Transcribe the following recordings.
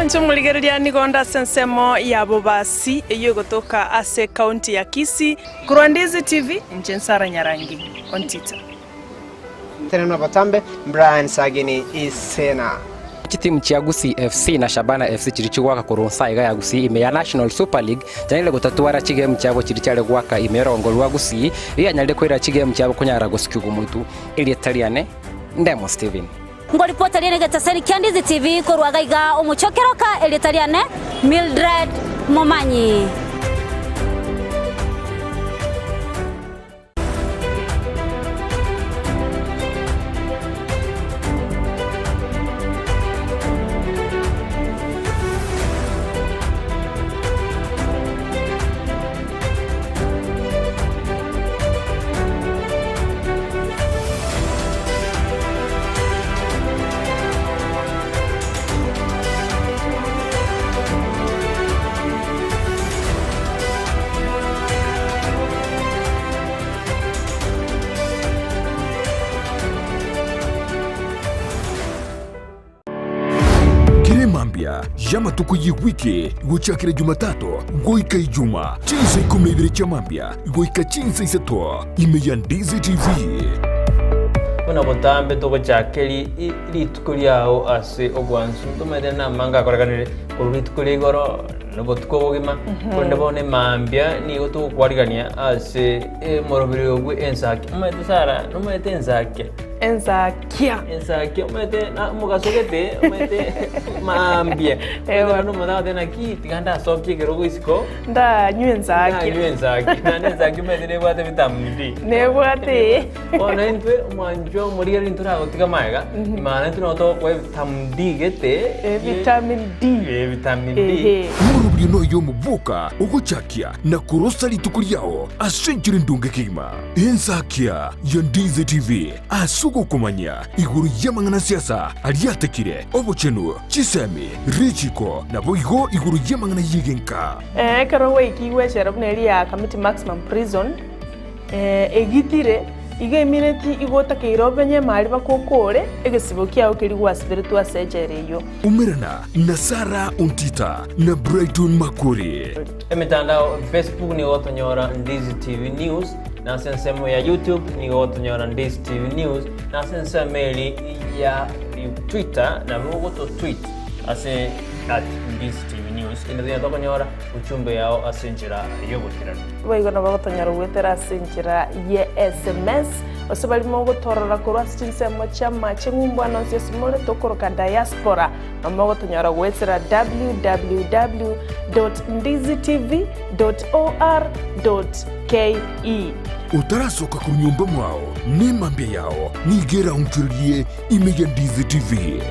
Mwanche omorigereria nigo onde ase ensemo ya Bobasi eyio egotoka ase ekaunti ya Kisii. Korwa Ndizi TV, inche Nsara Nyarangi Ontita. Tenena botambe, Brian Sagini Isena. Chitimu chia Gusii FC na Shabana FC chiria chigoaka korwa nsa iga ya Gusii ime ya National Super League chianyarire gotatwara chigemu chiabo chiria chiare goaka ime y'orongo rwa Gusii rianyarire koira chigemu chiabo konyara gosikigwa motu. Erieta riane Ndemo Steven. Ngoripota riane egetaseri kia Ndizi TV korwa gaiga omochokeroka erieta riane Mildred Momanyi. Kera emambia y'amatuko y'ewiki gochakera Jumatatu goika Ijuma, chinsa ikomi na ibere chia mambia goika chinsa isato, ime ya Ndizi TV. Buna botambe togochaka rituko riao ase obwansu, ntomaete namange akorekanire korwa rituko ria igoro na obotuko obogima, korende bono emambia nigo togokwarigania ase omoroberi obwe ensaki. Omanyete Sarah, nomanyete ensakia? Ensakia. Ensakia omanyete na omogaso gete, omanyete mambia. Ewa. Omanyete omonto agoteba naki tiga ndasokie ekerogo isiko. Ndanywe ensakia. Ndanywe ensakia. Naende ensakia omanyete nebwate vitamin D. Nebwate. Bono intwe omwanchwa omorigereria ntoragotiga magega, maana intwe nabo togokoa evitamin D gete. Vitamin D. Eh, vitamin D. Ehe. Omorobio noyo omoboka ogochakia na korosa rituko riao ase enchera endonge kegima. Ensakia ya Ndizi TV ase ogokomanya igoro y'amang'ana siasa aria atekire, obochenu, chisemi, richiko, naboigo igoro y'amang'ana y'egenka. Ekero gwaikigwe echela buna eria ya Kamiti Maximum Prison, egitire, igo emineti igo otakeire obenye emari bakokore egesibo kiao keria gwasiberetwe ase echela eyio. Umerana na Sarah Ontita na Brighton Makori. Emetandao, Facebook nigo gotonyora Ndizi TV News, na ase ensemo ya YouTube nigo gotonyora Ndizi TV News, na ase ensemo eri ya Twitter nabo ogoto tweet ase at Ndizi TV News. Kende tonya tokonyora ujumbe yao ase enchera y'obotirani. Boigo nabo gotonyora goetera ase enchera ye sms, gose baria mogotorora korwa ase chinsemo chi'amache ng'umbu ande onsi ase more tokoroka diaspora, nabo mogotonyora goetera www dot ndizitv dot or dot ke. Otarasoka korwa nyomba mwao, nemambia yao nigo eraonchorerie ime ya Ndizi TV.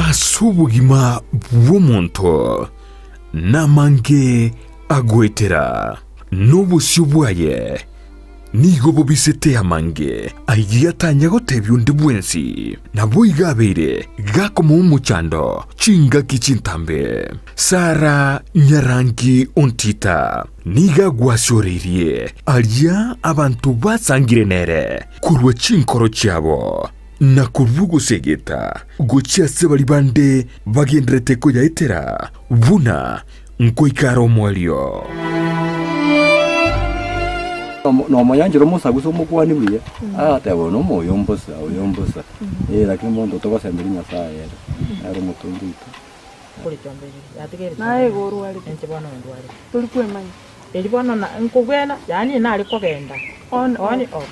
Ase obogima bw'omonto namange agoetera, na obosio bwaye nigo bobisete amange ayio atanya gotebia onde bwensi. Naboigo abeire gakomoa omochando chingaki chintambe. Sara nyarangi ontita nigo agwasioreirie aria abanto basangire nere korwa chinkoro chiabo, na korwa ogosegeta gochia ase baria bande bagenderete koyaetera buna nkoika are omoerio. Nomoyanchera omosagusa omokuani buya, agateba oyo nomoyo mbosa, oyo mbosa, eh lakini monto togosemeria Nyasaye ere, nere omotongi oito. Naye igo orwarete, tori kwemanya. On off.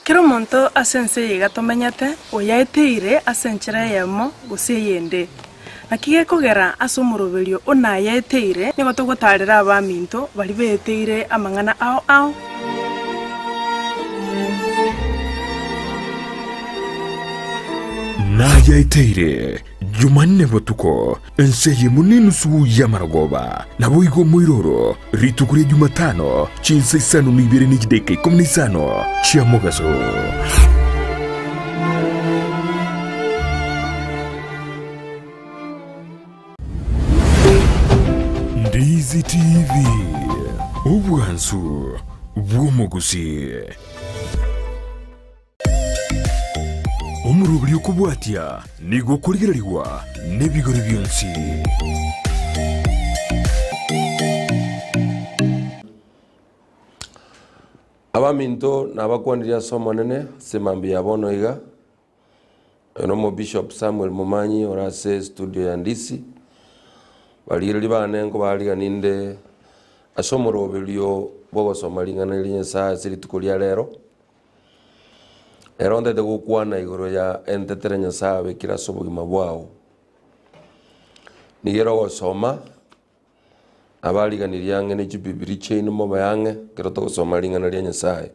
Kera omonto ase ense eye iga tomenyete, oyaeteire ase enchera eyemo gose eyende. Naki gekogera ase omoroberio o nayaeteire, nigo togotaarera abaminto baria beeteire amang'ana ao ao. Nayaeteire Jumanne botuko, ense eyemo nenusu y'amarogoba, naboigo omoiroro, rituko ria Jumatano, chinsa isano na ibere ne chidaeka ikomi na isano chia mogaso. Ndizi TV, obwansu bw'omogusii. Omoroberi okobwatia nigo okorigererigwa nebigori bionsi. Abaminto nabakwanirie ase Omonene ase mambia ya bono iga. Oyo nomo Bishop Samuel Momanyi ore ase estudio ya Ndisi. Barigereria bane nkobarigani inde ase omoroberio bw'ogosoma ring'ana ria Nyasaye ase rituko ria rero. Ero ntagete gokwana igoro ya entetere Nyasaye abekire ase obogima bwao. Nigo ere ogosoma, abariganirie ang'e ne chibibiri chiaino mobe ang'e ekero togosoma ring'ana ria Nyasaye.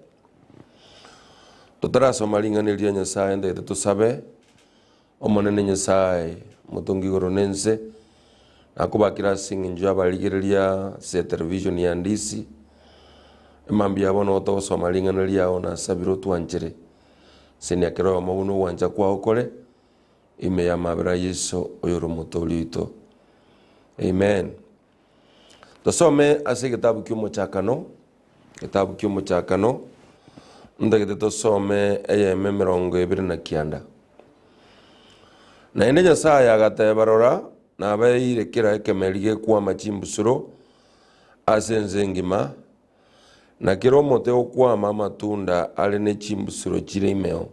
Totarasoma ring'ana eri ria Nyasaye ntagete tosabe, Omonene Nyasaye, omotongi igoro na ense, nakobakire ase eng'encho y'abarigereria ase etelevision ya Ndisi, emambia ya bono togosoma ring'ana riao nasabire otwanchere, senia kera oyomo buna ogwancha kwao kore, ime y'amabera a Yeso oyore omotoori oito. Amen. Tosome ase egetabu kia omochakano, egetabu kia omochakano, ntagete tosome eyemo emerongo ebere na kianda. Naende Nyasaye agateba, Rora, nabeire kera ekemeri gekwama chimbusuro ase ense engima, na kera omote okwama amatunda are ne chimbusuro chire imeo,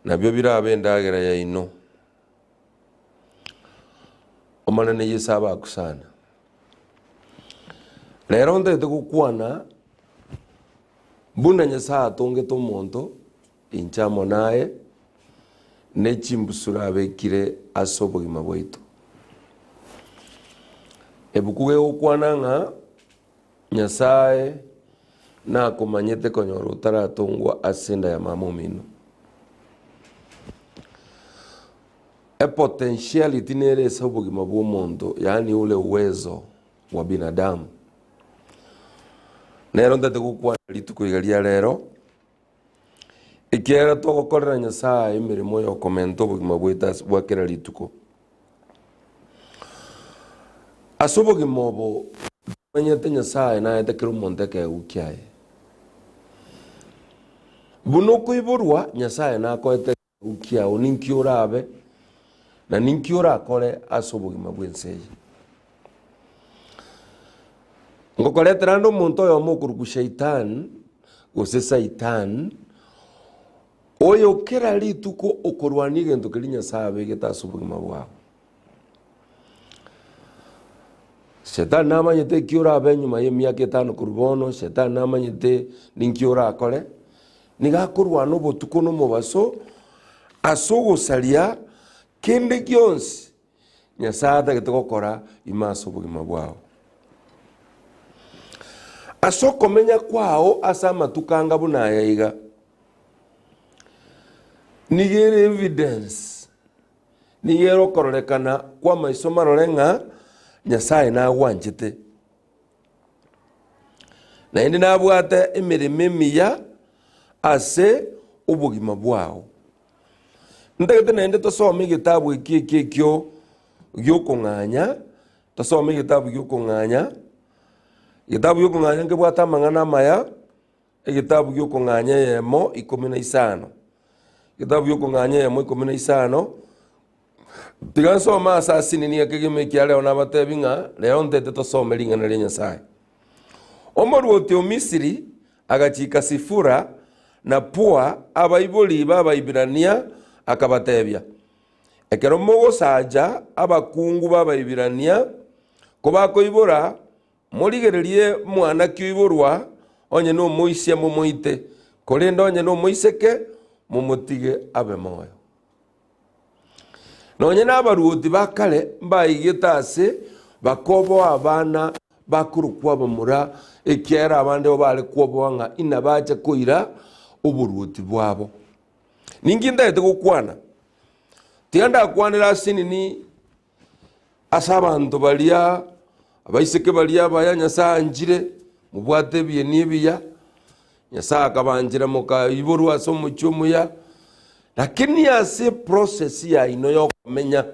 nabio birabe endagera yaino. Omonene Yeso abakusana. Rero ntagete gokwana buna Nyasaye atongete omonto inche amo naye ne chimbusuro abekire ase obogima bwaito. Ebuku gegokwana ng'a Nyasaye nakomanyete konyora otaratongwa ase enda ya mama omino. Epotentiality nere ase obogima bwa omonto, yaani ule uwezo wa binadamu. Nero ntagete gokwana rituko iga ria rero, ekiagera togokorera Nyasaye emeremo ya okomenta obogima bwaito ase bwa kera rituko. Ase obogima obo tomanyete Nyasaye naete kera omonto ekeegwa kiaye. Buna okoiborwa Nyasaye nakoete ekeegwa kiao ninki orabe na ninki orakore ase obogima bw'ense eye. Ngokoretera ande omonto oyomo okorokwa Shaitani gose Saitani, oyo kera rituko okorwania egento keria Nyasae abegete ase obogima bwao. Shetani namanyete eki orabe nyuma ya emiaka etano korwa bono, shetani namanyete ninki orakore, nigo akorwana obotuko na omobaso ase ogosaria kende gionsi Nyasae atagete gokora ime ase obogima bwao. Ase okomenya kwao ase amatuko anga buna aya iga, nigo ere evidence, nigo ere okororekana kw'amaiso marore ng'a Nyasae nagwanchete. Naende nabwate emeremo emiya ase obogima bwao. Ntagete naende tosome egetabu eki eki ekio giokong'anya, tosome egetabu giokong'anya, egetabu giokong'anya nkebwate amang'ana amaya, egetabu giokong'anya eyemo ikomi na isano, egetabu giokong'anya eyemo ikomi na isano, tiga nsome ase asinini ekegima ekia rero nabatebi ng'a rero ntete tosome ring'ana ria Nyasaye. Omoruoti o Misiri agachika Sifura na Pua, abaibori b'Abaibirania, akabatebia, Ekero mogosacha abakungu b'Abaibirania, kobakoibora, morigererie mwana ki oiborwa, onye nomoisia momoite, korende onye nomoiseke, momotige abe moyo. Nonya nabaruoti ba kare mbaigete ase bakoboa abana bakorokwa abamura, ekiagera abande bo bare kwoboa ng'a inabache koira oboruoti bwabo. Ninki ntagete gokwana? Tiga ndakwanere ase nini ase abanto baria abaiseke baria abaya Nyasae anchire, mobwate ebieni ebiya, Nyasae akabanchera mokaiborwa ase omochie omuya, lakini ase eprocess yaino yokomenya,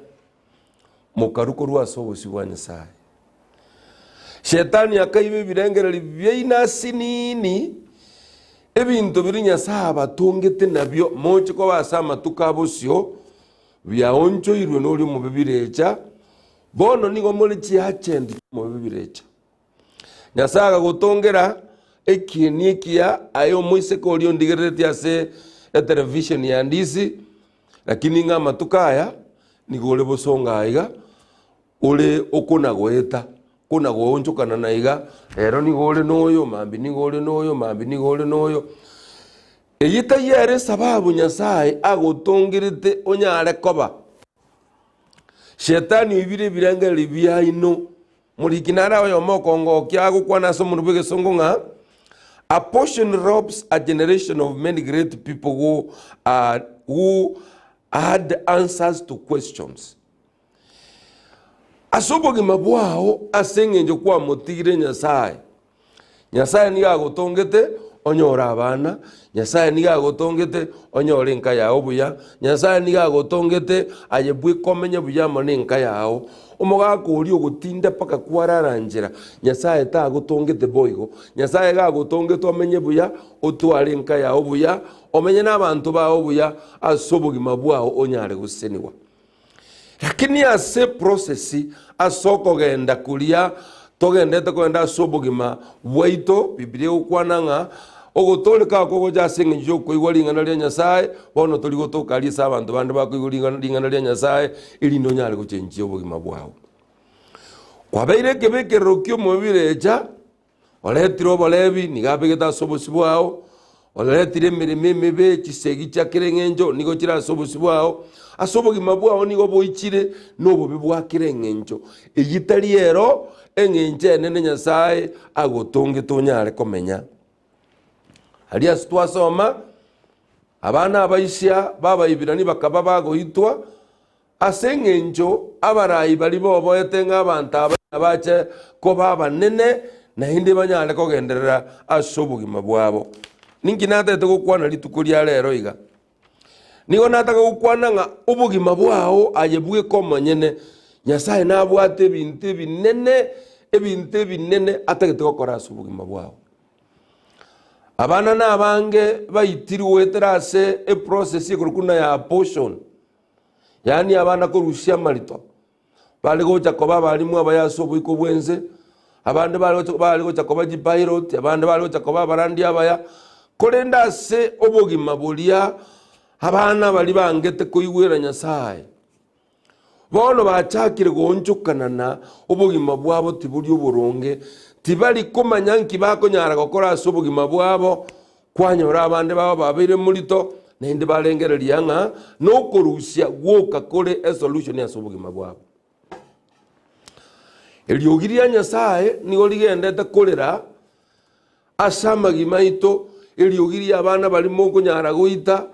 mokarwa korwa ase obosio bwa Nyasae. Shetani akaiba ebirengererio biaino asinini, ebinto biria Nyasae abatongete nabio moche koba ase amatuko a bosio, biaonchoirwe noria omobe birecha, bono nigo more chiachenti chi'omobe birecha. Nyasae akagotongera ekieni ekiya aye omoiseke oria ondigereretie ase etelevisheni ya Ndisi, lakini ng'a amatuko aya nigo ore bosongo aiga, ore okona goeta, kona goonchokana na iga, rero nigo ore noyo, mambia nigo ore noyo, mambia nigo ore noyo. Eyio taiyo ere esababu Nyasae agotongerete onyare koba. Shetani oibire ebirengererio biaino. Moriki nare oyomo okongokia agokwana ase omonwa bw'egesongo ng'a Abortion robs a generation of many great people who are, who had answers to questions. Ase obogima bwao ase eng'encho kwamotigire Nyasae, Nyasae nigo agotongete onyore abana, Nyasae nigo agotongete onyore enka yao buya, Nyasae nigo agotongete aye bweka omenye buya amo na enka yao. Omogaka oria ogotinda mpaka kwarara nchera, Nyasae tagotongete boigo. Nyasae iga agotongete omenye buya, otware enka yao buya, omenye na abanto bao buya ase obogima bwao onyare gosesenigwa. Lakini ase eprocess, ase okogenda koria togendete kogenda ase obogima bwaito, Bibilia egokwana ng'a ogotooreka okwo gocha ase eng'encho y'okoigwa ring'ana ria Nyasae, bono tori gotoka aria ase abanto bande bakoigwa ring'ana ring'ana ria Nyasae, erinde onyare gochenchia obogima bwao. Kwabeire ekebekerero ki'omobirecha, Oretire oborebi, nigo abegete ase obosio bwao, oretire emeremo emebe, chisegi chia kera eng'encho nigo chire ase obosio bwao. Ase obogima bwao nigo boichire nobobe bwa kera eng'encho. Eyio tari ero eng'encho enene Nyasae agotongete onyare komenya. Aria ase twasoma, abana abaisia b'Abaibirania bakaba bagoitwa, Ase engencho abarai baria boboete ng'a abanto aba nabache koba abanene, naende banyare kogenderera ase obogima bwabo. Ninki natagete gokwana rituko ria rero iga? Nigo nataka gokwana ng'a obogima bwao aye bweka omonyene, Nyasae nabwate ebinto ebinene, ebinto ebinene atagete gokora ase obogima bwao. Abana nabange baitirwe goetera ase eprocess ekorokwa buna ya abortion. Yaani abana korusia amarito, bare gocha koba abalimu abaya ase oboiko bw'ense, abande bare gocha bare gocha koba chipilot, abande bare gocha koba abarandi abaya, korende ase obogima boria abana baria bangete koigwera Nyasaye, bono bachakire goonchokana na obogima bwabo tibori oboronge, tibari komanya nki bakonyara gokora ase obogima bwabo, Kwanyora abande babo babeire morito, naende barengereria ng'a nokorusia gwoka kore esolution ase obogima bwabo. Eriogi ria Nyasae nigo rigendete korera ase amagima aito, eriogi ria abana baria mokonyara goita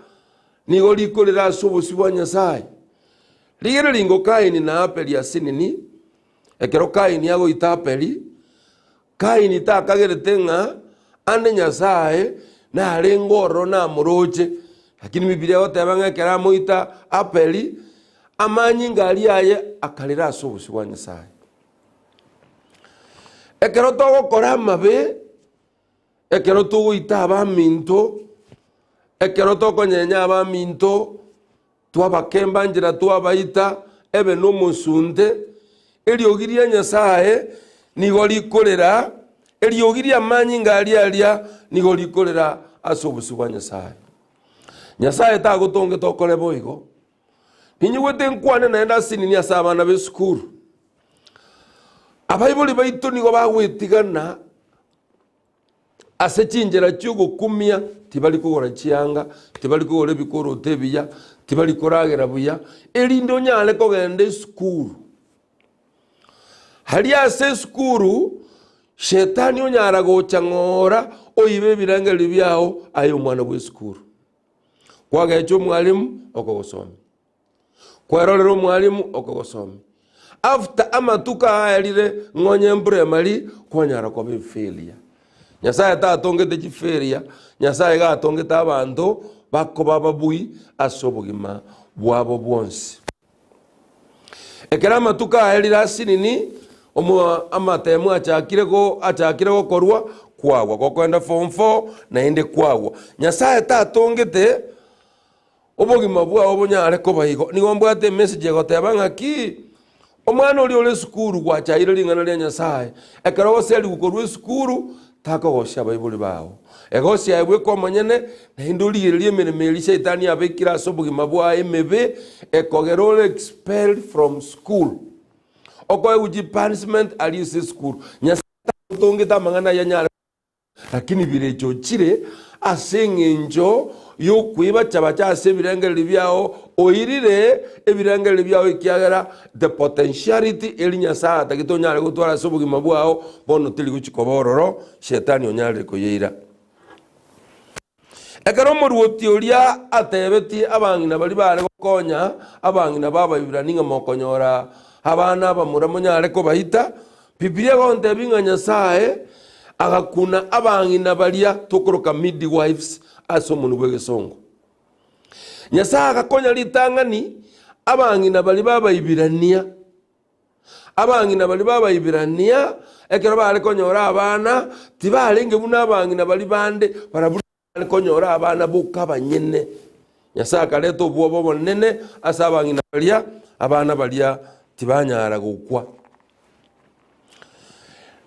nigo rikorera ase obosio bwa Nyasae. Rigereria ingo Kaini na Abeli ase nini, ekero Kaini agoita Abeli, Kaini takagerete ng'a ande Nyasae narenge ororo namoroche, lakini Bibilia egoteba ng'a ekero amoita Abeli, amanyinga aria aye akarera ase obosio bwa Nyasae. Ekero togokora amabe, ekero togoita abaminto, ekero tokonyenya abaminto, Twabakemba nchera twabaita, ebe nomosunte, eriogi ria Nyasae nigo rikorera, eriogi ri'amanyinga aria aria nigo rikorera ase obosio bwa Nyasae. Nyasae tagotongete okore boigo. Ninyigwete nkwane naende ase nini ase abana b'esukuru. Abaibori baito nigo bagwetigana Ase chinchera chi'ogokumia tibari kogora chianga, tibari kogora ebikoroto ebiya, tibari koragera buya, erinde onyare kogenda esukuru. Aria ase esukuru, shetani onyara gocha ng'ora oibe ebirengererio biao aye omwana bw'esukuru. Kwagecha omwalimu okogosomia. Kwerorera omwalimu okogosomia. After amatuko aerire ng'onye mprimary kwanyara koba efailure. Nyasaye tatongete chifailure, Nyasaye iga atongete abanto bakoba ababui ase obogima bwabo bwonsi. Ekero amatuko aerire ase nini, Omo amatemu achakire go achakire gokorwa kwagwa, gokoenda form four naende kwagwa. Nyasaye tatongete obogima bwao bonyare koba igo. Nigo mbwate emessage egoteba ng'aki, omwana oria ore esukuru gwachaire ring'ana ria Nyasaye, ekero ogoseriwa korwa esukuru, takogosia abaibori bao. Egosi aye bweka omonyene, naende origererie emeremo eria Shaitani abekire ase obogima bwaye emebe, ekogera ore expelled from school. Okoegwa chipunishment aria ase esukuru. Nyasaye tagotongete amang'ana ayio anyare Lakini birecha ochire ase engencho y'okweibacha-bacha ase ebirengererio biao, oirire ebirengererio biao ekiagera the potentiality eri Nyasae atagete onyare gotwara ase obogima bwao bono teri gochia koba ororo, Shetani onyarire koyeira. Ekero omoruoti oria atebetie abang'ina baria baare gokonya abang'ina b'Abaibirania ng'a mokonyora abana abamura monyare kobaita, Bibilia egontebia ng'a Nyasae agakuna abang'ina baria tokoroka midwives ase omonwa bw'egesongo. Nyasae agakonya ritang'ani abang'ina baria b'Abaibirania. Abang'ina baria b'Abaibirania, ekero baare konyora abana, tibarenge buna abang'ina baria bande, barabwo bare konyora abana boka abanyene. Nyasae akareta obwoba obonene ase abang'ina baria, abana baria tibanyara gokwa.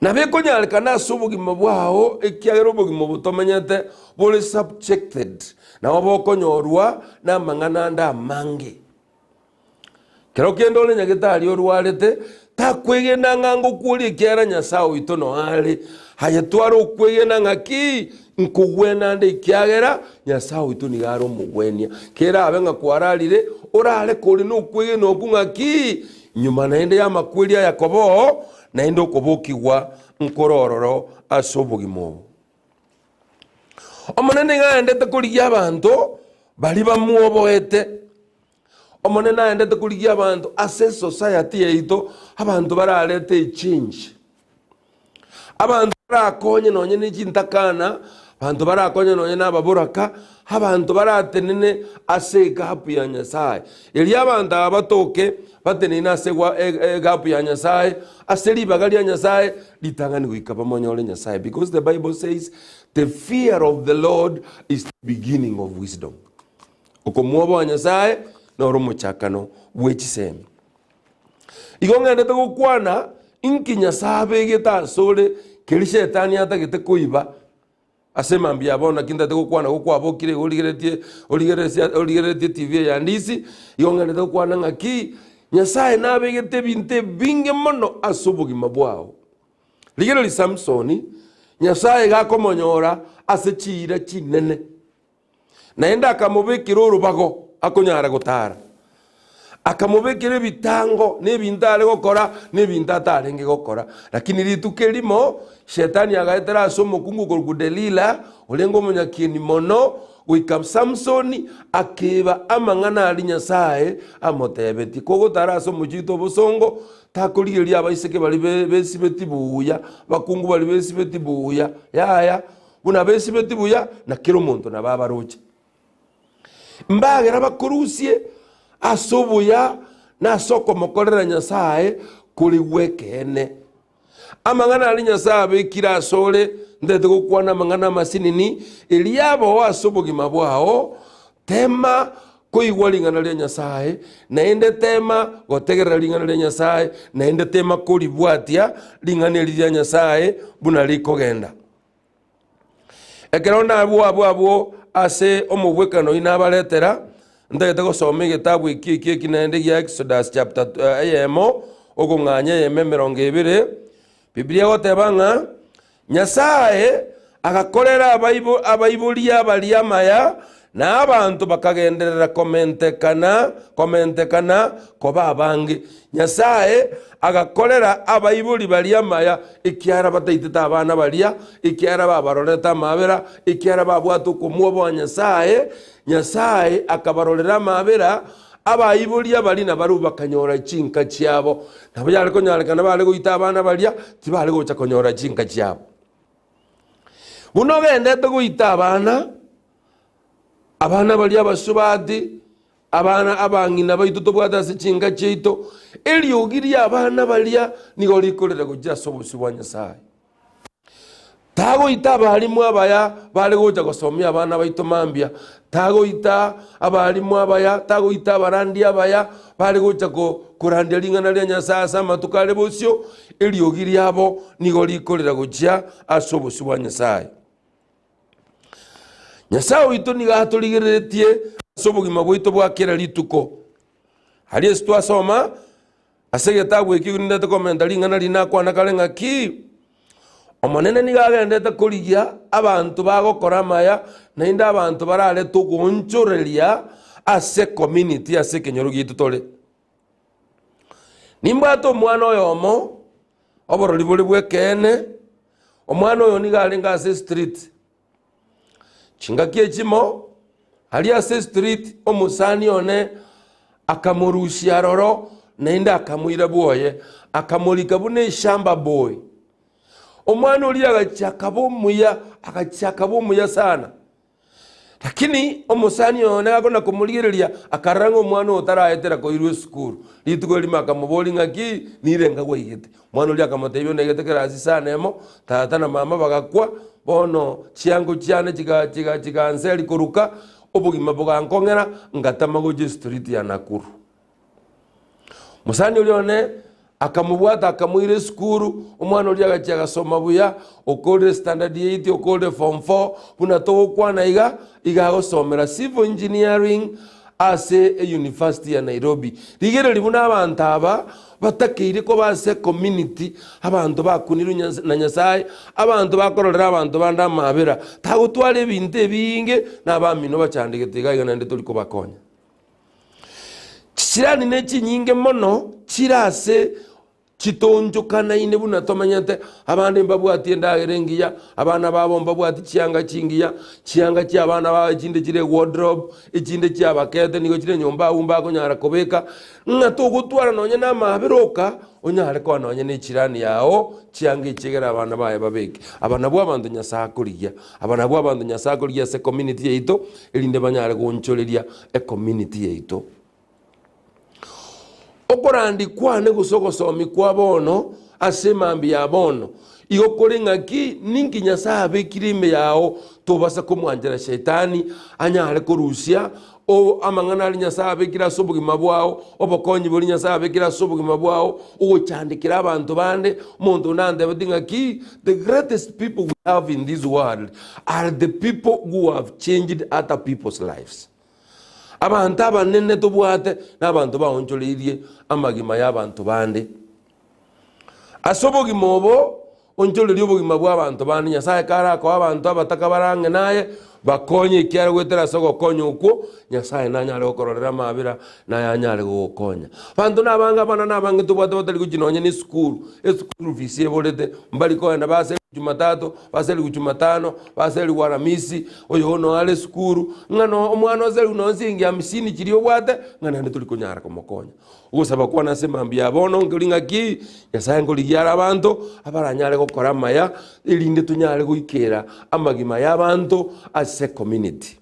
Nabo ekonyarekana ase obogima bwao, ekiagera obogima obo tomenyete bore subjected, nabo bokonyorwa namang'ana ande amange. Kero kende ore nyagetari orwarete, takwegena ng'a ngokworia ekiagera Nyasae oito noo are. Aye tware okwegena ng'a ki? Nkogwena nde ekiagera Nyasae oito nigo are omogwenia. Kerabe ng'a kwararire, orare kore nokwegena okwo ng'a ki? Nyuma naende y'amakweri aya koba oo, naende okobokigwa nkore ororo ase obogima obo. Omonene nigo aendete korigia abanto baria bamwoboete. Omonene aendete korigia abanto ase esociety yaito, abanto bararete echange, abanto barakonye nonye ne chintakana, abanto barakonye nonye na ababoraka, abanto baratenene ase egapu ya Nyasaye. Erio abanto aba batoke batenene ase egwa e- egapu ya Nyasaye, ase ribaga ria Nyasaye, ritang'ani goika bamonyore Nyasaye because the bible says, the fear of the Lord is the beginning of wisdom. Okomwoboa Nyasae noro omochakano bwe chisemi. Igo ng'endete gokwana inki Nyasae abegete asore keria shetani atagete koiba ase mambia ya bono naki ntagete gokwana gokwabokire igo origereretie origereresia origereretie TV eye ya Ndisi, igo ng'endete gokwana ng'aki Nyasae nabegete ebinto ebinge mono ase obogima bwao. Rigereria Samsoni, Nyasae iga akomonyora ase chiira chinene. Naende akamobekera orobago akonyara gotara, akamobekera ebitango na ebinto are gokora na ebinto atarenge gokora. Lakini rituko erimo Shetani agaetera ase omokungu okorokwa Delila, orenge omonyakieni mono, goika Samsoni akeba amang'ana aria Nyasae amotebetie. Kogotara ase omochie oito obosongo, takorigereria abaiseke baria be- besibeti buya, abakungu baria besibeti buya, yaya. Buna besibeti buya, na kera omonto nabo abaroche. Mbagera bakorusie ase obuya na ase okomokorera Nyasae kore gw'ekeene. Amang'ana aria Nyasae abekire asore, ntagete gokwana amang'ana amasinini, erio abao ase obogima bwao, tema koigwa ring'ana ria Nyasae, naende tema gotegerera ring'ana ria Nyasae, naende tema koribwatia ring'ana eri ria Nyasae buna rikogenda. Ekero nabwo abwo abwo ase omogwekano oyio nabaretera, ntagete gosoma egetabu eki eki eki naende gia Exodus chapter eyemo, okong'anya eyemo emerongo ebere, Biblia egoteba ng'a, Nyasae agakorera abaibo abaiboria baria amaya, na abanto bakagenderera komentekana komentekana koba abange. Nyasae agakorera abaibori baria amaya, ekiagera bataitete abana baria, ekiagera babarorete amabera, ekiagera babwate okomwoboa Nyasae, Nyasae akabarorera amabera, abaibori abaria nabarabwo bakanyora chinka chiabo. Nabo yare konyarekana bare goita abana baria, tibare gocha konyora chinka chiabo. Buna ogendete goita abana, abana baria abasubati. Abana abang'ina baito tobwate ase chinka chiaito, eriogi ri'abana baria nigo rikorera gochia ase obosio bwa Nyasae. Tagoita abalimu abaya bare gocha gosomia abana baito mambia, tagoita abalimu abaya, tagoita abarandia abaya bare gocha ko korandia ring'ana ria Nyasae ase amatuko are bosio, eriogi riabo nigo rikorera gochia ase obosio bwa Nyasae. Nyasae oito nigo atorigereretie ase obogima bwaito bwa kera rituko. Aria ase twasoma ase egetabu ekio nindete komenta ring'ana riria nakwana kare ng'aki, Omonene nigo agendete korigia abanto bagokora amaya, naende abanto bararete ogoonchoreria ase ecommunity ase ekenyoro giaito tore. Nimbwate omwana oyomo, oborori bore bw'ekeene, omwana oyo nigo arenge ase estreet. Chingaki echimo, aria ase estreet omosani one akamorusia aroro naende akamoira bwoye, akamorika buna eshamba boy. Omwana oria agachia akaba omuya, agachia akaba omuya sana. Lakini omosani oyo nigo akona komorigereria, akarora ng'a omwana oyo taraetera koirwa esukuru. Rituko erimo akamoboria ng'aki, nirenga gwaigete? Omwana oria akamotebia onaigete kerasi sana emo, tata na mama bagakwa, bono chiango chiane chiga chiga chiganseri koruka, obogima bogankong'era, ngatama gochia estreet ya Nakuru. Mosani oria one akamobwata akamoira esukuru, omwana oria agachia agasoma buya, okorire standard eight, okorire form four, buna togokwana iga, iga agosomera civil engineering ase euniversity ya Nairobi. Rigereria buna abanto aba batakeire koba ase ecommunity, abanto bakunirwe Nyas- na Nyasaye, abanto bakororera abanto bande amabera, tagotwara ebinto ebinge na abamino bachandegete iga iga naende tori kobakonya. Chichirani ne chinyinge mono chire ase chitonchokanaine buna tomenyete, abande mbabwati endagera engiya, abana babo mbabwati chianga chingiya, chianga chia abana babo echinde chire ewardrobe, echinde chiabakete nigo chire nyomba abwo mbakonyara kobeka, ng'a togotwara nonye na amaabera oka, onyare koa nonye na echirani yao chianga echi egere abana baye babeke. Aba nabwo abanto Nyasae akorigia, aba nabwo abanto Nyasae akorigia ase ecommunity yaito, erinde banyare goonchoreria ecommunity yaito. Okorandia kwane gose ogosomia kwa bono ase emambia ya bono igo kore ng'aki ninki Nyasae abekire ime yao tobasa komwanchera shetani anyare korusia o amang'ana aria Nyasae abekire ase obogima bwao, obokonyi boria Nyasae abekire ase obogima bwao, ogochandekera abanto bande, omonto onde antebetie ng'aki the greatest people we have in this world are the people who have changed other people's lives. Abanto abanene tobwate nabanto baonchoreirie amagima y'abanto bande. Ase obogima obo, onchorerie obogima bw'abanto bande. Nyasae karakoe abanto abataka bare ang'e naye, bakonye ekiagera goetera ase ogokonya okwo, Nyasae nanyare gokororera amabera, naye anyare gogokonya. Abanto nabange abana nabange tobwate batari gochia nonye na esukuru, esukuru fees eborete, mbari kogenda base Jumatatu, baserigwe Jumatano, baserigwe Aramisi, oyo noyo are esukuru, ng'a no omwana oserigwe nonye siringi hamsini chiria obwate, ng'a naende tori konyara komokonya. Ogosaba kwane ase mambia ya bono nkori ng'aki, Nyasaye nkorigia are abanto, abaranyare gokora amaya, erinde tonyare goikera amagima ya abanto ase ecommunity.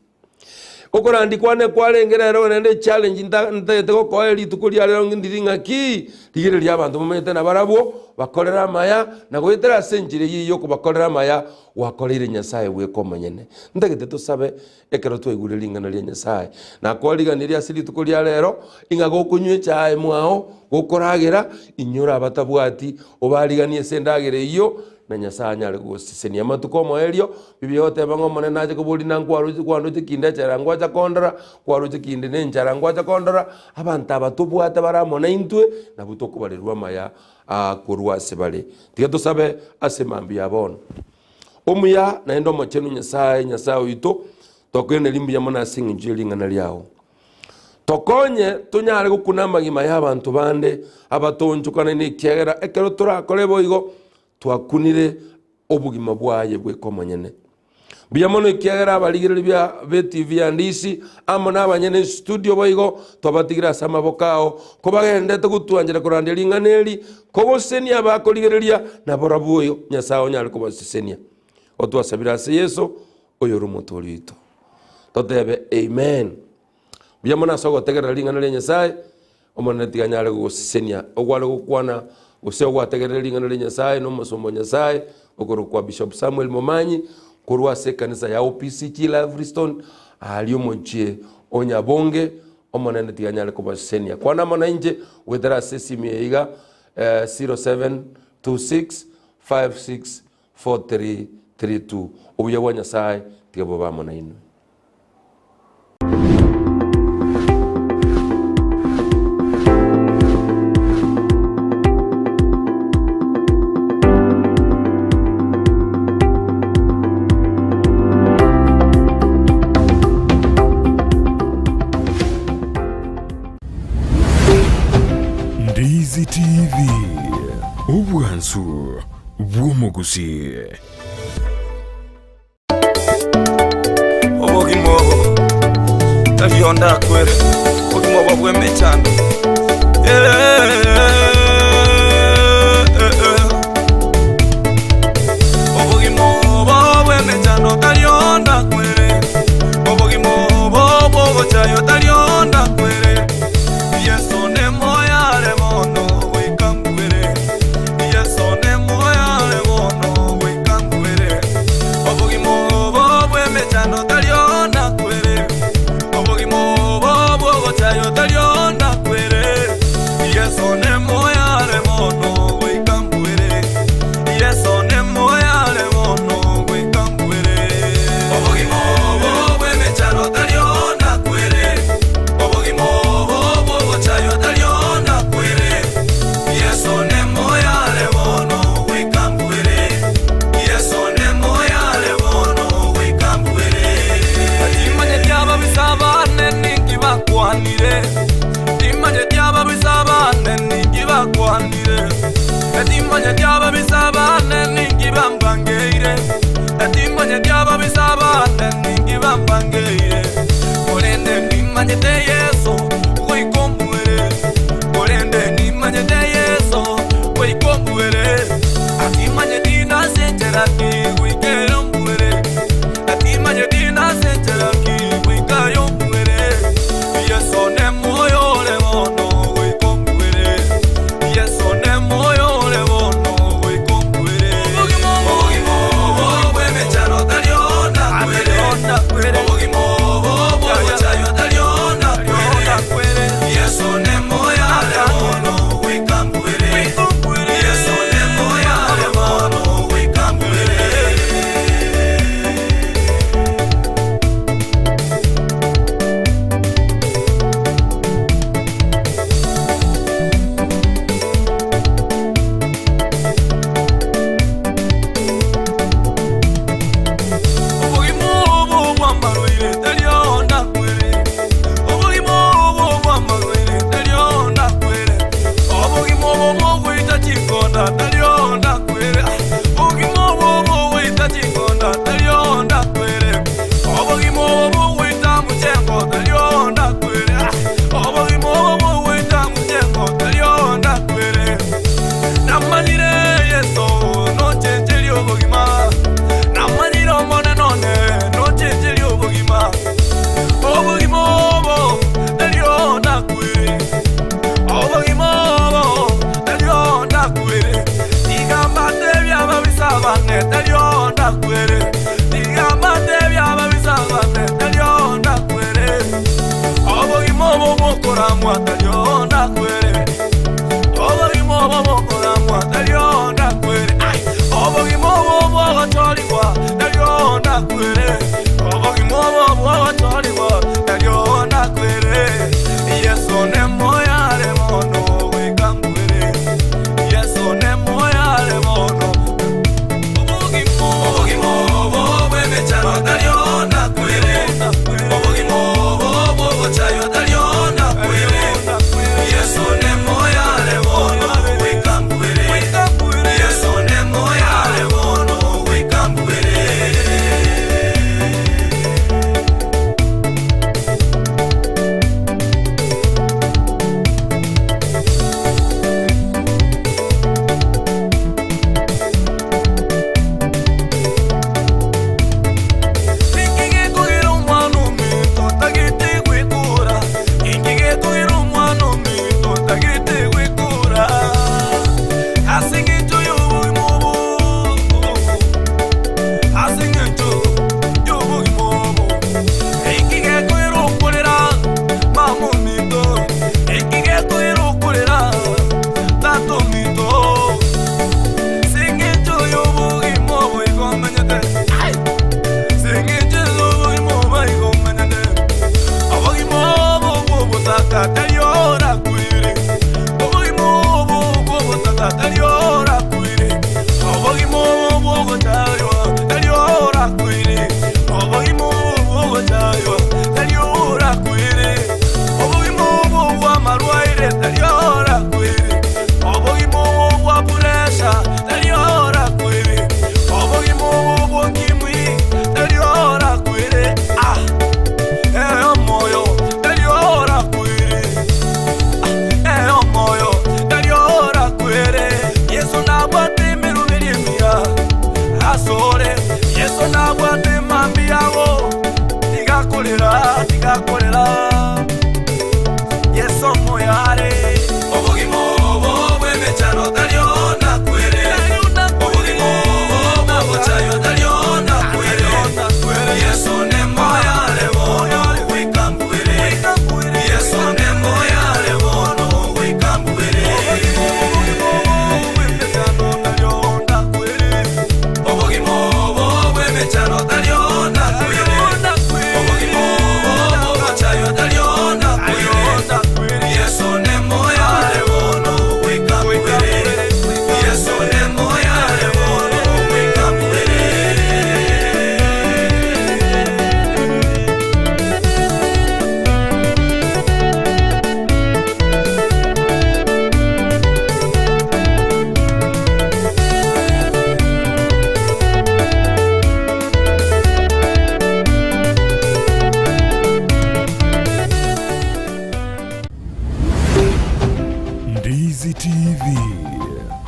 Okorandia kwane kwarenge rero naende echallenge nta ntagete gokoa rituko ria rero ndiri ng'aki, rigereria abanto momanyete nabarabwo, bakorere amaya, na goetera ase enchera eyio yokobakorera amaya, gwakoreire Nyasaye bweka omonyene. Ntagete tosabe ekero twaigure ring'ana ria Nyasaye. Nakwariganirie ase rituko ria rero, ing'a gokonywa echae mwao, gokoragera, inyora abatabwati, obariganie ase endagera eyio, na Nyasaye anyare gogosesenia. Amatuko omoerio, Biblia egoteba ng'a Omonene nache koboria na nkwaroche kwandoche kinde echela ngwacha kondora, kwaroche kinde na enchara ngwacha kondora, abanto aba tobwate bare amo naintwe, nabwo tokobarerwa amaya aa korwa ase bare. Tiga tosabe ase mambia ya bono. Omuya naende omochenu Nyasaye, Nyasaye oito, tokoiraneria mbuya mono ase eng'encho ye ring'ana riao. Tokonye tonyare gokuna amagima ya abanto bande abatonchokanaine ekiagera ekero torakore boigo, twakunire obogima bwaye bweka omonyene. Mbuya mono ekiagera abarigereria bia b'etv ya Ndisi amo nabanyene estudio boigo twabatigire ase amaboko ao, kobagenderete gotwanchera korandia ring'ana eri, kogosesenia abakorigereria, nabarabwo oyo Nyasae onyare kobasesenia. Otwasabire ase Yeso, oyore omotoori oito. Totebe Amen. Mbuya mono ase ogotegerera ring'ana ria Nyasaye, Omonene tiga anyare gogosesenia. Ogware gokwana gose ogwategerera ring'ana ria Nyasaye na omosomba o Nyasaye okorokwa Bishop Samuel Momanyi korwa ase ekanisa ya OPCG Livingstone aaria omochie o Nyabonge. Omonene tiga anyare kobasesenia. Kwana amo nainche goetera ase esimi eye iga 0726 56 4332. Obuya bwa Nyasaye tiga bobe amo nainwe. Ndizi TV, obwansu bw'omogusii. Obogima obo tari onde akwere, obogima obo bw'emechando. Obogima obo bw'emechando tari onde akwere, obogima obo bw'ogochaywa tari onde akwere. Yeso nemoyo are bono goika nkwere, Yeso nemoyo are bono goika nkwere. Obogima obo bw'emechando tari onde akwere, obogima obo bw'ogochaywa tari onde akwere. Yeso nemoyo are bono goika nkwere, Yeso nemoyo are bono goika nkwere. Obogima obo bw'emechando tari onde akwere.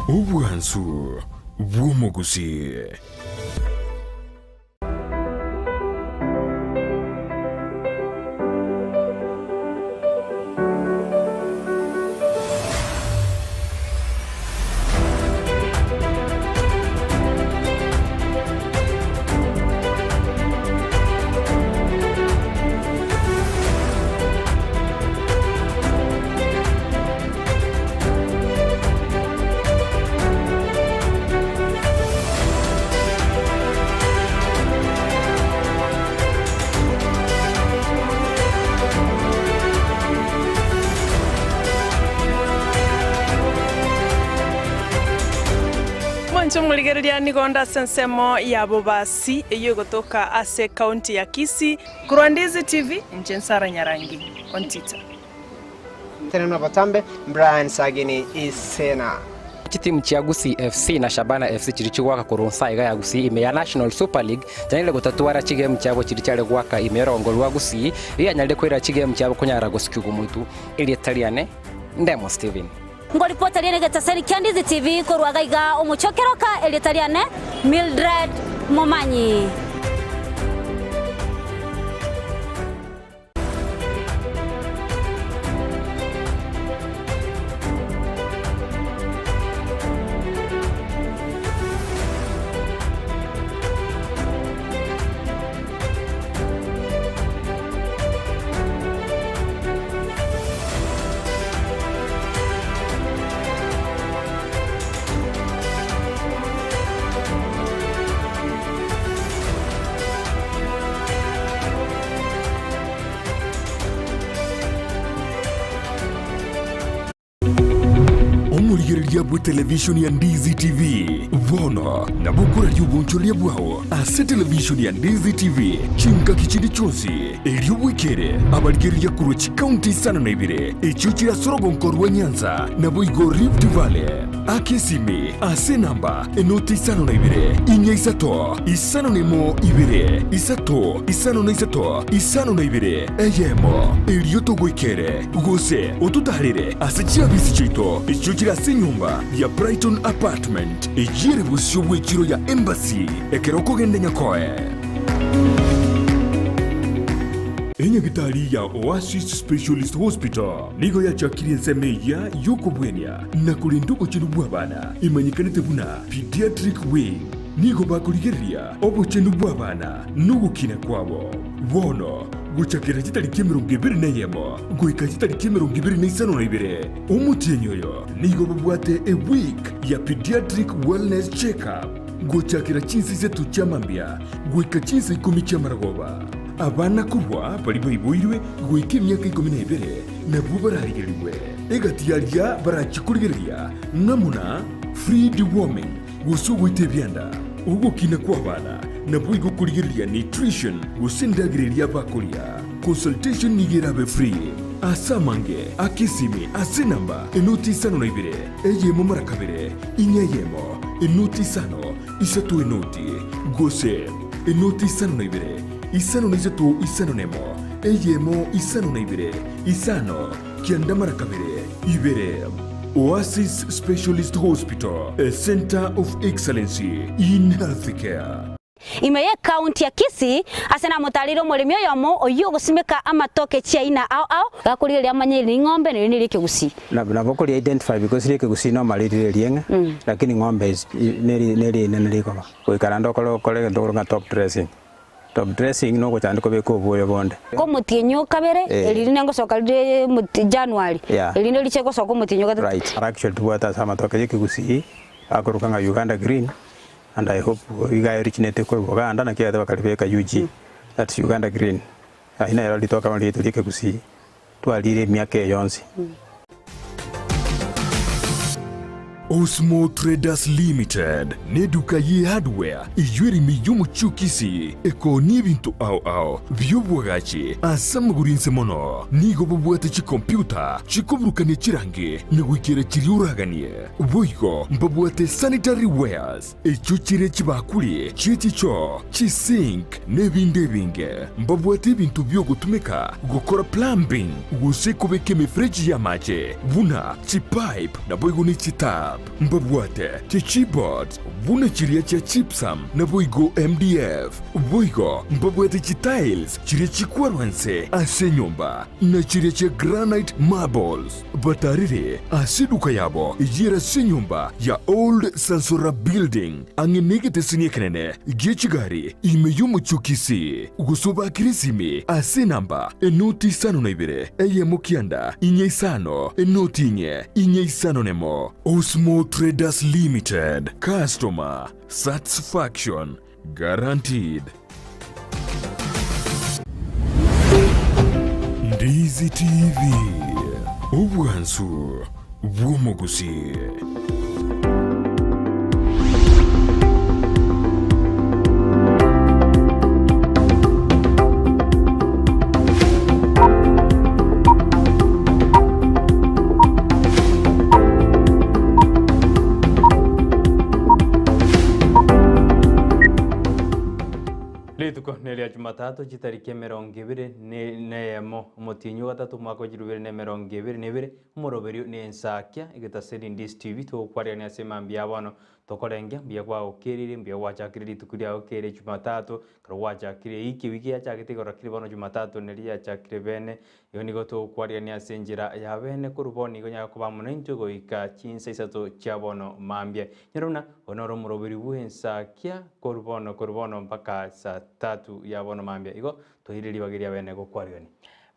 Obwansu bw'omogusii. Mwanche omorigereria nigo onde ase ensemo ya Bobasi eyio egotoka ase ekaunti ya Kisii. Korwa Ndizi TV, inche Nsara Nyarangi, Ontita. Tenena botambe, Brian Sagini Isena. Chitimu chia Gusii FC na Shabana FC chiria chigoaka korwa nsa iga ya Gusii ime ya National Super League chianyarire gotatwara chigemu chiabo chiria chiare goaka ime y'orongo rwa Gusii rianyarire koira chigemu chiabo konyara gosikigwa omoitu erieta riane Ndemo Stephen. Ngoripota riane egetaseri kia Ndizi TV korwa iga iga omochie o Keroka erieta riane Mildred Momanyi. Omorigereria bw'etelevishoni ya Ndizi TV bono nabo okoraria obonchoreria bwao ase televishoni ya Ndizi TV chingaki chinde chionsi, erio bwekere abarigereria korwa chikaunti isano na ibere echio chire ase orogonko rwa Nyanza naboigo Rift Valley. Aka esimi ase enamba enoti 52 4 5 01 2 3 5 52 eyemo, erio togoikere, gose ototaarere ase chiabisi chiaito echio chire ase enyomba ya Brighton Apartment, eyio ere bosio bw'echiro ya Embassy ekero okogenda Nyakoe. Enyagitari ya Oasis Specialist Hospital nigo yachakirie ensemo eyia y'okobwenia na korenda obochenu bw'abana imanyekanete buna Pediatric Wing. Nigo bakorigereria obochenu bw'abana na ogokina kwabo. Bono gochakera chitariki 21 goika chitariki 25 omotienyi oyo nigo babwate a week ya Pediatric Wellness Check-up gochakera chinsa isato chia mambia goika chinsa ikomi chi'amaragoba. Abana korwa baria baiboirwe goika emiaka ikomi na ebere nabwo bararigerigwe. Egati y'aria barachie korigereria ng'amo na free deworming, gose ogoita ebianda, ogokina kw'abana, naboigo korigereria nutrition gose endagera eria bakoria. Consultation nigo erabe free. Ase amange, aka esimi ase enamba enoti 52 eyemo mara kabere inya eyemo enoti isano isato enoti gose enoti 52 53 51 eyemo 52 5 9 mara kabere ibere. Oasis Specialist Hospital, a centre of excellency in healthcare. Ime y'ekaunti ya Kisii, ase namotareire omoremi oyomo oyio ogosimeka amatoke chiaina ao ao, gakorigereria amanye eri ning'ombe na eri neri ekegusii. Nabo kori identify because ri ekegusii normally rire erieng'e lakini ng'ombe is neri neri rinene rikoba. Goika naende okore okore egento okorokwa ng'a top dressing. Top dressing nogochanda kobeka obwoyo bonde. Omotienyi o kabere, Eh. eri rinde ngosoka rire omoti January, Yeah. erinde riche gosoka omotienyi o gatato. Right. Actually tobwate ase amatoke ya ekegusii akorokwa ng'a Uganda green and I hope iga originate korwa Buganda naki egete bakaribeka UG that's Uganda green. Ayio nero ritoke bono riaito ria ekegusii twarire emiaka eye yonsi. Osmo Traders Limited neduka ye hardware eyio ere ime y'omochie o Kisii ekoonia ebinto ao ao bi'obwagachi ase amagoro inse mono. Nigo babwate chikompyuta chikoburukania chirangi na goikera chiria oraganie. Boigo mbabwate sanitary wares echio chire chibakuri chie chichoo, chisink, na ebinde ebinge. Mbabwate ebinto bi'ogotumeka gokora plumbing gose kobeka emefereji y'amache buna chipipe naboigo ne chitap. Mbabwate chichipboards buna chiria chia gypsum naboigo MDF. Boigo mbabwate chitiles chiria chikwarwa nse ase enyomba, na chiria chia granite marbles. Batarire ase eduka yabo eyio ere ase enyomba ya Old Sansora Building, ang'e negeteseni ekenene gie chigari ime y'omochie o Kisii. Gose obakere esimi ase enamba enoti isano na ibere, eyemo kianda, inye isano, enoti inye, inye isano nemo. Osmo Traders Limited, Customer Satisfaction Guaranteed. Ndizi TV, obwansu bw'omogusii. Rituko neria Jumatatu chitariki emerongo ebere neyemo omotienyi o gatato omwaka o chilifu ibere na emerongo ebere na ebere, omoroberio na ensakia egetaseri Ndisi TV togokwarerania ase mambia ya bono tokorengia mbuya gwagokerire mbuya gwachakire rituko riago kere Jumatatu ekero gwachakire eiki ewiki yachagete igoro lakini bono Jumatatu neri yachakire bene Igo nigo togokwarerania ase enchera ya bene korwa bono nigo onyare koba amo naintwe goika chinsa isato chia bono mambia. Nyora buna oyo noro omoroberi bw'ensakia korwa bono korwa bono mpaka saa tatu ya bono mambia. Igo toire ribaga eria bene gokwarerania.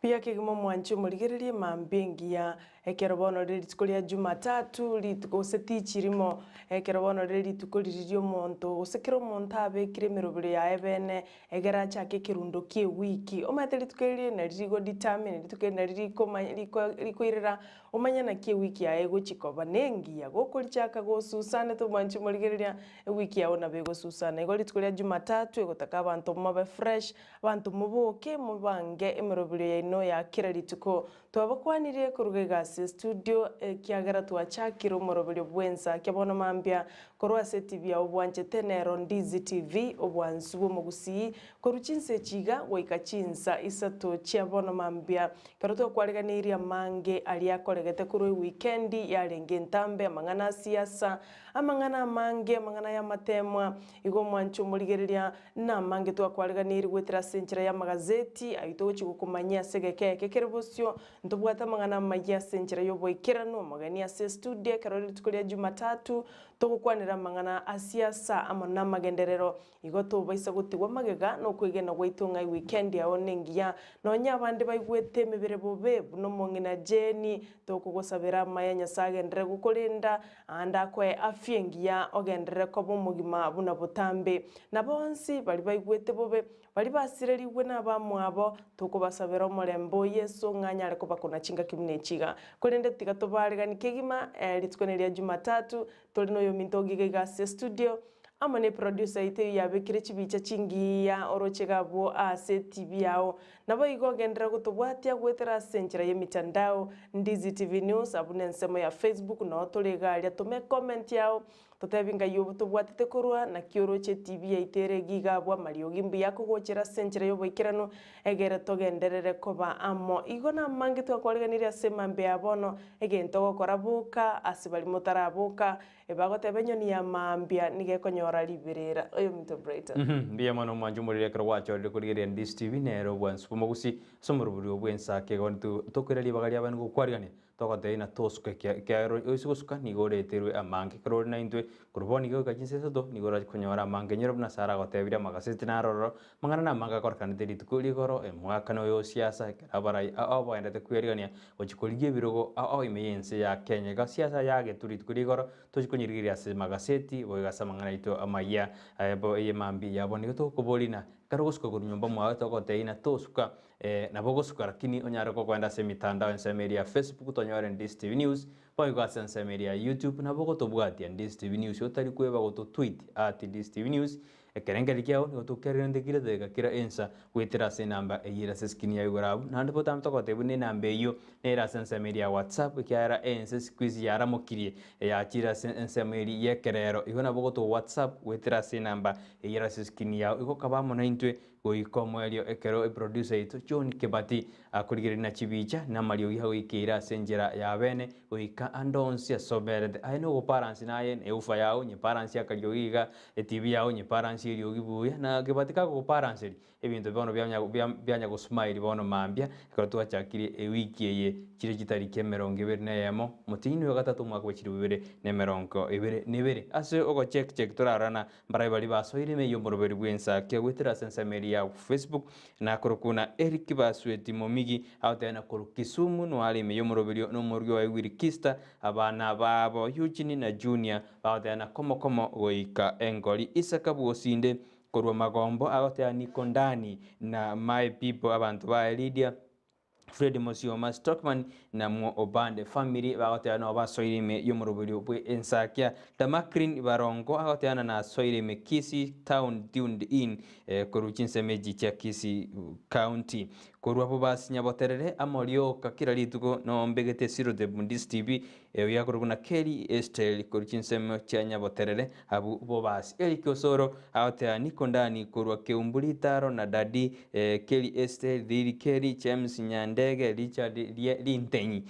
Buya kegima omwanche omorigererie mambia engiya Ekero bono rire rituko ria Jumatatu, rituko gose tichi rimo, ekero bono rire rituko riria ri'omonto, gose kera omonto abekire emerobero yaye bene, egere achake ekerundo ki'ewiki. Omanyete rituko eri nari rigo determine, rituko eri nari rikomanya riko rikoirera omanye naki ewiki yaye egochi koba. Nengiya gokorichaka gosusanete omwanchi omorigereria, ewiki yago nabo egosusana. Igo rituko ria Jumatatu egotaka abanto mobe fresh, abanto moboke, mobange emeroberio yaino ya kera rituko. Twabakwanirie koruga iga ase estudio ekiagera twachakire omoroberio bw'ensa kia bono mambia korwa ase etibi yao bwanchete nero Ndizi TV obwansu bw'omogusii korwa chinsa echi iga goika chinsa isato chia bono mambia ekero twakwariganeirie amange aria akoregete korwa ewikendi yarenge entambe amang'ana a siasa amang'ana amange amang'ana y'amatemwa igo omwanche omorigereria Namange twakwariganirie goetera ase enchera y'amagazeti ayio togochia gokomanyia ase egeka eke kere bosio. Ntobwate amang'ana amayia ase enchera y'oboikeranu, omogeni ase estudio ekero rituko ria Jumatatu, togokwanera amang'ana a siasa amo namagenderero. Igo tobaisa gotigwa magega nokwegena gwaito ng'a ewikendi yao nengiya. Nonya abande baigwete emebere bobe buna omong'ina Jane, tokogosabera amaya Nyasae agenderere gokorenda Aande akoe afya engiya, ogenderere koba omogima buna botambe. Na bonsi baria baigwete bobe, baria basirerigwe nabamwabo, tokobasabera omorembe o Yeso ng'a anyare kobakuna chingaki buna echi iga. Korende tiga tobaregani kegima, rituko neria Jumatatu, tore noyominto ogiga iga ase estudio, amo ne producer yaito eyio yabekire chibicha chingiya oroche iga abwo ase etibi yao. Naboigo ogenderere gotobwatia goetera ase enchera y'emitandao, Ndizi TV News, abwo nensemo ya Facebook noo tore iga aria tome ecomment yao totebi ngai obo tobwatete korwa naki oroche etv yaito ere iga iga abwo amariogi mbuya akogochera ase enchera y'oboikeranu egere togenderere koba amo. Igo namange twakwariganirie ase emambia ya bono egento ogokora boka ase baria motaraboka Ebagoteba enyoni ya mambia nigo ekonyora riberera. Oyominto Brighton. Mbuya mono omwancho omoriri ekero gwachorire korigereria Ndisi TV nere obwansu bw'omogusi ase omorobori oo bw'ensake igo tokoira ribaga riabene gokwarigania togotebia ng'a tosuke ekiagera oise gosuka nigo oreterwe amange ekero ore naintwe korwa bono iga goika chinsa isato nigo orache konyora amange enyora buna Sarah agotebirie amagaseti naro ororo amang'ana namange akorekanete rituko rigoro omwakano oyo o siasa ekero abarai ao baendete kwerigania Gochia korigia ebirogo ao ime y'ense ya Kenya. Iga siasa yagetwe rituko ria igoro, tochie konyerigereria ase magaseti, boigo ase amang'ana aito amayia. Aye bo eye mambia yabo nigo tokoboria ng'a ekero ogosuka korwa nyomba mwao togotebia ng'a tosuka, nabo ogosuka lakini onyare kogoenda ase emitandao ensemo eria ya Facebook tonyore Ndisi TV News, boigo ase ensemo eria ya YouTube nabo ogotobwatia Ndisi TV News otari kweba goto tweet at Ndisi TV News Ekerengererio kiao nigo tokererente kera edageka kera ensa goetera ase enamba eyio ere ase eskrini ya igoro abwo. Naende botambe togotebia buna enamba eyio nere ase ensemo eria ya WhatsApp ekiagera ense siku hizi yaramokirie yachire ase ensemo eria y'ekerero. Igo nabo ogotoa WhatsApp goetera ase enamba eyio ere ase eskrini yao. Igo kaba amo naintwe. Goika omoerio ekero eproducer yaito John Kibati akorigereria na chibicha na amariogi agoikeire ase enchera ya bene goika ande onsi ase oberete. Aye nogobalansi naye na ewoofer yao nyebalansie akariogi iga, etv yao nyebalansie eriogi buya na Kibati kagogobalanseria ebinto bono bianya bianya gosmile bono mambia ekero twachakire ewiki eye chire chitariki emerongo ebere na eyemo omotienyi oyo gatato omwaka bwa chilifu ibere na emerongo ebere na ebere. Ase ogocheck check torarorana Mbarai baria basoire ime y'omoroberi bw'ensakia goetera ase ensemo eria ya Facebook, na korokwa na Eric Basweti Momigi, agoteba na korwa Kisumu noare ime y'omoroberi n'omorugi oye Willy Kista, abana babo Eugene na Junior, bagoteba na komo komo goika engori. Isaka Bwosinde korwa Magombo agoteba niko ndani na my people abanto baye Lydia Fred Mosioma Stockman na mwo Obande family bagoteba nabo basoire ime y'omoroberio bwe ensakia. Damakrin Barongo agoteba na nasoire ime Kisii town tuned in eh, korwa chinsemo echi chia Kisii county. Korwa abwo basi Nyaboterere amo rioka kera rituko nombegete Sirote Bundisi TV eyo yakorokwa na Kelly Estel korwa chinsemo chia Nyaboterere abwo bobasi. Eric Osoro agoteba niko ndani korwa Keumbu Ritaro na Daddy Kelly Esther, Lily Kelly, James Nyandege, Richard Rintenyi,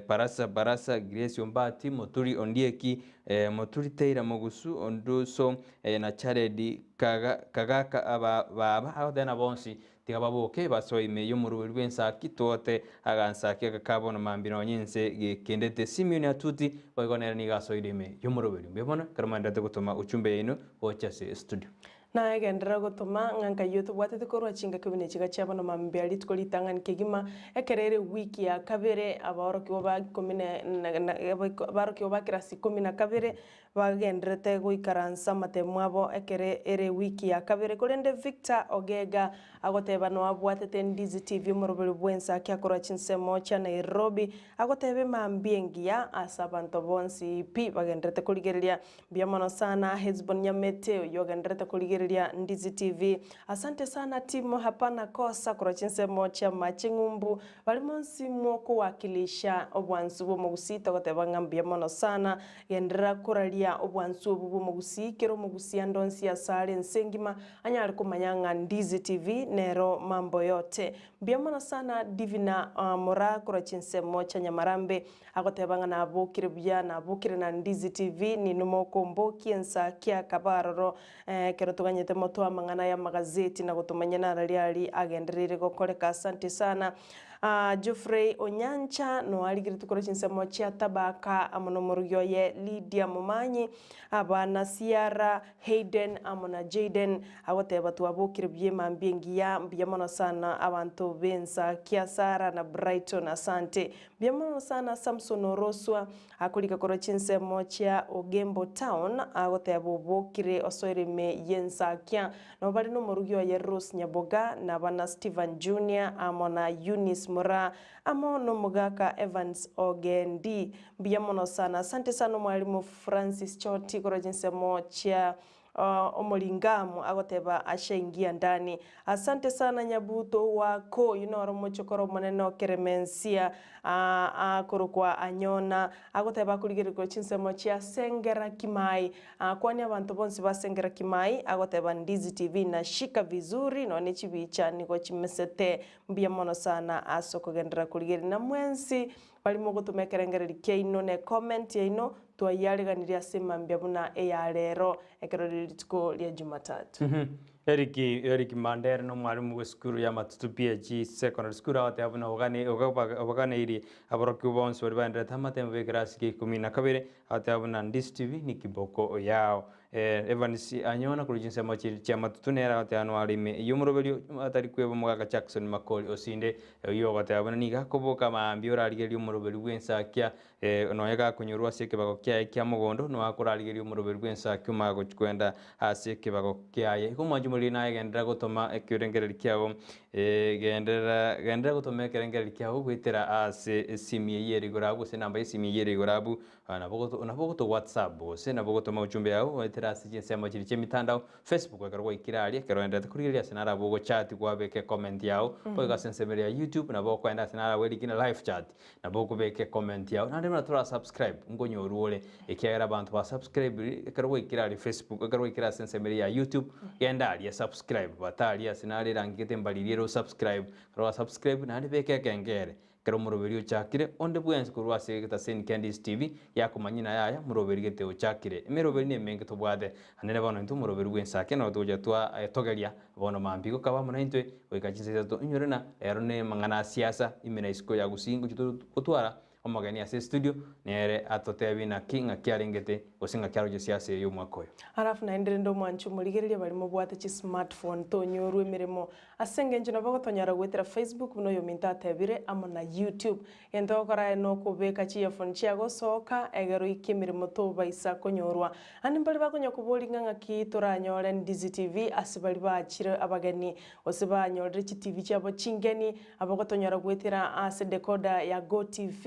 Barasa Barasa, Grace Ombati, Moturi Ondieki, Moturi Taylor Mogusu, Onduso na Jared Kagaka aba baba agoteba na bonsi tiga baboke basoe ime y'omorweri bw'ensaki twote agansaki aka ka bono mambia nonye inse gekendete. Simeon Atuti boigo nere nigo asoire ime y'omorweri. Mbuya mono ekero mwaenderete gotoma uchumbe yaino gocha ase studio. Nagenderera gotoma ng'a nkayio tobwatete korwa chingaki buna echiga chia bono mambia rituko ritang'ani kegima, ekero ere ewiki ya kabere abaorokigwa ba ikomi na abaorokigwa ba kirasi ikomi na kabere bagendererete goikaransa amatemo abo ekero ere ewiki ya kabere. Korende Victor Ogega agoteba noabwatete Ndizi TV omoroberi bw'ensaki akorwa chinsemo chia Nairobi agoteba emambia engiya ase abanto bonsi pi bagendererete korigereria Mbuya mono sana Hesbon Nyamete oyio ogendererete korigereria Ndizi TV. Asante sana Timo Hapana Kosa korwa chinsemo chia Mache Ng'umbu bari monsi mokowakilisha obwansu bw'omogusii togoteba ng'a mbuya mono sana. Genderera koraria obwansu obo bw'omogusii kera omogusii ande onsi asare ense engima anyare komanya ng'a Ndizi TV nero mambo yote. Mbuya mono sana Divina Moraa korwa chinsemo chia Nyamarambe. Agoteba ng'a nabokire buya, nabokire na Ndizi TV, ninwe mokombokia ensa kia akaba aroro ekero toganyete motoe amang'ana y'amagazeti na gotomanya narari aria agendereire gokoreka. Asante sana. Geoffrey Onyancha noarigeretie korwa chinsemo chia Tabaka amo nomorugi oye Lydia Momanyi, abana Ciara, Hayden amo na Jayden, agoteba twabokire buya emambia engiya, mbuya mono sana abanto b'ensa kia Sarah na Brighton, asante. Mbuya mono sana Samson Oroswa akorika korwa chinsemo chia Ogembo town agoteba obokire osoire ime y'ensakia. Nabo bare nomorugi oye Rose Nyaboga na abana Stephen Junior amo na Eunice Moraa amo nomogaka Evans Ogendi. Mbuya mono sana. Asante sana omwalimu Francis Choti korwa chinsemo chia Omoringamu agoteba ashaingia ndani. Asante sana Nyabuto wako oyio noro omochokoro omonene o Keremensia akorokwa Anyona agoteba akorigererigwa chinsemo chia Sengera Kimai akwanie abanto bonsi ba Sengera Kimai agoteba Ndizi TV na shika vizuri nonye chibicha nigo chimesete mbuya mono sana ase okogenderera korigereria na mwensi Baria mogotoma ekerengererio kiaino na ecomment yaino, twayiareganirie ase mambia buna eya rero, ekero rire rituko ria Jumatatu. Eric Eric Mandere nomwalimu bw'esukuru ya Matutu PHE Secondary School agoteba buna obogane obaganeirie aborokigwa bonsi baria baenderete amatemo b'ekerasi kia ikomi na kabere agoteba buna Ndizi TV ni kiboko yao. Evans Anyona korwa chinsemo chia Matutu nere agoteba noare ime y'omoroberio atari kweba omogaka Jackson Makori Osinde oyio ogoteba buna nigo akoboka maambia orarigererie omoroberio bw'ensakia nonya gakonyorwa ase ekebago kiaye kia mogondo noa akorarigereria omoroberio bw'ensakia omanye gochia kwenda ase ekebago kiaye. Igo omwanchi omoriri naye genderera gotoma ekerengererio kiao genderera genderera gotoma ekerengererio kiao goetera ase esimi eyio ere igoro abwo gose enamba y'esimi eyio ere igoro abwo. Nabo ogoto whatsapp gose nabo ogotoma ujumbe yao goetera. goetera ase chinsemo chiria chi'emitandao, Facebook ekero gwaikire aria, ekero oenderete korigereria ase narabwo ogochati kwabeka ecomment yao, boigo ase ensemo eria ya YouTube nabo okoenda ase narabwo erikire live chat, nabo okobeka ecomment yao, naende buna tora subscribe nkonyorwa ore, ekiagera abanto ba subscribe ekero gwaikire aria Facebook, ekero gwaikire ase ensemo eria ya YouTube, genda aria subscribe, bata aria ase nare erangi gete mbariri ere osubscribe, ekero gwa subscribe naende beka ekengere, Ekero omoroberi ochakire, onde bwensi korwa ase egetaseni kia Ndizi TV yakomanyia na yaya moroberi gete ochakire. Emeroberi nemenge tobwate. Naende bono intwe omoroberi bw'ensake noro togocha twatogeria bono mambia gokaba amo naintwe goika chinsa isato inyore na rero nemang'ana a siasa ime na isiko ya Gusii ngochia gotwara omogeni ase estudio nere atotebie naki ng'aki arengete gose ng'aki aroche siasa eye y'omwaka oyo. Alafu naende rende omwanche omorigereria baria mobwate chismartphone tonyorwa emeremo Ase engencho nabo gotonyara goetera Facebook buna oyominto atebire amo na YouTube. Egento ogokora aye nokobeka chiyephone chiago soka egere oike emeremo tobaisa konyorwa. Ande mbare bakonya koboria ng'a ng'aki toranyore Ndizi TV ase baria bachire abageni gose banyorire chitivi chiabo chingeni abo gotonyora goetera ase decoder ya GoTv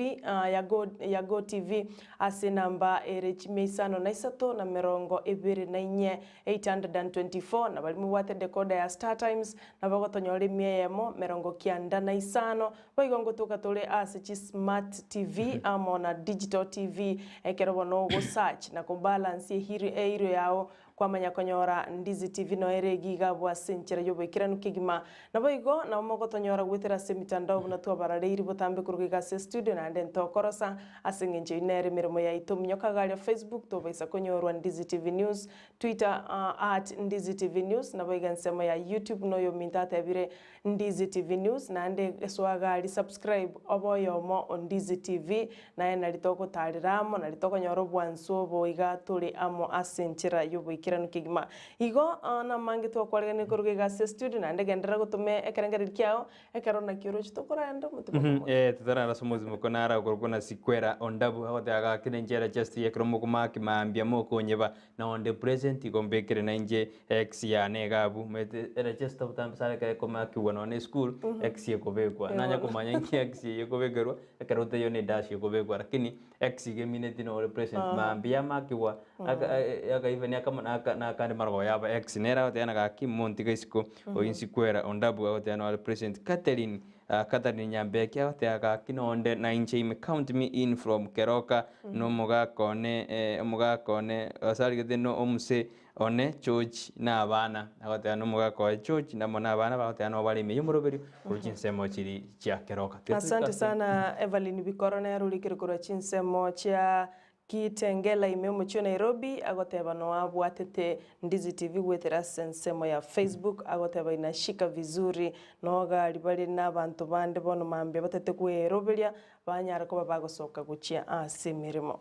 ya Go ya GoTv ase enamba ere chimia isano na isato na 24 824, na baria mobwate decoder ya StarTimes, nabo gotonyora emia eyemo, 95, boigo ngotoka tore ase chi smart TV amo na digital TV, ekero bono ogo search na ko balance ehiri eirio yao kwamanya konyora Ndizi TV noyo ere iga iga abwo ase enchera y'oboikeranu kegima. Naboigo nabo mogotonyora goetera ase emitandao buna twabarareiri botambe koruga iga ase estudio naende ntokorosa ase eng'encho eyio nere emeremo yaito minyoka iga aria Facebook tobaisa konyorwa Ndizi TV News Twitter at Ndizi TV News, naboigo ensemo ya YouTube noyominto atebire Ndizi TV News, naende eswaga aria subscribe obe oyomo o Ndizi TV, naye nari togotarera amo, nari tokonyora obwansu obo iga tore amo ase enchera y'oboikeranu kegima. Igo namange twakwareganire koruga iga ase estudio, naende genderera gotoma ekerengererio kiao Ekero naki oroche tokoraenda omotima omoke. Eh, totarara ase omosiboko nara okorokwa na sikwera ondabu agoteba gaki nenchera chest ekero mokomaki mambia mokonyeba na onde present igo mbekere nainche ex yane iga abwo omanyete ere chest botambe sana ekero ekomakiwa nonye na esukuru ex ekobekwa nanya komanya inki ex eywo ekobekerwa ekero otaiyo ne edash ekobekwa lakini ex iga emineti nore present mambia yamakiwa aka even akamo na akande marogoba yaba ex nere agoteba ng'a gaki montiga isiko Oyo Nsikwera Ondabu agoteba nore President Catherine Catherine Nyambeki agoteba gaki nonde na inche ime count me in from Keroka nomogaka one omogaka one ase arigete no omuse one George na abana agoteba nomogaka oye George namo na abana bagoteba nabo bare ime yomoroberio korwa chinsemo chiri chia Keroka. Asante sana Evelyn Bikoro nere orikire korwa chinsemo chia Kitengela ime omochie o Nairobi agoteba noa abwatete Ndizi TV goetera ase ensemo ya Facebook agoteba inashika vizuri noga aria bare na abanto bande bono mambia batete kweroberia banyare koba bagosoka gochia ase emeremo.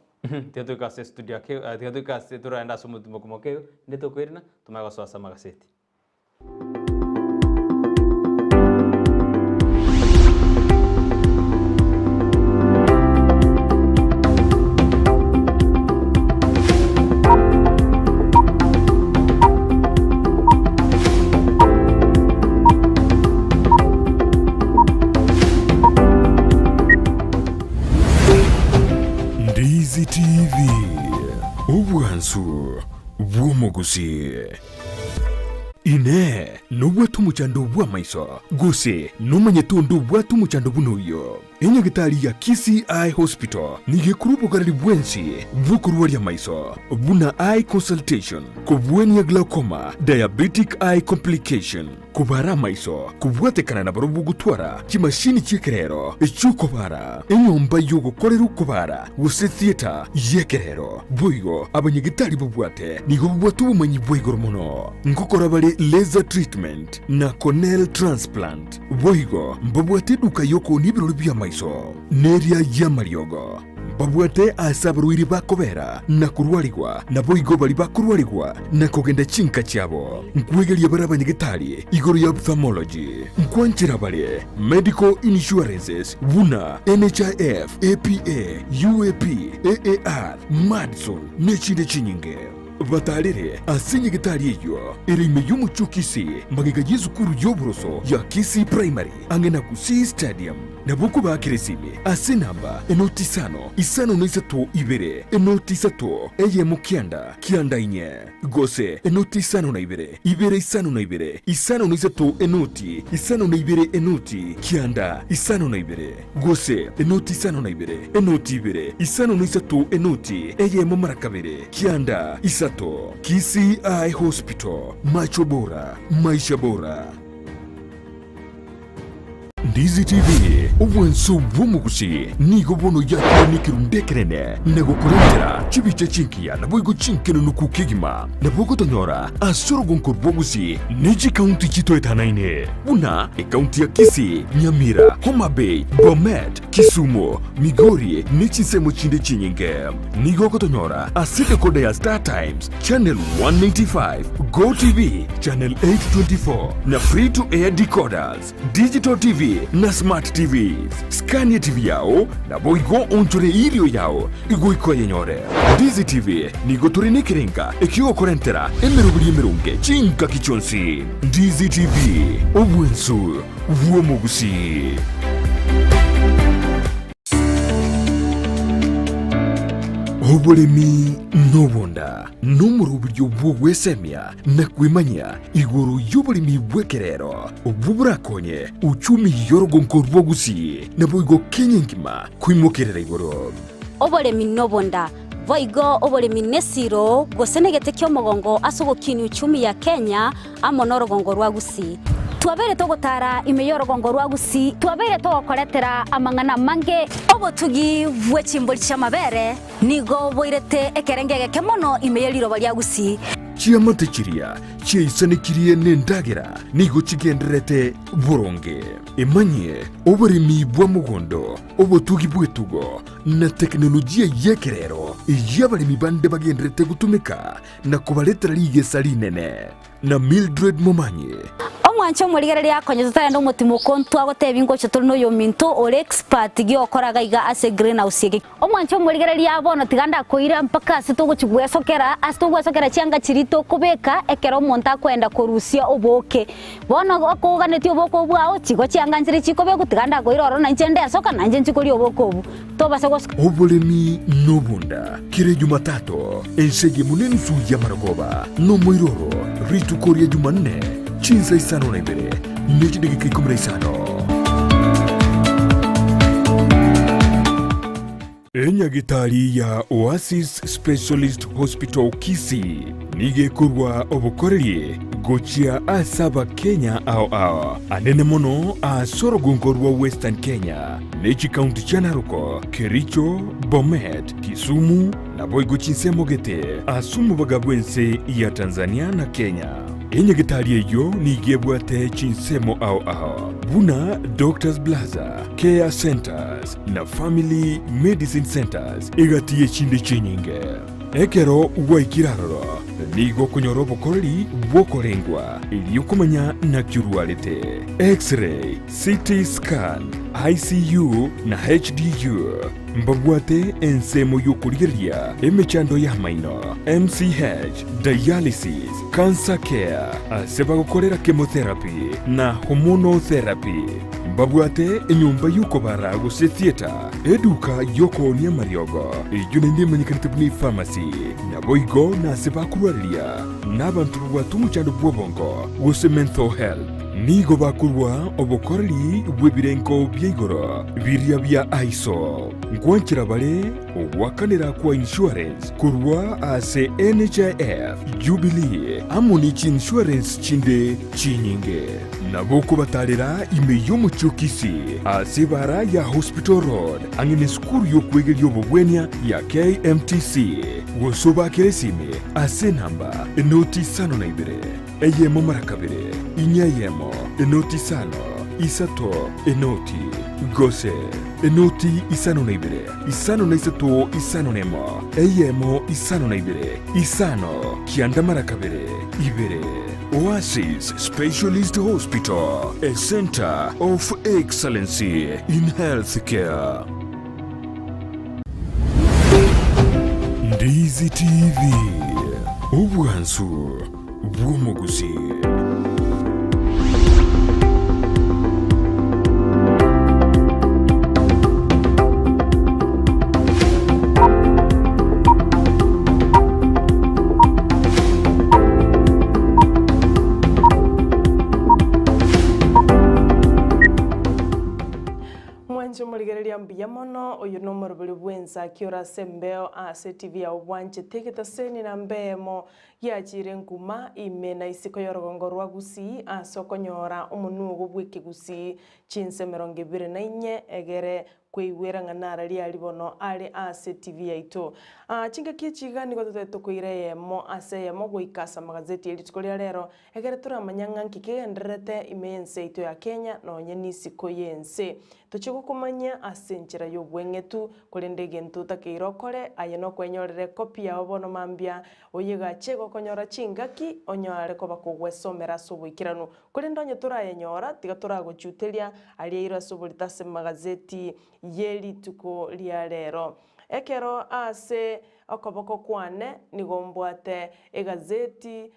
Tiga toike ase estudio ake, tiga toike ase toraende ase omotimoko moke igo, inde tokoirana, tomanye gosoa ase amagaseti. Ndizi TV, obwansu bw'omogusii. Inee! Nobwate omochando bw'amaiso? Gose nomanyete onde obwate omochando buna oyio? Enyagitari ya Kisii Eye Hospital nigo ekorwa obogareri bwensi bw'okorwaria amaiso, buna eye consultation, kobwania glaucoma, diabetic eye complication, kobara amaiso, kobwatekana na barobwo gotwara chimashini chi'ekerero echi'okobara, enyomba y'ogokorera okobara gose theatre y'ekerero. Boigo abanyagitari babwate nigo babwate obomanyi bwa igoro mono, ngokora bare laser treatment na corneal transplant. Boigo mbabwate eduka y'okoonia ebirori bi'amaiso, neria y'amariogo. Mbabwate aase abarwaire bakobera na korwarigwa, naboigo baria bakorwarigwa na kogenda chinka chiabo. Nkwegeria bare abanyagetari igoro ya ophthalmology. Nkwanchera bare medical insurances buna NHIF, APA, UAP, AAR, Madison, nechinde chinyinge. Batarere ase nyagetari eyio ere ime y'omochie o Kisii, magega y'esukuru y'oboroso ya Kisii Primary, ang'e na Gusii Stadium. Nabo okobaakera esimi ase enamba enoti isano, isano na isato ibere, enoti isato, eyemo kianda, kianda inye, gose enoti isano na ibere, ibere isano na ibere, isano na isato enoti, isano na ibere enoti, kianda, isano na ibere, gose enoti isano na ibere, enoti ibere, isano na isato enoti, eyemo mara kabere, kianda, isato. Kisii Eye Hospital, macho bora, maisha bora. Ndizi TV, obwanso bw'omogusi, nigo bono yakire nekerundu ekenene na gokorentera chibicha chingiya naboigo chinkenenuku kegima. Nabo ogotonyora ase orogonko rw'ogusi ne chikaunti chitoetanaine buna ekaunti ya Kisii, Nyamira, Homa Bay, Bomet, Kisumu, Migori ne chinsemo chinde chinyinge. Nigo ogotonyora ase decoder ya Star Times, Channel 195, Go TV, Channel 824 na Free to Air decoders, Digital TV na Smart TVs. Skania TV yao naboigo onchore eirio yao igoika oyenyore. Ndizi TV nigo tore nekerenga ekiogokorentera emeroberi emeronge chingaki chionsi. Ndizi TV, obwensu bw'omogusii. Oboremi nobonda nomoroberio bw'ogwesemia na kwemanyia igoro y'oboremi bw'ekerero, obwo borakonye uchumi y'orogonko rwa Gusii naboigo Kenya engima koimokerera igoro. Oboremi nobonda, boigo oboremi nesiro gose negete ki'omogongo ase ogokinia uchumi ya Kenya amo norogongo rwa Gusii. Twabeire togotara ime y'orogongo rwa Gusii, twabeire togokoretera amang'ana amange. Obotugi bwe chimbori chi'amabere nigo boirete ekerengo egeke mono ime ye riroba ria Gusii. Chiamate chiria chiaisanekirie nendagera nigo chigendererete boronge. Emanyie oboremi bwa mogondo, obotugi bw'etugo, na tekinolojia y'ekerero eyio abaremi bande bagendererete gotumeka na kobaretera rigesa rinene. Na Mildred Momanyi. Omwanche omorigereria akonye totarenda omotimoko ontwe agotebi ngocha tore noyominto ore expert giokora gaiga ase greenhouse eke. Omwanche omorigereria bono tiga ndakoira mpaka ase togochi gwesokera ase togwesokera chianga chiria tokobeka ekero omonto akoenda korusia oboke. Bono okoganetie oboke obwo bwao chigo chianga nchire chikobekwa tiga ndakoira ororo nainche ndesoka nainche nchi koria oboke obwo. Tobasa gosoka. Oboremi nobonda, kera Ejumatatu, ense eyemo nenusu y'amarogoba, nomoiroro, rituko ria Jumanne, chinsa isano na ibere ne chidageka ikomi na isano. Enyagitari ya Oasis Specialist Hospital Kisii nigo ekorua obokoreri gochia ase Abakenya ao ao, anene mono ase orogongo rwa Western Kenya ne chikaunti chia Narok, Kericho, Bomet, Kisumu naboigo chinsemo gete ase omobaga bw'ense ya Tanzania na Kenya. Enyagitari eyio nigo ebwate chinsemo ao ao buna Doctors Plaza, Care Centers na Family Medicine Centers egati y'echinde chinyinge. Ekero gwaikire aroro, nigo okonyora obokoreri bw'okorengwa erio komanya naki orwarete, X-ray, CT scan, ICU na HDU. Mbabwate ensemo y'okorigereria emechando y'amaino, MCH, dialysis, cancer care, ase bagokorera chemotherapy na hormonal therapy. Mbabwate enyomba y'okobara gose theatre, eduka y'okoonia amariogo, eyio naende emanyekanete buna epharmacy, naboigo nase bakorwareria nabanto babwate omochando bw'obongo gose mental health. Nigo bakorua obokoreri bw'ebirengo bia igoro biria bia ISO. Nkwanchera bare ogoakanera kwa insurance korwa ase NHIF, Jubilee amo ne chiinsurance chinde chinyinge. Nabo okobatarera ime y'omochie o Kisii ase ebara ya Hospital Road ang'e nesukuru y'okwegeria obogwenia ya KMTC, gose obakere esimi ase enamba enoti isano na ibere, eyemo mara kabere, inye eyemo, enoti isano, isato, enoti, gose enoti isano na ibere, isano na isato, isano na emo, eyemo, isano na ibere, isano, kianda mara kabere, ibere. Oasis Specialist Hospital, a center of excellency in healthcare. Ndizi TV. Obwansu bw'omogusii. Mwanche omorigereria mbuya mono, oyo nomoroberi bw'ensaki ore ase embeo ase etibi yao bwanchete egetaseni namba eyemo giachire nkuma ime na isiko y'orogongo rwa Gusii ase okonyora omonuogo bw'ekegusii chinsa emerongo ebere na inye egere Kweigwera ng'a nararia aria bono are ase TV yaito. Aa, chingaki echi iga nigo totagete tokoira eyemo ase eyemo goika ase amagazeti e rituko ria rero, ekere toramanya ng'a nki kegendererete ime y'ense yaito ya Kenya nonye nisiko y'ense. Tochie gokomanyia ase enchera y'obweng'etu, korende egento otakeire okore, aye nokwenyorera ekopi yao bono mambia, oyegache gokonyora chingaki, onyare koba kogwesomera ase oboikeranu. Korende onye torayenyora, tiga toragochuteria aria airwe ase oborito ase amagazeti ye rituko ria rero. Ekero ase okoboko kwane nigo mbwate egazeti,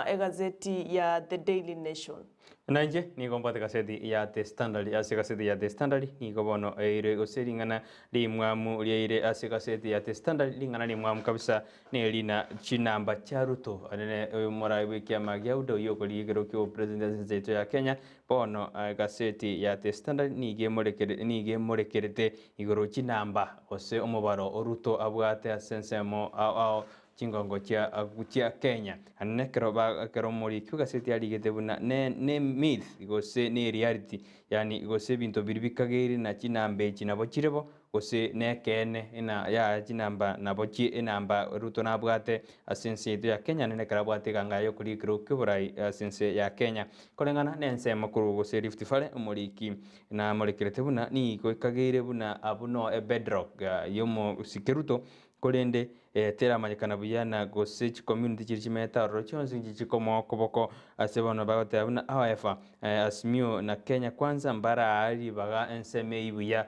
egazeti ya The Daily Nation. Na inche nigo mbwate egaseti ya The Standard. Ase egaseti ya The Standard nigo bono eire gose ring'ana rimwamu riaire ase egaseti ya The Standard, ring'ana rimwamu kabisa Nerina chinamba chia Ruto anene omorai bw'ekiama gia UDA oyio okorigia ekero ki'obopresident ase ense yaito ya Kenya. Bono egaseti ya The Standard nigo emorekere nigo emorekerete igoro chinamba gose omobaro o Ruto abwate ase ensemo ao ao chingongo chia chia Kenya. Anene ekero ba ekero omoriki bw'egaseti arigete buna ne ne myth gose ne reality yaani gose ebinto biria bikageire na chinamba echi nabo chire bo Gose nekeene ng'a yaya chinamba nabo chie enamba Ruto nabwate ase ense yaito ya Kenya naende ekero abwate eganga y'okoria ekerogo ki'oborai ase ense ya Kenya. Koreng'ana nensemo korwa gose Rift Valley omoriki namorekerete buna nigo ekageire buna abwo no ebedrock y'omosike Ruto korende teramanyekana buya na gose chicommunity chiria chimenyete aroro chionsi nchichi chikomoa okoboko ase bono bagoteba buna however Azimio na Kenya Kwanza mbaraa ribaga ensemo eyio buya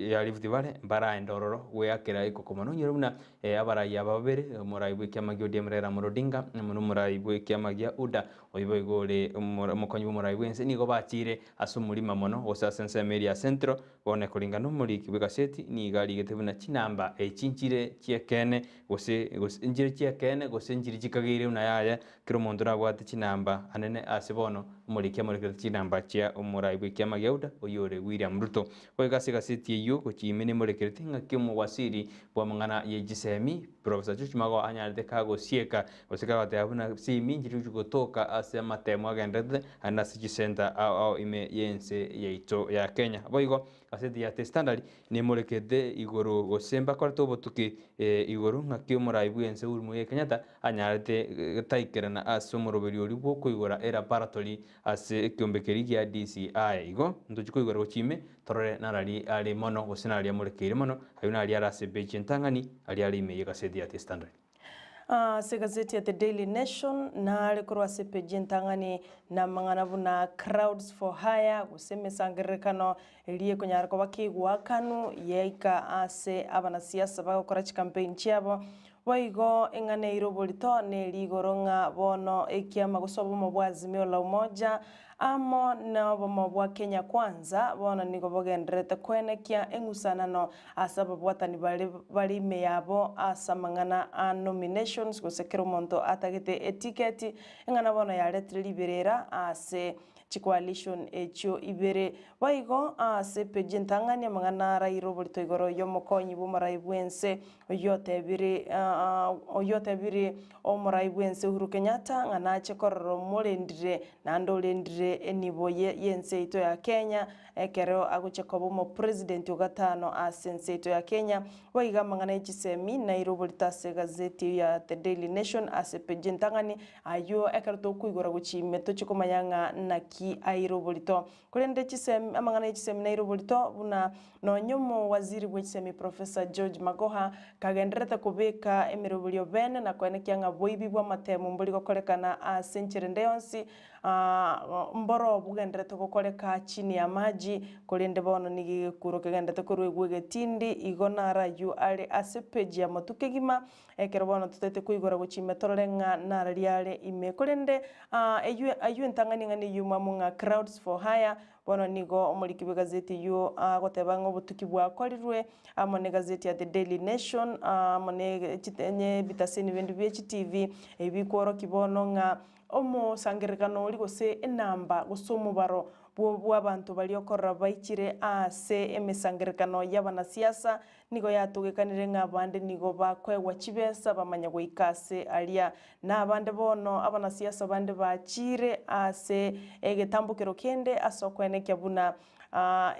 ya Rift Valley mbaraende ororo gweakera ekoko mono. Onyore buna abarai aba babere, omorai bw'ekiama gia ODM Raila Amolo Odinga amo na omorai bw'ekiama gia UDA oyio boigo ore omokonyi bw'omorai bw'ense nigo bachire ase omorima mono gose ase ensemo eria ya Central. Bono koringana nomoriki bw'egaseti nigo arigete buna chinamba echi nchire chi'ekeene gose gose nchire chi'ekeene gose nchire chikageire buna yaya kera omonto nabwate chinamba anene ase bono omoriki amorekerete chinamba chia omorai bw'ekiama gia UDA oyio ore William Ruto. Goika ase egaseti eyio gochia ime nemorekerete ng'aki omowasiri bw'amang'ana ye chisemi Professor George Magoha anyarete kagosieka gose kagoteba buna semi nchiri gotoka ase amatemo agendererete naende ase chisenta ao ao ime y'ense yaito ya Kenya. Boigo Gaseti ya The Standard nemorekete igoro gose mbakorete obotuki igoro ng'aki omorai bw'ense Uhuru Muigai Kenyatta anyarete gotaikerana ase omoroberio oria bw'okoigora elaboratory ase ekeombe keria gia DCI. Igo ntochie koigora gochia ime torore narari are mono gose narari amorekeire mono ayio nari are ase epeji entang'ani aria are ime y'egaseti ya The Standard. Ase egazeti ya The Daily Nation nare korwa ase epeji entang'ani namang'ana buna Crowds for Hire gose emesangererekano eria ekonyara koba kegoakanwu yaika ase abanasiasa bagokora chicampaign chiabo. Boigo eng'ana eire oborito neri igoro ng'a bono ekiama gose obomo bwa Azimio la Umoja amo nobomo bwa Kenya Kwanza bono nigo bogendererete koenekia eng'usanano Ase ababwatani bare bare ime yabo ase amang'ana a nominations gose kera omonto atagete etiketi, eng'ana bono yaretire riberera ase chicoalition echio ibere. Boigo ase epeji entang'ani amang'ana araire oborito igoro y'omokonyi bw'omorai bw'ense oyio otebire oyio otebire omorai bw'ense Uhuru Kenyatta ng'a nache korora omorendire naende orendire enibo ye y'ense yaito ya Kenya Ekero agochia koba omopresident o gatano ase ense yaito ya Kenya, boigo amang'ana ye chisemi naire oborito ase egazeti eyio ya The Daily Nation ase epeji entang'ani, ayio ekero tokoigora gochia ime tochie komanya ng'a naki. Naki aire oborito. Korende chisemi, amang'ana ye chisemi naire oborito buna nonye omowaziri bwe chisemi Professor George Magoha kagendererete kobeka emeroberio bene na koenekia ng'a boibi bw'amatemu mbori gokorekana ase enchera ende yonsi, mboro bogendererete gokoreka chini ya maji, korende bono nigo egekuro kegendererete koruegwa egetindi, igo naro ayio are ase page ya motwe kegima. Ekero bono totaete koigora gochia ime torore ng'a nararia are ime. Korende eyio ayio entang'ani eng'ana eyio mwamu ng'a crowds for hire, bono nigo omoriki bw'egazeti eyio agoteba ng'a obotuki bwakorirwe amo negazeti ya The Daily Nation amo ne chite ebitaseni binde bie chitivi, ebi bikworokia bono ng'a omosangererekano oria gose enamba gose omobaro bw'abanto baria okorora baichire ase emesangererekano y'abanasiasa Nigo yatogekanire ng'a abande nigo bakoegwa chibesa bamanya goika ase aria, na abande bono abanasiasa bande bachiire ase egetambokero kende ase okoenekia buna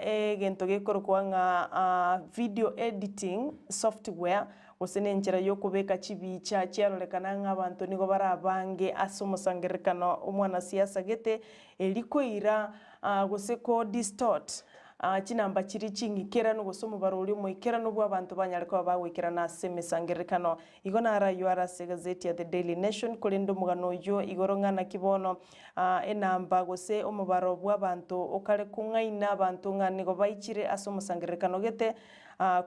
egento gekorokwa ng'a video editing software gose nenchera yokobeka chibicha chiarorekana ng'a abanto nigo bare abange ase omosangererekano omwanasiasa gete eri koira gose ko distort Chinamba chiria ching'ikeranu gose omobaro oria omoikeranu bw'abanto banyare koba bagoikerana ase emesangererekano. Igo naro ayio are ase egazeti ya The Daily Nation, korende omogano oyio igoro ng'a naki bono enamba gose omobaro bw'abanto okare kong'aina abanto ng'a nigo baichire ase omosangererekano gete,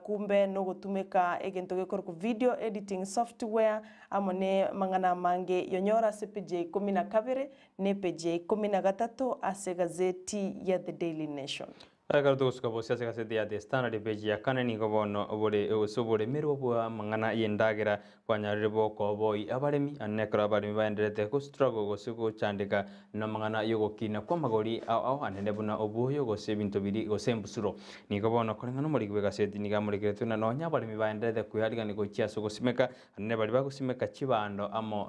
kumbe nogotumeka egento gekorokwa video editing software amo n'amang'ana amange yonyore ase epeji ya ikomi na kabere Nepeji ya ikomi na gatato ase egazeti ya The Daily Nation. Ekero togosuka bosio ase egaseti ya The Standard epeji ya kane nigo bono bore gose oboremerwa bwa amang'ana y'endagera bwanyarire bokoboi abaremi ane ekero abaremi baendererete go struggle gose gochandeka namang'ana y'ogokina kw'amagori ao ao anene buna obwoyo gose ebinto biri gose embusuro. Nigo bono koreng'ana omoriki bw'egaseti nigo amorekeretwe na nonya abaremi baendererete kwearigania gochia ase ogosimeka anene baria bagosimeka chibando amo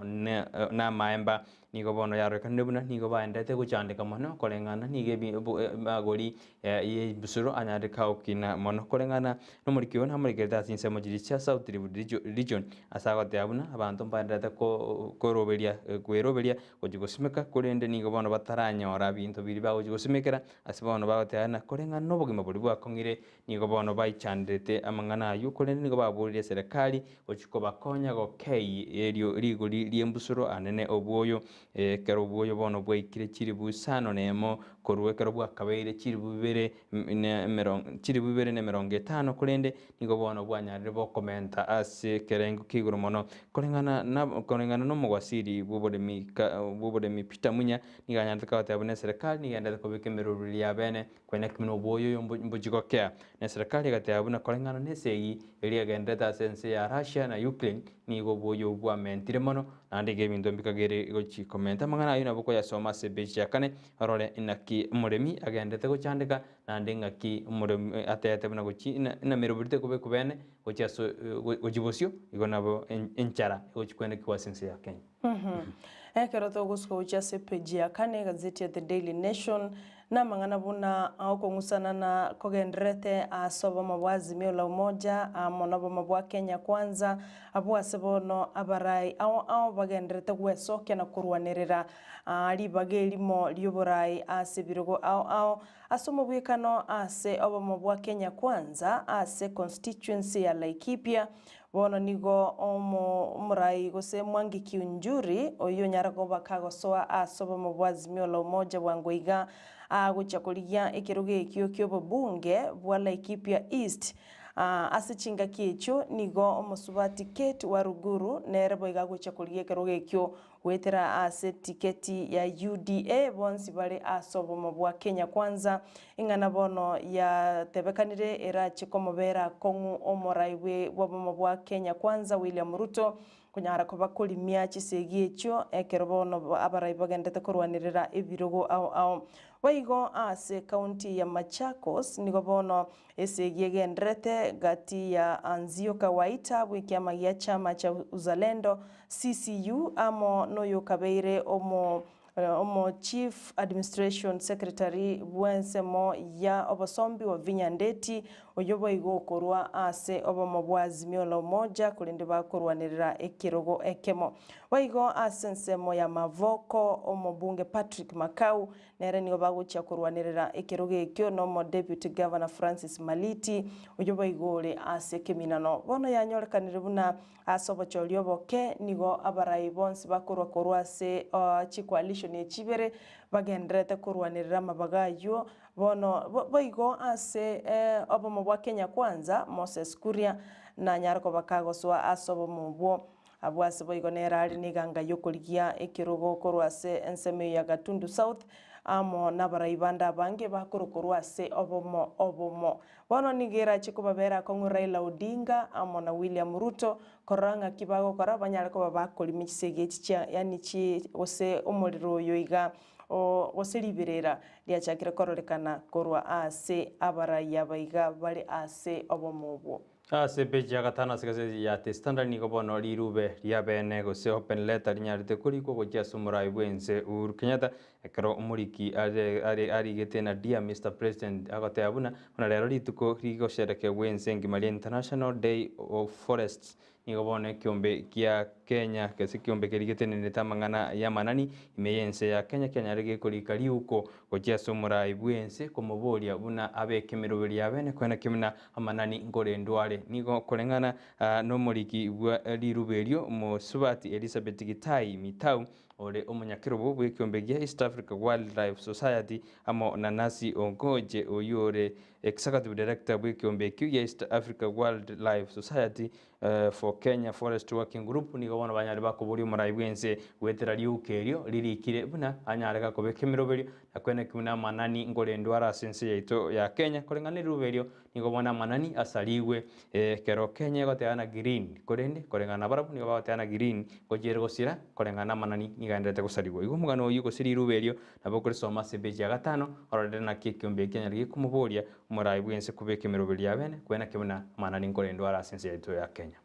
namaemba Nigo bono yarorekanire buna nigo baenderete gochandeka mono, koreng'ana nigo amagori y'embusuro anyarete gokina mono. Koreng'ana nomoriki oyo namorekerete ase chinsemo chiria chia South Rift Region ase agoteba buna abanto mbaenderete koroberia kweroberia gochia gosimeka korende nigo bono bataranyora binto biria bagochia gosimekera ase bono bagoteba ng'a koreng'ana nobogima boria bwakong'ire Nigo bono baichanderete amang'ana ayio, korende nigo baboririe eserekari gochia kobakonya gokei erio rigori ri'embusuro anene obwoyo. Ekero obwoyo bono bwaikire chilifu isano nemo korwa ekero bwakabeire chilifu bibere na emerongo chilifu bibere na emerongo etano, korende nigo bono bwanyarire bokomenta ase ekerengo kia igoro mono. Koreng'ana na koreng'ana nomowasiri bw'oboremi ka bw'oboremi Peter Munya nigo anyarete kogoteba buna eserekari nigo egenderete kobeka emeroberi yabene Kwene buna obwoyo oyo mbochie gokea. Na eserekari egateba buna koreng'ana nesegi eria egenderete ase ense ya Russia na Ukraine, nigo obwoyo obwo bwamentire mono, naende iga ebinto mbikagere gochi komenta. Amang'ana ayio nabo okoyasoma ase epeji ya kane, orore inaki omoremi agenderete gochandeka, naende ing'aki omoremi atebete buna gochi inameroberi tekobekwa bene gochia ase gochia bosio, igo nabo enchara egochi kwenekigwa ase ense ya Kenya. Ekero togosuka gochia ase epeji ya kane egazeti ya The Daily Nation, Namang'ana buna okong'usana na kogendererete ase obomo bwa Azimio la Umoja amo nobomo bwa Kenya Kwanza, abwo ase bono abarai ao ao bagendererete gwesokia na korwanerera ribaga erimo ri'oborai ase ebirogo ao ao ase omobwekano ase obomo bwa Kenya Kwanza ase constituency ya Laikipia. Bono nigo omorai gose Mwangi Kiunjuri oyio onyare koba kagosoa ase obomo bwa Azimio la Umoja bwango iga agochia korigia ekerogo ekio ki'obobunge bwa Laikipia East. Ase chingaki echio nigo omosubati Kate Waruguru nere boigo agochia korigia ekerogo ekio Goetera ase tiketi ya UDA bonsi bare ase obomo bwa Kenya Kwanza, ing'ana bono yatebekanire erache komobera akong'u omorai bw'obomo bwa Kenya Kwanza William Ruto konyara koba korimia chisegi echio ekero bono abarai bagendete korwanerera ebirogo ao ao. Boigo ase ekaunti ya Machakos nigo bono Esegi egendererete gati ya Nzioka Waita bw'ekiama gia chama cha Uzalendo, CCU, amo noyokabeire omo Omo Chief Administration Secretary bw'ensemo ya obosombi Wavinya Ndeti, oyio boigo okorwa ase obomo bwa Azimio la Umoja korende bakorwanerera ekerogo ekemo. Boigo ase ensemo ya Mavoko, omobunge Patrick Makau nere nigo bagochia korwanerera ekerogo ekio na omo Deputy Governor Francis Maliti, oyio boigo ore ase ekeminano. Bono yanyorekanire buna Ase obochori oboke nigo abarai bonsi bakorwa korwa ase chicoalition echi ibere bagendererete korwanerera amabaga ayio. Bono boigo ase obomo bwa Kenya Kwanza, Moses Kuria nanyare koba kagosoa ase obomo obwo. Abwo ase boigo nere are neganga y'okorigia ekerogo korwa ase ensemo ya Gatundu South amo nabarai bande abange bakorwa korwa ase obomo obomo. Bono nigo erache kobabera akong'u Raila Odinga amo na William Ruto korora ng'aki bagokora banyare koba bakorima chisegi echi chia yaani chi gose omorero oyo iga o gose riberera riachakire kororekana korwa ase abarai aba iga bare ase obomo obwo. Ase epeji ya gatano ase egazeti ya The Standard nigo bono rirube ria bene gose open letter rinyarete korikwa gochia ase omorai bw'ense Uhuru Kenyatta Ekero omoriki are are arigete na Dear Mister President agoteba buna buna rero rituko rigosherekewa ense engima ria International Day of Forests nigo bono ekiombe gia Kenya gose ekiombe keria getenenete amang'ana y'amanani ime y'ense ya Kenya kianyare gekorika riuko gochia ase omorai bw'ense komoboria buna abeke emeroberi yabene koena ki buna amanani nkorendwa are. Nigo koreng'ana nomoriki bwa riruba erio Omosubati Elizabeth Gitahi Mitau ore omonyakerobo bw'ekeombe gia East Africa Wildlife Society, amo na Nancy Ongoje oyio ore Executive Director bw'ekeombe ekio gia East Africa Wildlife Society for Kenya Forest Working Group, nigo bono banyare bakoboria omorai bw'ense goetera riuko erio ririkire buna anyare gakobeka emeroberio na kweneki buna amanani nkorendwa are ase ense yaito ya Kenya koreng'ana neriruba erio Nigo bono amanani asarigwe ekero Kenya egoteana green, korende koreng'ana nabarabwo nigo bagoteana green gochia ere gosira koreng'ana namanani nigo aenderete gosarigwa. Igo omogano oyio gose riruba erio nabo okorisoma ase epeji ya gatano ororere naki ekiombe eki kianyare gekomoboria omorai bw'ense kobeka emeroberi yabene kwena ki buna amanani nkorendwa are ase ense yaito ya Kenya.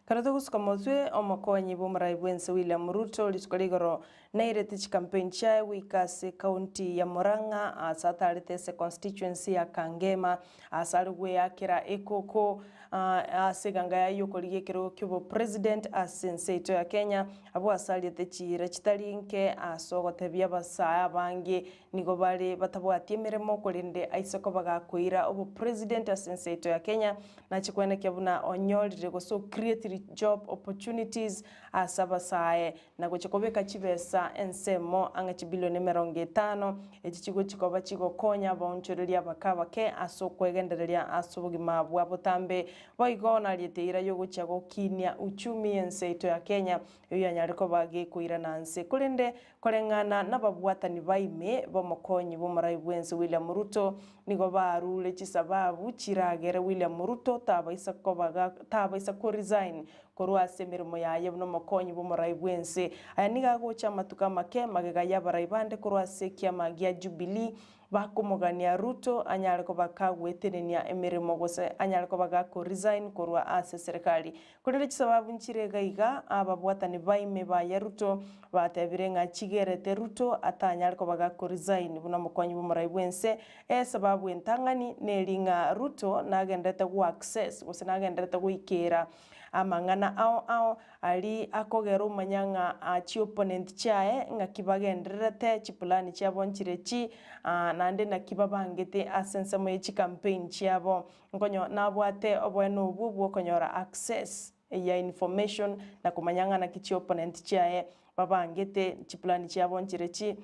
Ekero togosuka motwe, omokonyi bw'omorai bw'ense William Ruto rituko ria igoro Nairete chicampaign chiaye goika ase ecounty ya Murang'a ase atarete ase constituency ya Kangema ase are gweakera ekoko ase eganga yaye yokorigia ekerogo kiobopresident ase ense yaito ya Kenya. Abwo ase ariete chiira chitari nke ase ogotebia abasae abange nigo bare batabwati emeremo korende aise koba gakoira obopresident ase ense yaito ya Kenya nache kwenekia buna onyorire gose ocreatiri job opportunities ase abasae na gochia kobeka chibesa ensemo ang'e chibilioni 50, echi chigochia koba chigokonya abaonchoreria abake abake ase okwegendereria ase obogima bwa botambe. Boigo nariete eira y'ogochia gokinia uchumi y'ense yaito ya Kenya, eyio yanyare koba gekoirana nse. Korende koreng'ana nababwatani ba ime b'omokonyi bw'omorai bw'ense William Ruto, nigo barure chisababu chiragere William Ruto tabaisa koba tabaisa koresign Korwa ase emeremo yaye buna omokonyi bw'omorai bw'ense. Aya nigo agocha amatuko amake magega y'abarai bande korwa ase ekiama gia Jubilee bakomogania Ruto anyare koba kagwetenenia emeremo gose anyare koba gako resign korwa ase eserekari. Korende chisababu nchire iga iga ababwatani baime baye Ruto batebire ng'a chigerete Ruto atanyare koba gako resign buna omokonyi bw'omorai bw'ense. Esababu entang'ani neri ng'a Ruto nagenderete go access gose nagenderete goikera Amang'ana ao ao aria akogera omanya ng'a chiopponent chiaye ng'aki bagendererete, chiplan chiabo nchire chi, naende naki babangete ase ensemo ye chicampaign chiabo. Nkonyo nabwate oboene obwo bwokonyora access ya information na komanya ng'a naki chiopponent chiaye babangete, chiplan chiabo nchire chi.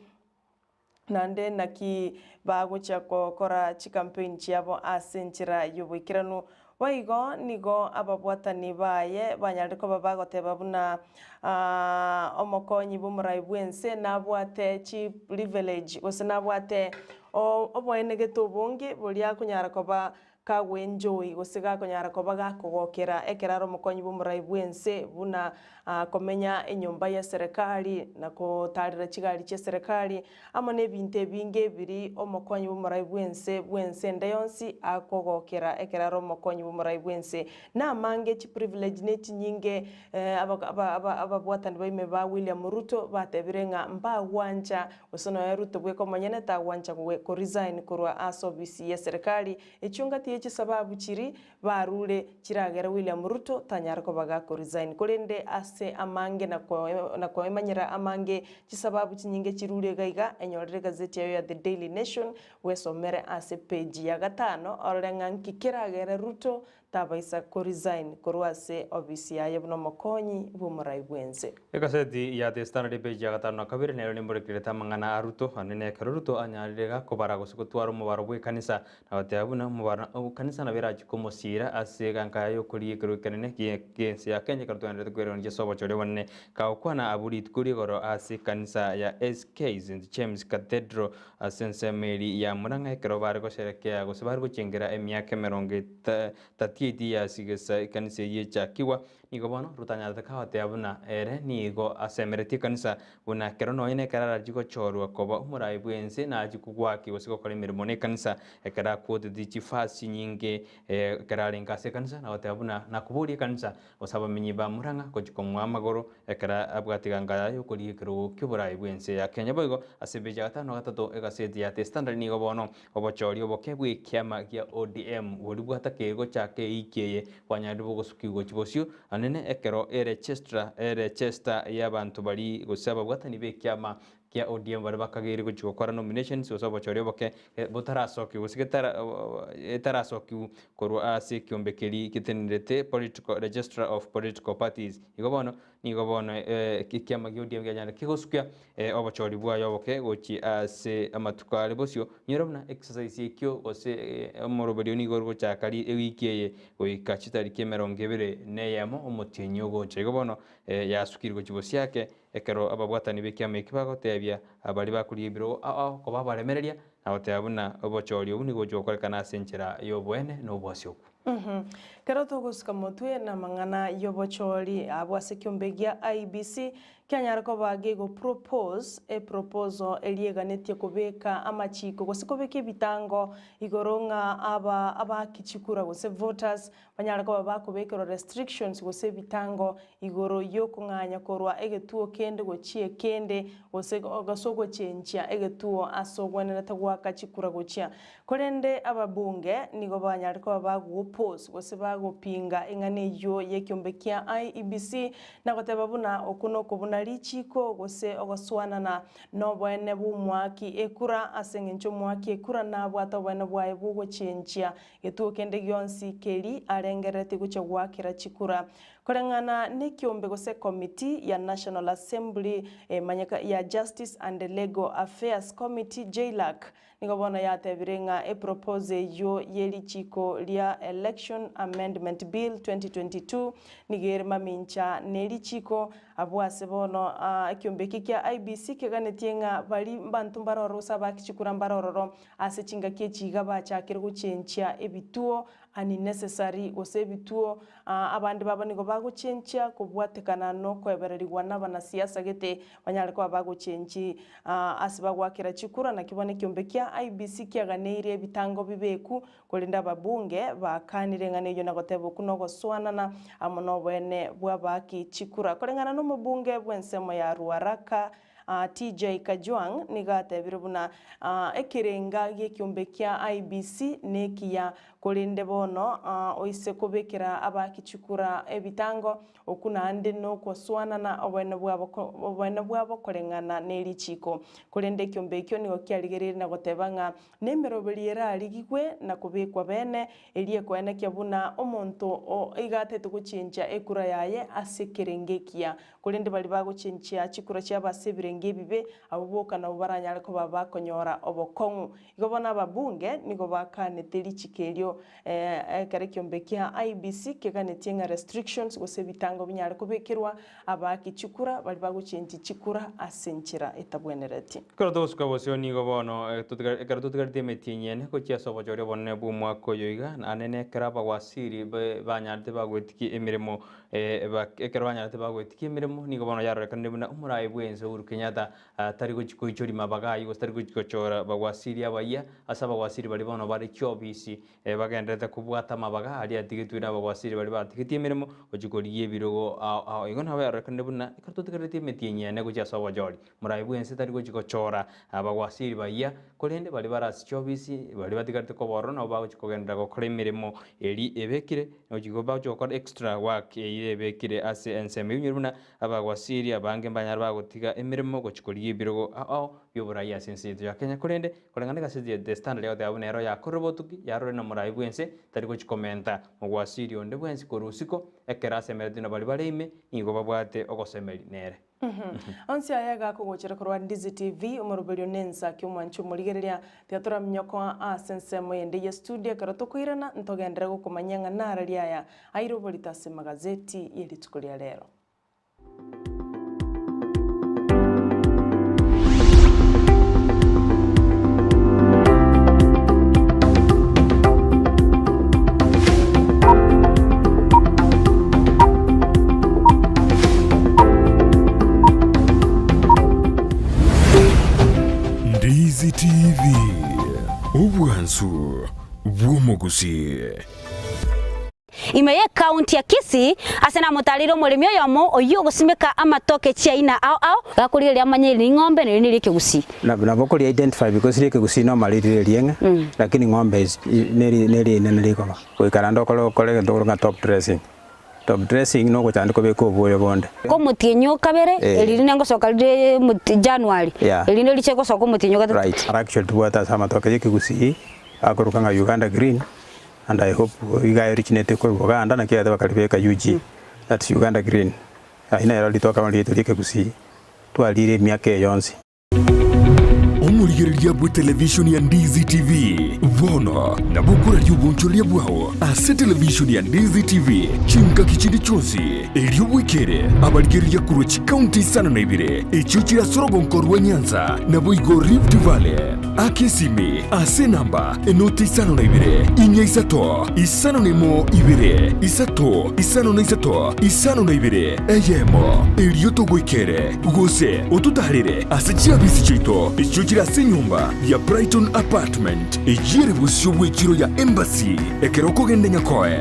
Naende naki bagochia gokora chicampaign chiabo ase enchera y'oboikeranu. Boigo nigo ababwatani baye banyarire koba bagoteba buna omokonyi bw'omorai bw'ense nabwate chiprivilege gose nabwate oboenegete obonge boria akonyara koba. Kagoenjoy gose gakonyara koba gakogokera ekero are omokonyi bw'omorai bw'ense buna komenya enyomba y'eserekari na kotarera chigari chi'eserekari amo n'ebinto ebinge ebiri omokonyi bw'omorai bw'ense bw'ense ende yonsi akogokera ekero are omokonyi bw'omorai bw'ense. Namange chiprivilege nechinyinge ababwatani baime ba William Ruto batebire ng'a mbagwancha gose nonya Ruto bweka omonyene tagwancha koresign korwa ase ofisi y'eserekari Echio ngati ye chisababu chiri barure chiragere William Ruto tanyare koba gako resign korende ase amange na koemanyera amange chisababu chinyinge chirure iga iga enyorere egazeti yayo ya The Daily Nation bwesomere ase page ya gatano orore ng'a nki keragere Ruto tabaisa ko resign korwa ase ofisi yaye buna omokonyi bw'omorai bwense. Egaseti ya The Standard epage ya gatano na kabere nero nemborekerete amang'ana a Ruto, anene ekero Ruto anyarire gakobara gose gotwara omobaro bw'ekanisa na goteba buna omobaro kanisa nabo erachie komosiira ase eganka yaye y'okoria ekerogo ekenene gi'ense ya Kenya ekero twagendererete kweronia ase obochori obonene. Kagokwana abwo rituko rigoro ase ekanisa ya SK St James Cathedral ase ensemo eria ya Murang'a ekero bare gosherekea gose bare gochengera emiaka emerongo etatieti ya sigesa ekanisa eyio echakigwa. Nigo bono rotanyarete kagoteba buna ere nigo asemeretie ekanisa, buna ekero nonya nekero arachie gochorwa koba omorai bw'ense nachie kogwakia gose gokora emeremo nekanisa, ekero akwoteti chifasi chinyinge ekero arenge ase ekanisa na goteba buna nakoboria ekanisa gose abamenyi ba Murang'a gochia komoa amagoro ekero abwate eganga yaye y'okorigia ekerogo ki'oborai bw'ense ya Kenya. Boigo ase epeji ya gatano na gatato egaseti ya The Standard nigo bono Obochori oboke bw'ekiama gia ODM boria bwatakeire gochaka eiki eye bwanyarire bogosukigwa gochia bosio anene ekero ere chestra ere chester y'abanto baria gose ababwatani b'ekiama kia ODM baria bakageire gochia gokora nominations gose obochori oboke botarasokigwa gose getara etarasokigwa korwa ase ekiombe keria getenenerete political registrar of political parties. Igo bono Nigo bono ekiama gia ODM kianyarire kegosukia obochori bwaye oboke gochia ase amatuko are bosio. Inyora buna exercise ekio gose omoroberio nigo ore gochaka ewiki eye goika chitariki emerongo ebere na eyemo omotienyi ogocha. Igo bono yasukire gochia bosio ake ekero ababwatani b'ekiama eki bagotebia baria bakorigia ebirogo ao ao koba abaremereria na goteba buna obochori obwo nigo bogochia gokorekana ase enchera y'oboene na obwasioku. Ekero togosuka motwe namang'ana y'obochori abwo ase ekiombe gia IEBC kianyare koba gego propose eproposal eria eganetie kobeka amachiko gose kobeka ebitango igoro ng'a aba abaaki chikura gose voters banyare koba bakobekerwa restrictions gose ebitango igoro yokong'anya korwa egetuo kende gochia ekende gose gose ogochenchia egetuo ase ogwenerete goaka chikura gochia. Korende ababunge nigo banyare koba bago-oppose gose bagopinga eng'ana eyio y'ekiombe kia IEBC na goteba buna okwo nokobuna richiko gose ogosoanana noboene bw'omoaki ekura ase eng'encho omoaki ekura nabwate oboene bwaye bw'ogochenchia getuo kende gionsi keri arengereretie gochia goakera chikura. Koreng'ana nekiombe gose committee ya National Assembly emanyeka ya Justice and Legal Affairs Committee, JLAC, Nigo bono yatebire ng'a eproposal eyio ye richiiko ria Election Amendment Bill 2022 nigo ere mamincha ne richiiko abwo ase bono ekiombe eke kia IEBC keganetie ng'a bari mbanto mbarororo gose abaaki chikura mbarororo ase chingaki echi iga bachakire gochenchia ebituo unnecessary gose ebituo abande babo nigo bagochenchia kobwatekana nokoebererigwa nabanasiasa gete banyare koba bagochenchi ase bagoakera chikura naki bono ekiombe kia IEBC kiaganeirie ebitango bibeku korende ababunge bakanire eng'ana eyio na goteba okwo nogosoanana amo noboene bw'abaaki chikura. Koreng'ana nomobunge bw'ensemo ya Ruaraka TJ Kajwang' nigo atebire buna ekerenga gi'ekiombe kia IEBC nekiya korende bono oise kobekera abaaki chikura ebitango Okwo naende nogosoanana oboene bwabo oboene bwabo koreng'ana ne richiiko. Korende ekiombe ekio nigo kiarigereirie na goteba ng'a nemeroberi erarigigwe na kobekwa bene, eria ekoenekia buna omonto o iga atete gochenchia ekura yaye ase ekerengo ekiya. Korende baria bagochenchia chikura chiabo ase ebirengo ebibe, abwo boka nabwo baranyare koba bakonyora obokong'u. Igo bono ababunge nigo bakanete richiko erio. bosio ekero ekiombe kia IEBC keganetie ng'a restrictions gose ebitango binyare kobekerwa abaaki chikura baria bagochenchia chikura ase enchera etabwenereti. Ekero togosuka bosio nigo bono ekero totigarete emetienyi ene gochia ase obochori obonene bw'omwaka oyo iga, naende nekero abawasiri banyarete bagoetikia emeremo ekero banyarete bagoetikia emeremo nigo bono yarorekanire buna omoraai bw'ense Uhuru Kenyatta tari gochia koichoria mabaga ayio gose tari gochia gochora bagwasiri abayia ase abagwasiri baria bono bare chiofisi bagendererete kobwata amabaga aria atigetwe nabagwasiri baria batigetie emeremo gochia korigia ebirogo ao ao. Igo nabo yarorekanire buna ekero totigaretie emetienyi ene gochia ase obochori, moraai bw'ense tari gochia gochora abagwasiri bayia, korende baria bare ase chiofisi baria batigarete koba ororo nabo bagochia kogenderera gokora emeremo eria ebekire, gochia bagochia gokora extra work eyio ebekire ase ensemo. Ebinyoro buna Abagwasiri abange mbanyare bagotiga emeremo gochia korigia ebirogo ao ao bi'oborai ase ense yaito ya Kenya. Korende, koreng'ana negaseti ya The Standard egoteba buna ero yakorire obotuki, yarore na omorai bw'ense tari gochia komenta mogwasiri onde bwensi korwa isiko, ekero asemeretie na baria bare ime nigo babwate ogosemeria nere. Onsi aya gakogochera korwa Ndizi TV, omoroberio nensaki omwanchi omorigereria, tiga toraminyokoa ase ensemo eyende ye studio ekero tokoirana ntogenderere gokomanyia ng'a narari aya aire oborito ase emagazeti ye rituko ria rero. Ndizi TV, obwansu bw'omogusii. Ime y'ekaunti ya Kisii, ase namotareire omoremi oyomo oyio ogosimeka amatoke chiaina ao ao, gakorigereria amanye eri ning'ombe na eri neri ekegusii. Nabo kori identify because ri ekegusii normally rire erieng'e lakini ng'ombe is neri neri rinene rikoba. Goika naende okore okore egento okoroka ng'a top dressing. Top dressing nogochanda kobeka obwoyo bonde. Omotienyi o kabere, eri rinde ngosoka rire January, erinde riche gosoka omotienyi o gatato. Right. Actually tobwate ase amatoke ya ekegusii akoroka ng'a Uganda green. And I hope iga originated korwa Buganda naki egete bakaribeka UG that's Uganda green ayio nero ritoke bono riaito riekegusii twarire emiaka eye yonsi. Omorigereria bwe televishoni ya Ndizi TV bono nabo okoraria obonchoreria bwao ase televishoni ya Ndizi TV chingaki chinde chionsi, erio bwekere abarigereria korwa chikaunti isano na ibere echio chire ase orogonko rwa Nyanza naboigo Rift Valley. Aka esimi ase enamba enoti isano na ibere, inya isato, isano na emo ibere, isato, isano na isato, isano na ibere, eyemo, erio togoikere, gose ototaarere ase chiabisi chiaito echio chire ase enyomba ya Brighton Apartment, eyio ere bosio bw'echiro ya Embassy, ekero okogenda Nyakoe.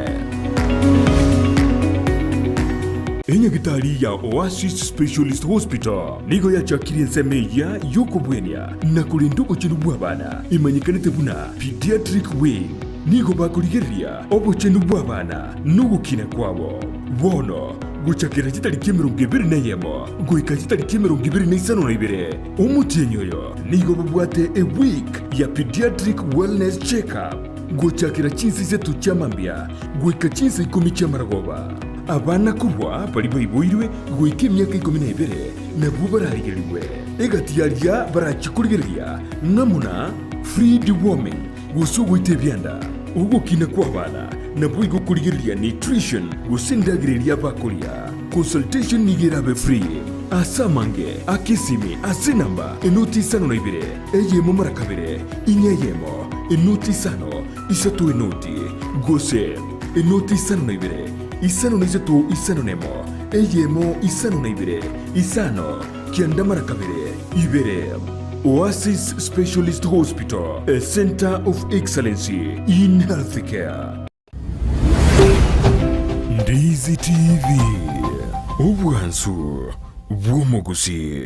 Enyagitari ya Oasis Specialist Hospital nigo yachakirie ensemo eyia y'okobwenia na korenda obochenu bw'abana, emanyekanete buna Pediatric Wing. Nigo bakorigereria obochenu bw'abana na ogokina kwabo. Bono, gochakera chitariki emerongo ebere na eyemo goika chitariki emerongo ebere na isano na ibere, omotienyi oyo nigo babwate a week ya Pediatric Wellness Check-up gochakera chinsa isato chia mambia goika chinsa ikomi chi'amaragoba. Abana korwa baria baiboirwe goika emiaka ikomi na ebere nabwo bararigerigwe. Egati y'aria barachie korigereria ng'amo na free deworming, gose ogoita ebianda, ogokina kw'abana, naboigo korigereria nutrition gose endagera eria bakoria. Consultation nigo erabe free. Ase amange, aka esimi ase enamba enoti isano na ibere, eyemo mara kabere, inya eyemo, enoti isano, isato enoti, gose enoti isano na ibere, isano na isato isano na emo, eyemo isano na ibere, isano, kianda mara kabere, ibere. Oasis Specialist Hospital, a center of excellency in healthcare. Ndizi TV, obwansu bw'omogusii.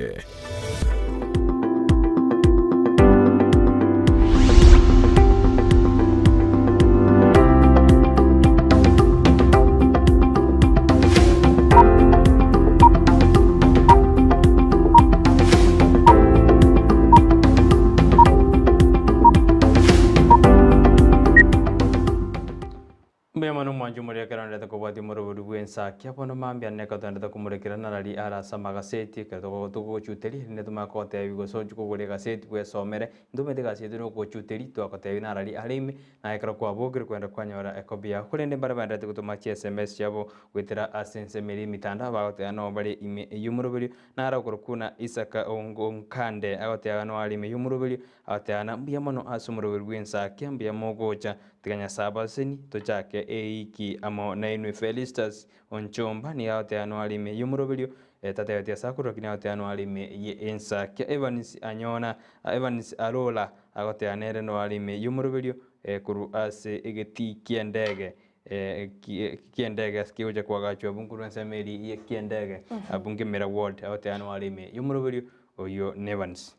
Mbuya mono omwancho omoria ekero ndete kobwatia omorobori bw'ensakia bono mambia neka tondete komorekera narari are ase amagaseti ekero togo togochuteria erinde tomanye kogotebia gose ochie kogora egaseti bwesomere ntomanyete egasi yaito nogochuteria twagotebia narari are ime naye ekero kwabokire kwenda kwanyora ekobi yao korende mbare baendererete gotoma chi sms chiabo goetera ase ensemo eria emitandao bagoteba noo bare ime ey'omoroberio naro okorokwa buna Isaka Onkande agoteba noo are ime y'omoroberio agoteba na mbuya mono ase omoroberi bw'ensakia mbuya mogocha Tiga Nyasae abasesenie, tochake eiki amo nainwe. Felistus Onchomba nigo agoteanwa are ime y'omoroberio, tatebetie ase akorwa lakini agoteanwa are ime ye ensakia. Evans Anyona, Evans Alola agoteana nere no are ime y'omoroberio korwa ase egetii ki'endege ki'endege ase kegocha koagachwa abwo nkorwa ensemo eria ye ki'endege abwo Ngemera Ward agoteanwa are ime y'omoroberio oyio n'Evans.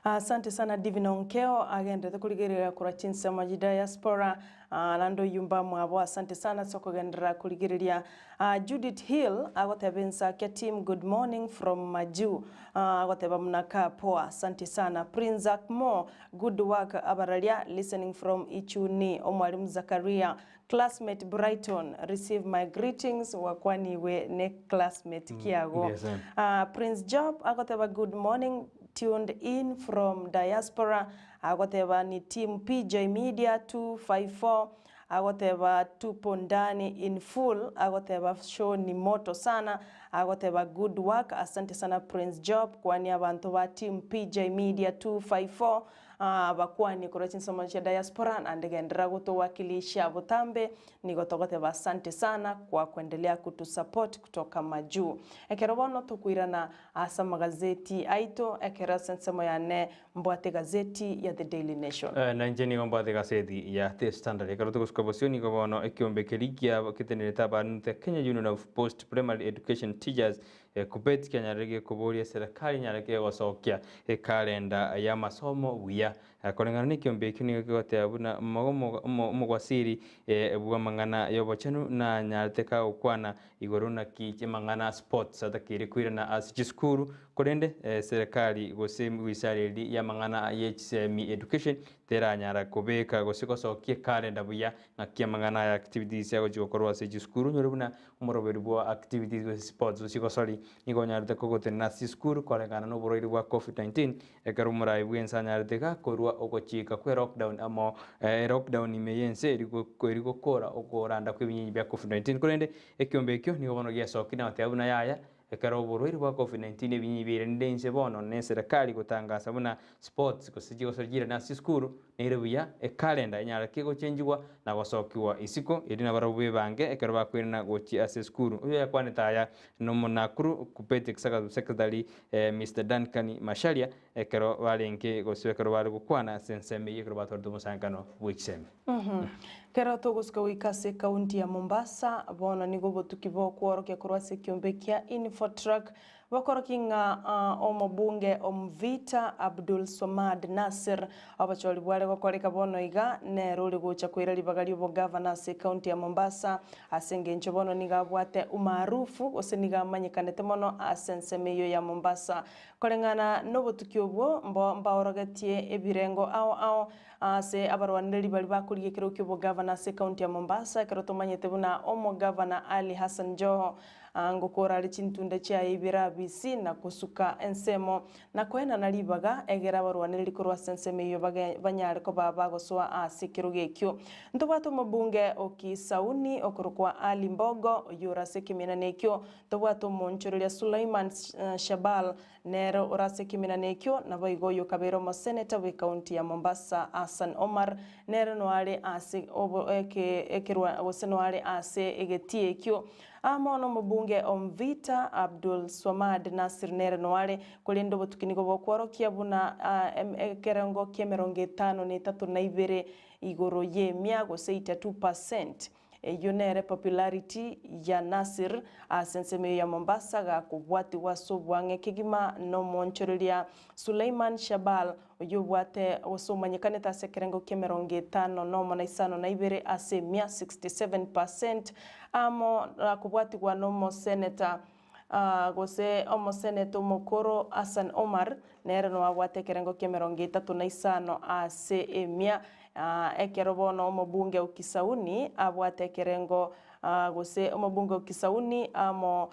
Asante sana Divine Onkeo agenderete korigereria korwa chinsemo chi diaspora ah, naende oyio mbamwabo asante sana ase okogenderera korigereria. Ah, Judith Hill agoteba ensakia team good morning from Majuu ah, agoteba mnakaa poa asante sana. Prince Akmo good work abararia listening from Ichuni omwalimu Zakaria classmate Brighton receive my greetings wakwaniwe ne classmate kiago. Mbuya sana. Ah, Prince Job agoteba good morning tuned in from diaspora agoteba ni team PJ Media 254 agoteba tupo ndani in full agoteba show ni moto sana agoteba good work asante sana Prince Job kwani abanto ba team PJ Media 254 Abakwanie korwa chinsemo chia diaspora naende genderera gotowakilisha botambe nigo togoteba asante sana kwa kuendelea kutusupport kutoka majuu. Ekero bono tokoirana ase amagazeti aito ekero ase ensemo yane mbwate egazeti ya The Daily Nation. Na inche nigo mbwate egazeti ya The Standard. Ekero togosuka bosio nigo bono ekiombe keria kia ketenerete abanto Kenya Union of Post Primary Education Teachers Ekubeti kianyarire gekoboria eserekari enyare kegosokia ekalenda y'amasomo buya. Koreng'ana nekiombe ekio nigo kegoteba buna omogwasiri bw'amang'ana y'obochenu nanyarete kagokwana igoro naki amang'ana a sports atakeire koirana ase chisukuru korende eserekari gose wizara eria y'amang'ana ye chisemi education teranyara kobeka gose gosokia ekalenda buya ng'aki amang'ana aya activities agochi gokorwa ase chisukuru onyore buna Omoroberi bwa activities gose sports gose chigosori nigo onyarete kogotenena ase chisukuru koreng'ana na oborwaire bwa Covid-19 ekero omorai bw'ense anyarete iga korwa ogochika kwe lockdown amo lockdown ime y'ense eri gokora okoranda kw'ebinyinyi bia Covid-19 korende ekiombe ekio nigo bono giasokire na goteba buna yaya ekero oborwaire bwa Covid-19 ebinyinyi biairanire inse bono na eserekari gotangasa buna sports gose chigosori chiirane ase chisukuru Nere buya ekalenda enyare ki gochenchigwa na gosokigwa isiko, erio nabarabwo bebange ekero bakoirana gochia ase esukuru. Oyo oyakwanete aya nomonakuru Kuppet Executive Secretary Mister Duncan Macharia ekero barenge gose ekero bare gokwana ase ensemo eyio ekero batwarete omosangererekano bw'echisemi. Ekero togosuka goika ase ekaunti ya Mombasa, bono nigo obotuki bokworokia korwa ase ekiombe kia Infotrak Bokoroki ng'a omobunge o Mvita, Abdul Swamad Nassir, obochori bware gokoreka bono iga, nere ore gocha koira ribaga ri'obogavana ase ecounty ya Mombasa, ase engencho bono nigo abwate umaarufu gose nigo amanyekanete mono ase ensemo eyio ya Mombasa. Koreng'ana nobotuki obwo mbo mbaorogetie ebirengo ao ao ase abarwanereri baria bakorigia ekerogo ki'obogavana ase ecounty ya Mombasa, ekero tomanyete buna omogavana Ali Hassan Joho Ngokora are chintunda chiaye ibere abisi, na gosuka ensemo, na koenana ribaga, egere abarwanereri korwa ase ensemo eyio banyare koba bagosoa ase ekerogo ekio. Ntobwate omobunge o Kisauni okorokwa Ali Mbogo, oyio ore ase ekeminana ekio. Ntobwate omoonchoreria Sulaiman Shabal, nere ore ase ekeminana ekio, naboigo oyio okabeire omoseneta bw'ekaunti ya Mombasa Hassan Omar, nere noare ase ekerwa gose noare ase egetii ekio. Amo nomobunge o Mvita, Abdul Swamad Nassir nere noare, korende obotuki nigo bokworokia buna ekerengo ki'emerongo etano na etato na ibere igoro y'emia gose 82%. Eyio nere popularity ya Nassir ase ensemo eyio ya Mombasa gakobwatigwa ase obwang'e kegima nomoonchoreria Suleiman Shabal oyio obwate gose omanyekanete ase ekerengo ki'emerongo etano nomo na isano na ibere ase emia, 67%, amo nakobwatigwa nomoseneta gose omoseneta omokoro Hassan Omar nere noabwate ekerengo ki'emerongo etato na isano ase emia. Ekero bono omobunge o Kisauni abwate ekerengo, gose omobunge o Kisauni amo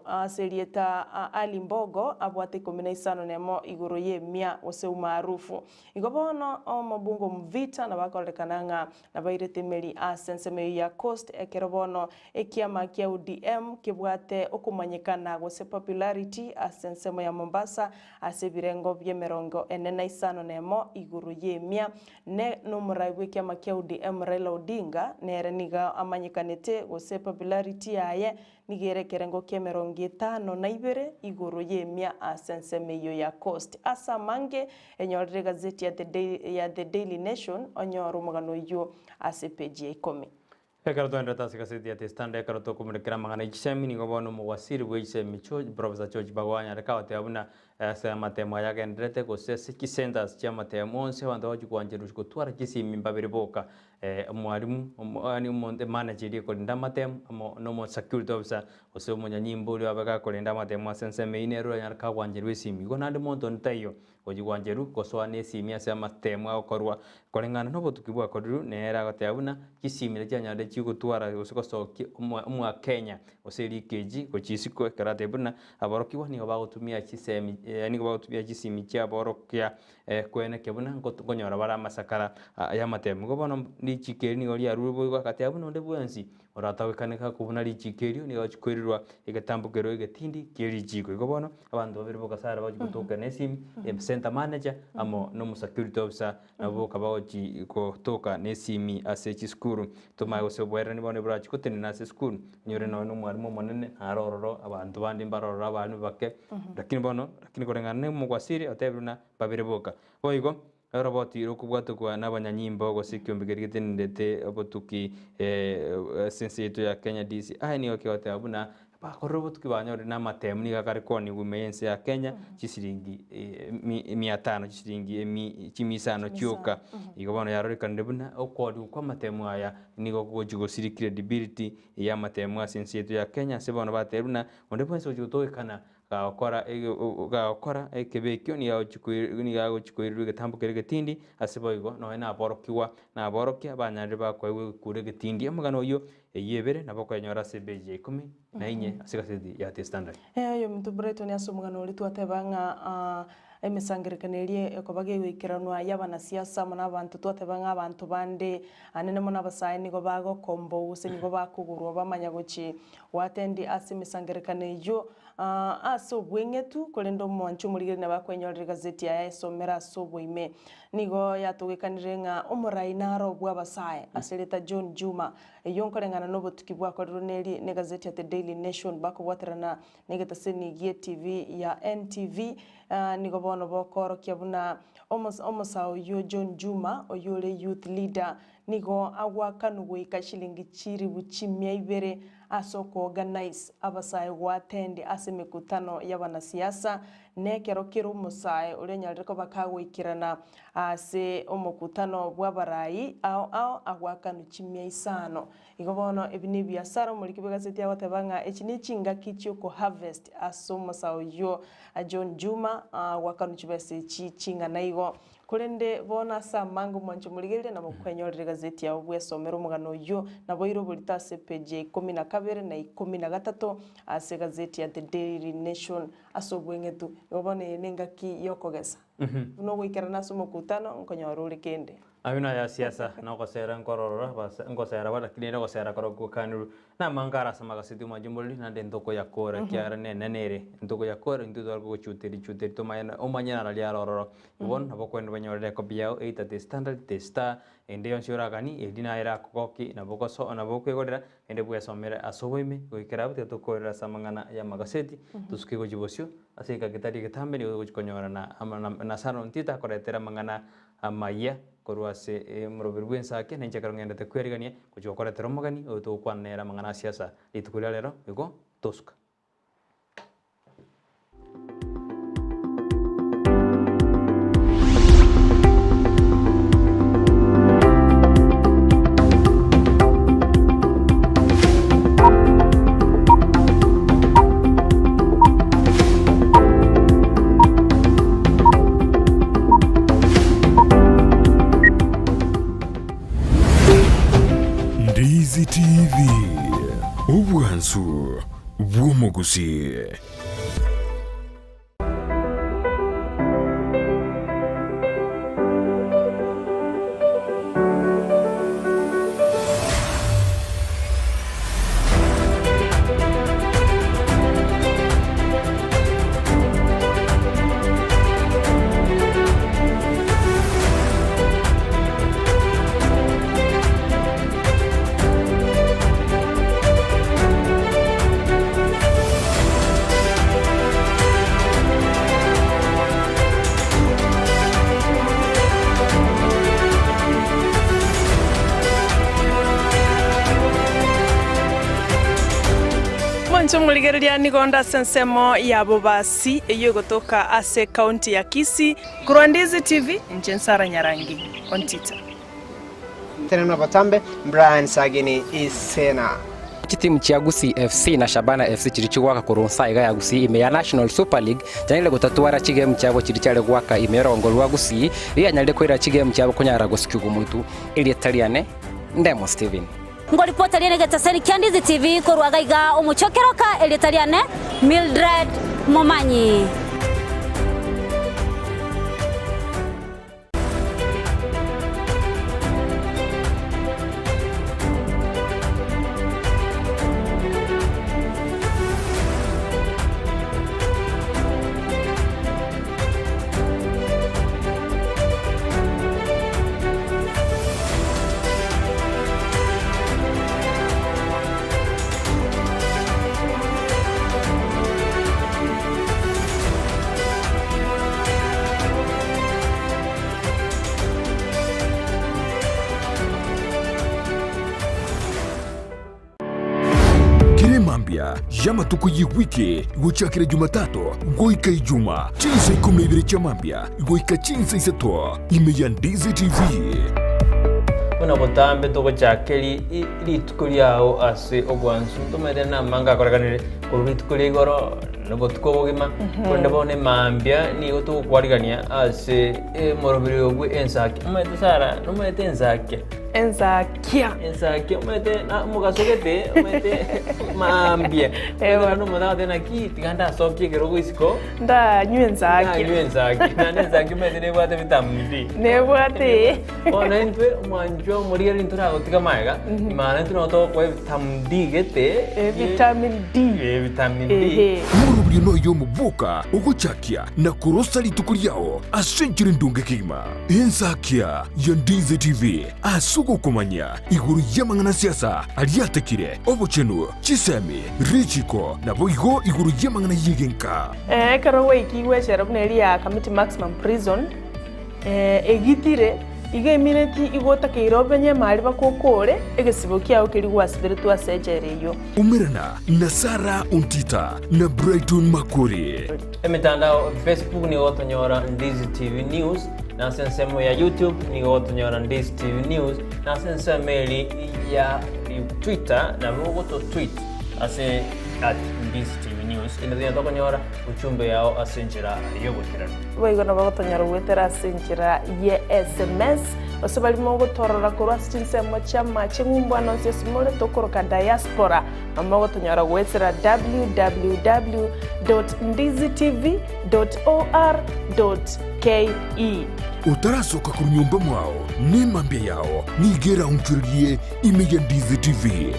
ase erieta Ali Mbogo abwate ikomi na isano nemo igoro y'emia gose umaarufu. Igo bono omobunge o Mvita nabo akorerekana ng'a nabairete emeri ase ensemo eyio ya Coast ekero bono ekiama kia ODM kebwate okomanyekana gose popularity ase ensemo ya Mombasa ase ebirengo bi'emerongo ene na isano nemo igoro y'emia. Ne nomorai bw'ekiama kia ODM Raila Odinga nere nigo amanyekanete gose popularity yaye nigo ere ekerengo ki'emerongo etano na ibere igoro y'emia ase ensemo eyio ya Coast. Ase amange enyorire egazeti ya The ya The Daily Nation onyore omogano oyio ase epeji ya ikomi. Ekero twaenderete ase egaseti ya The Standard ekero tokomurekera amang'ana ye chisemi nigo bono omowasiri bwe chisemi George Professor George Bagwanya areke agoteba buna ase amatemo aya agendererete gose ase chicentres chia amatemo onsi abanto bagochia koancherwa gotwara chisimi mbabere boka Omwalimu, yaani omonto emanager eria ekorinda amatemo amo na omo security officer gose omonyanyimbo oria obe gakorinda amatemo ase ensemo eyio nere oranyare kagwancherwa esimi. Igo naende monto onde taiyo gochia gwancherwa gosoa na esimi ase amatemo agokorwa koreng'ana na obotuki bwakorirwe nere agoteba buna chisimi nachi chianyarire chigotwara gose gosokia omo omwakenya gose erikeji gochia isiko ekero atebire buna aborokigwa nigo bagotumia chisemi nigo bagotumia chisimi chiaborokia Kwenekia buna nkonyora bare amasakara y'amatemo. Igo bono richiiko eri nigo riarure boigo agateba buna onde bwensi oratagwekane gakobuna richiiko erio nigo agochia koirerwa egetambo keria egetindi kie richiiko. Igo bono abanto babere boka are bagochia gotoka na esimi, center manager amo na omosecurity officer nabwo boka bagochi gotoka na esimi ase chisukuru. Tomanye gose oboererani bono borachie gotenena ase esukuru, onyore nonye na omwalimu omonene naro ororo, abanto bande mbare ororo abalimu bake, lakini bono Lakini koreng'ana nomogwasiri otebire buna babere boka. Boigo, oroboti rokobwatokwa nabanyanyimbo gose ekiombe keria getenenete obotuki ase ense yaito ya Kenya DCI nigo kegoteba buna bakorire obotuki banyorire namatemu nigo akare koonigwa ime y'ense ya Kenya chisiringi mia tano chisiringi chimia isano chioka. Igo bono yarorekanire buna okoonigwa kwa amatemu aya nigo kogochi gosiria credibility y'amatemu ase ense yaito ya Kenya ase bono batebire buna onde bwensi ogochi gotogekana Gagokora gagokora ekebe ekio nigo agochia koirerwa egetambo keria egetindi, ase boigo nonya naborokigwa naborokia banyarire bakoegwa egekuro egetindi. Omogano oyio eyio ebere nabo okoyenyora ase epeji ya ikomi na inye ase egaseti ya The Standard. Oyominto Brighton ase omogano oria twateba ng'a emesangererekano eria ekoba gegoikeranwa y'abanasiasa amo nabanto twateba ng'a abanto bande anene mono abasae nigo bagokomboa gose nigo bakogorwa bamanya gochi goatendi ase emesangererekano eyio Ase obweng'etu, korende omwanchi omorigereria nabo akwenyorera egazeti yaye ayesomere ase oboime. Nigo yatogekanire ng'a omorai naro bw'abasae ase erieta John Juma, eyio nkoreng'ana nobotuki bwakorirwe neri negazeti ya The Daily Nation bakobwaterana negetaseni gie TV ya NTV. Nigo bono bokoorokia buna omosae oyio John Juma oyio ore youth leader Nigo agoakanwa goika chilingi chilifu chimia ibere ase okoorganize abasae goattend ase emekutano y'abanasiasa, na ekero kera omosae oria onyarire koba kagoikerana ase omokutano bw'abarai ao ao agoakanwa chimia isano. Igo bono ebi nebiasara omoriki bw'egaseti agoteba ng'a echi nechingaki chi'okoharvest ase omosae oyio John Juma agoakanwa chibesa echi ching'ana igo. Korende bono ase amange omwanche omorigereria nabo kwenyorera egazeti yao bwesomere omogano oyio, naboire oborito ase epeji ya ikomi na kabere na ikomi na gatato ase egazeti ya The Daily Nation ase obweng'etu. Igo bono eye nengaki y'okogesa. Buna ogoikerana ase omokutano nkonyora ore kende. Ayio naya siasa na ogosera nkororora basa ngosera bare lakini ere ogosera korokwo gokanirwe namange are ase amagaseti omwanche omoreri naende ntokoyakora ekiagera nenene ere ntokoyakora intwe tware kogochuteri chuteri tomanye omanye nararia are ororo Bono nabo okogenda obanyorere ekopi yao either The Standard, The Star, ende yonsi oraganie, eria naye erakogokie, nabo ogoso nabo okwegorera, ende bwesomere ase oboime, goikera abwo tiga tokoorere ase amang'ana y'amagaseti, tosuke gochia bosio, ase egeka getari egetambe nigo togochia konyorana amo na na Saron titakoretera amang'ana amayia korwa ase omoroberi bw'ensake, na inche ekero ng'endete kwerigania, gochia gokoretera omogeni oyo togokwana nere amang'ana a siasa rituko ria rero, igo tosuka. Ndizi TV, obwansu bw'omogusii. Mwanche omorigereria nigo onde ase ensemo ya Bobasi eyio egotoka ase ekaunti ya Kisii. Korwa Ndizi TV, inche Nsara Nyarangi, Ontita. Tenena botambe, Brian Sagini Isena. Chitimu chia Gusii FC na Shabana FC chiria chigoaka korwa nsa iga ya Gusii ime ya National Super League chianyarire gotatwara chigemu chiabo chiria chiare goaka ime y'orongo rwa Gusii rianyarire koira chigemu chiabo konyara gosikigwa omotu. Erieta riane Ndemo Stephen. Ngoripota riane egetaseni kia Ndizi TV korwa gaiga omochie o Keroka, erieta riane Mildred Momanyi. Kera emambia y'amatuko y'ewiki gochakera Jumatatu goika Ijuma, chinsa ikomi na ibere chia mambia goika chinsa isato, ime ya Ndizi TV. Buna botambe togochaka rituko riao ase obwansu, ntomaete namanga akorekanire korwa rituko ria igoro na obotuko obogima, korende bono emambia nigo togokwarigania ase omoroberi bwe ensaki. Omanyete Sarah, nomanyete ensakia? Ensakia. Ensakia omanyete na omogaso gete, omanyete mambia. Ewa. Omanyete omonto agoteba naki tiga ndasokie ekerogo isiko, Ndanywe ensakia. ndanywe ensakia. Naende ensakia omanyete nebwate vitamin D. Nebwate. Bono intwe omwanchwa omorigereria ntoragotiga magega, maana intwe nabo togokoa evitamin D gete. Vitamin D. Vitamin D. Ehe. Omoroberio noyo omoboka ogochakia na korosa rituko riao ase enchera endonge kegima. Ensakia ya Ndizi TV ase ogokomanya igoro y'amang'ana siasa aria atekire, obochenu, chisemi, richiko, naboigo igoro y'amang'ana y'egenka. Ekero gwaikigwe echela buna eria ya Kamiti Maximum Prison, egitire, igo emineti igo otakeire obenye emari bakokore egesibo kiao keria gwasiberetwe ase echela eyio. Umerana na Sarah Ontita na Brighton Makori. Emetandao Facebook nigo gotonyora Ndizi TV News, na ase ensemo ya YouTube nigo gotonyora Ndizi TV News, na ase ensemo eri ya Twitter nabo ogoto tweet ase at Ndizi TV News ende tonyare tokonyora uchumbe yao ase enchera y'oboikeranu. Boigo nabo gotonyora goetera ase enchera ye sms, gose baria mogotorora korwa ase chinsemo chi'amache ng'umbu ande onsi ase more tokoroka diaspora, nabo mogotonyora goetera www dot ndizitv dot or dot ke. Otarasoka korwa nyomba mwao, nemambia yao nigo eraonchorerie ime ya Ndizi TV.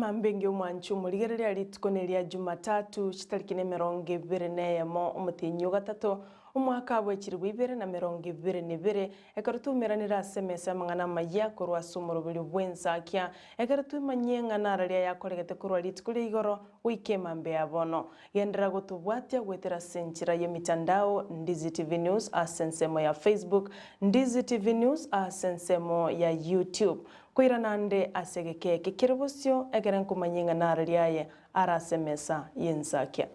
Emambia omwancho omorigereria rituko neria Jumatatu chitariki na 21 omotienyi ogatato omwaka bwa 2022 ekero twaumeranire ase emesa y'amang'ana amaya korwa ase omoroberi bw'ensakia ekero twemanyie ng'a nararia yakoregete korwa rituko ria igoro goika emambia ya bono. Genderera gotobwatia goetera ase enchera y'emitandao Ndizi TV News ase ensemo ya Facebook, Ndizi TV News ase ensemo ya YouTube. Koiranande ase egeka eke kere bosio ekere nkomanyia ng'a nararia aye are ase emesa y'ensakia.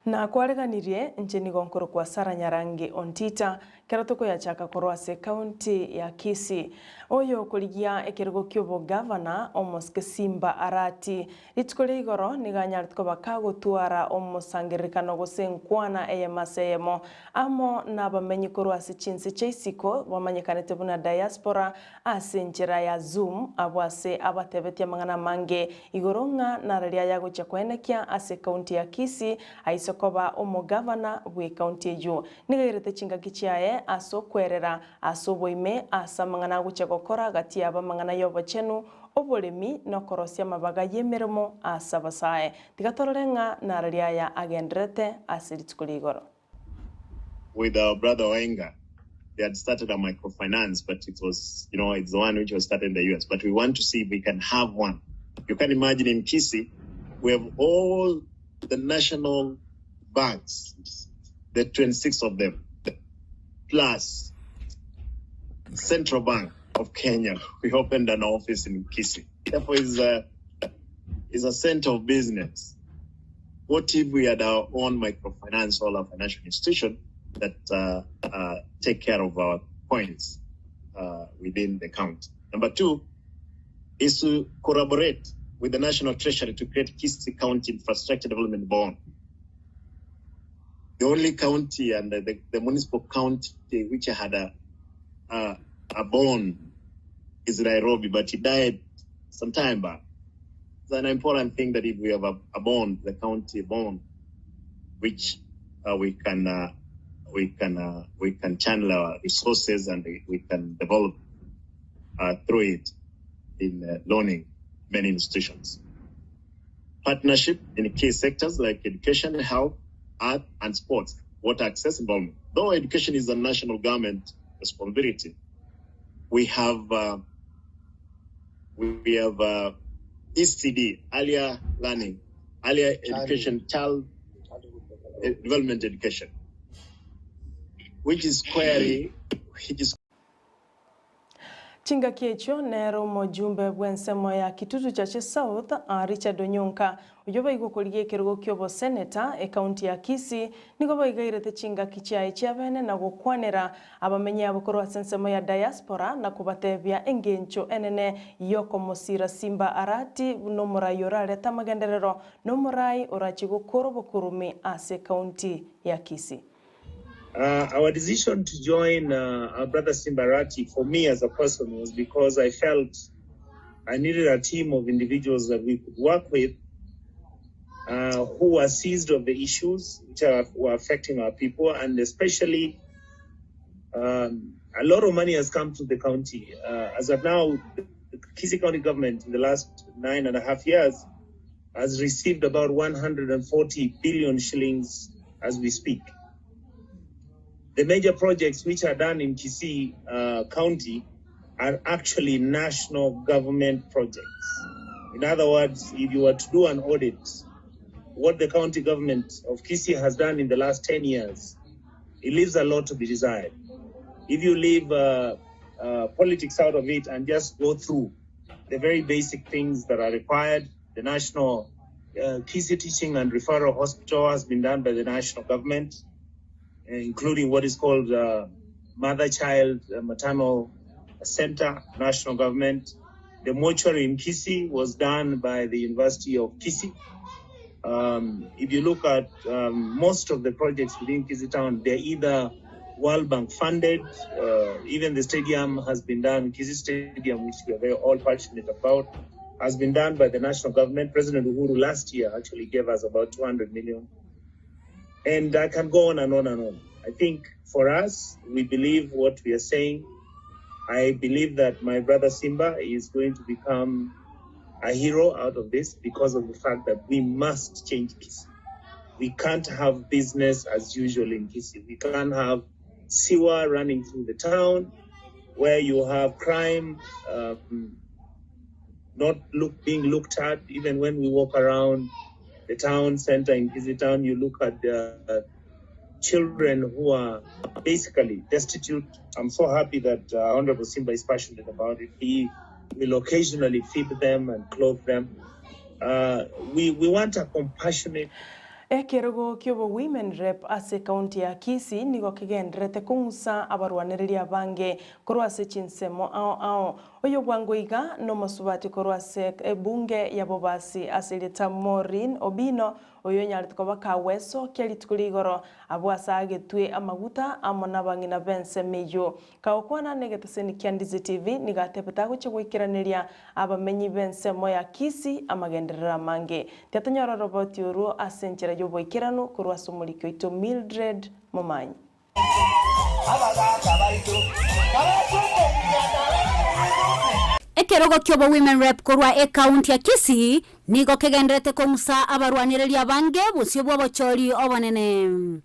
Nakwareganirie inche nigo nkorokwa Sarah Nyarangi Ontita, kero tokoyachaka korwa ase ekaunti ya Kisii. Oyo okorigia ekerogo ki'obogavana, omosike Simba Arati, rituko ria igoro nigo anyarete koba kagotwara omosangererekano gose enkwana eyemo ase eyemo amo nabamenyi korwa ase chinse chia isiko bamanyekanete buna diaspora ase enchera ya Zoom abwo ase abatebetie amang'ana amange igoro ng'a nararia ayagochia koenekia ase ekaunti ya Kisii aise koba omogavana bw'ekaunti eyio. Nigo airete chingaki chiaye ase okwerera ase oboime ase amang'ana agochia gokora gati yabo amang'ana y'obochenu, oboremi, na okorosia amabaga y'emeremo ase abasae. Tiga torore ng'a nararia aya agendererete ase rituko ria igoro. With our brother Oenga, they had started a microfinance, but it was, you know, it's the one which was started in the US. But we want to see if we can have one. You can imagine in Kisii, we have all the national banks, the 26 of them, plus Central Bank of Kenya. We opened an office in Kisii. Therefore, it's a, it's a center of business. What if we had our own microfinance or our financial institution that take care of our coins within the county? Number two is to collaborate with the National Treasury to create Kisii County Infrastructure Development Bond. The only county and the municipal county which had a bond is Nairobi, but he died some time back. It's an important thing that if we have a bond, the county bond, which we can channel our resources and we can develop through it in loaning many institutions. Partnership in key sectors like education, health, art, and sports, water access involvement. Though education is a national government responsibility, we have ECD, earlier learning, earlier education, child development education, which is query, which is Chingaki echio nero mojumbe bw'ensemo ya Kitutu Chache South Richard Onyonka oyo baigwa korigia ekerogo ki'oboseneta ekaunti ya Kisii nigo baigairete chingaki chiaye chiabene na gokwanera abamenyi abo korwa ase ensemo ya diaspora na kobatebia engencho enene yokomosira Simba Arati n'omorai orareta amagenderero n'omorai orachi gokora obokurumi ase ekaunti ya Kisii. Our decision to join our brother Simba Arati, for me as a person, was because I felt I needed a team of individuals that we could work with who were seized of the issues which were affecting our people, and especially a lot of money has come to the county. As of now, the Kisii County government in the last 9.5 years has received about 140 billion shillings as we speak. The major projects which are done in Kisii County are actually national government projects. In other words, if you were to do an audit, what the county government of Kisii has done in the last 10 years, it leaves a lot to be desired. If you leave politics out of it and just go through the very basic things that are required, the national Kisii Teaching and Referral Hospital has been done by the national government, including what is called Mother-Child Maternal Center, national government. The mortuary in Kisii was done by the University of Kisii. If you look at most of the projects within Kisii Town, they're either World Bank funded, even the stadium has been done, Kisii Stadium, which we are very all passionate about, has been done by the national government. President Uhuru last year actually gave us about 200 million. And I can go on and on and on. I think for us, we believe what we are saying. I believe that my brother Simba is going to become a hero out of this because of the fact that we must change Kisii. We can't have business as usual in Kisii. We can't have sewer running through the town where you have crime um, not look, being looked at. Even when we walk around the town center in Kisii town, you look at the children who are basically destitute. I'm so happy that uh, Honorable Simba is passionate about it. He will occasionally feed them and clothe them. Uh, we, we want a compassionate Ekerogo kia obo women rep ase ekaunti ya Kisii nigo kegenderete kong'usa abarwanereria abange korwa ase chinsemo ao ao. Oyo bwango iga nomosubati korwa ase ebunge ya Bobasi ase erieta Maureen Obino oyo onyarete koba kaweso kia rituko rigoro abwo ase agetwe amaguta amo na abang'ina b'ensemo eywo. Kagokwana na egeteseni kia Ndizi TV nigo atebete agochia goikeraneria abamenyi b'ensemo ya Kisii amagenderero amange. Tiatonyora roboti orwo ase enchera ya oboikeranu korwa ase omoriki oito Mildred Momanyi. Ekerogo kia obo women rep korwa ekaunti ya Kisii nigo kegenderete kong'usa abarwanereria abange bosio bwa obochori obonene.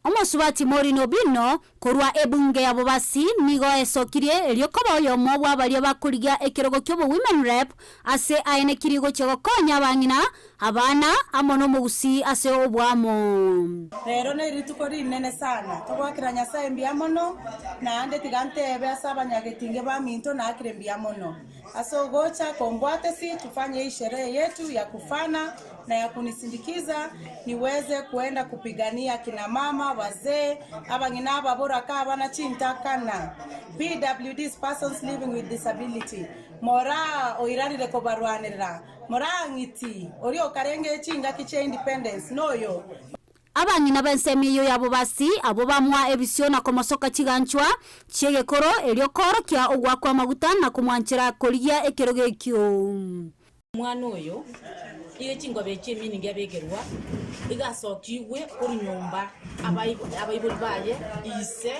Omosubati Maureen Obino korwa ebunge ya Bobasi nigo esokirie erio koba oyomo bwa baria bakorigia ekerogo kia obo women rep ase aenekirie gochia gokonya abang'ina, abana amo na omogusii ase obwamo. Rero nerituko rinene sana, togoakera Nyasae mbuya mono, naende tiga ntebe ase abanyagetinge baminto naakire mbuya mono. Ase ogocha kombwatesi tufanye hii sherehe yetu ya kufana na ya kunisindikiza niweze kuenda kupigania kina mama, wazee, abang'ina ababoraka abana chintakana PWDs, persons living with disability mora oiranire kobarwanirira mora ng'iti oria okarenge chingaki chia independence noyo Abang'ina b'ensemo eyio ya Bobasi abwo bamoa ebisio na komosoka chiganchwa chi'egekoro erio koorokia ogoakwa amaguta na komwanchera korigia ekerogo ekio. Omwana oyo iga chingobe echi eminingi abekerwa, iga asokigwe korwa nyomba abaibori baye, ise,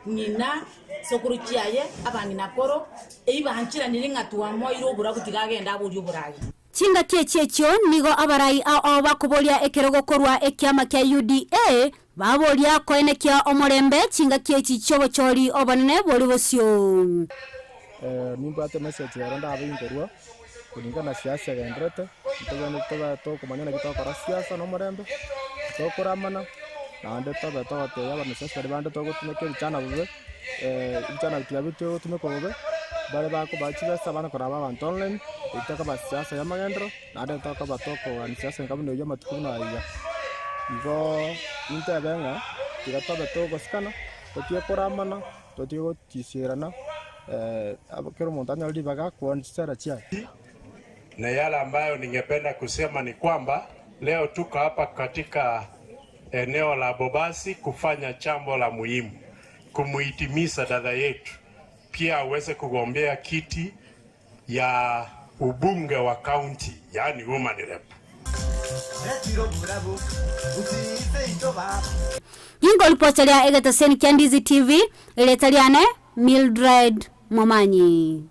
ng'ina, sokoro chiaye, abang'ina koro, eyio bancheranire ng'a twamoeire oborabu tiga agende aborie oborai. Chingaki echi echio nigo abarai ao ao bakoboria ekerogo korwa ekiama kia UDA, baboria koenekia omorembe chingaki echi chi'obochori obonene bori bosio. Nimbwate emessage ero ndabe inkorwa, kulingana na siasa egenderete, ntogende tobe tokomanya naki togokora siasa na omorembe, tokoramana, naende tobe togotebia abanasiasa baria bande togotumeka ebichana bobe, ebichana tiga bitogotumekwa bobe, bare bakobaa chibesa bana koraba abanto online, eywo tokoba siasa ya amagenderero, naende tokoba tokogania siasa enka buna eywo amatuko buna aya iga. Igo nintebe ng'a tiga tobe togosikana, totige koramana, totige gotiserana, kera omonto anyore ribaga kwonia chisera chiaye. Na yale ambayo ningependa kusema ni kwamba leo tuko hapa katika eneo la Bobasi kufanya jambo la muhimu, kumuhitimisha dada yetu pia aweze kugombea kiti ya ubunge wa kaunti, yaani woman rep. Ingoripoteria egeteseni kia Ndizi TV, erieta riane Mildred Momanyi.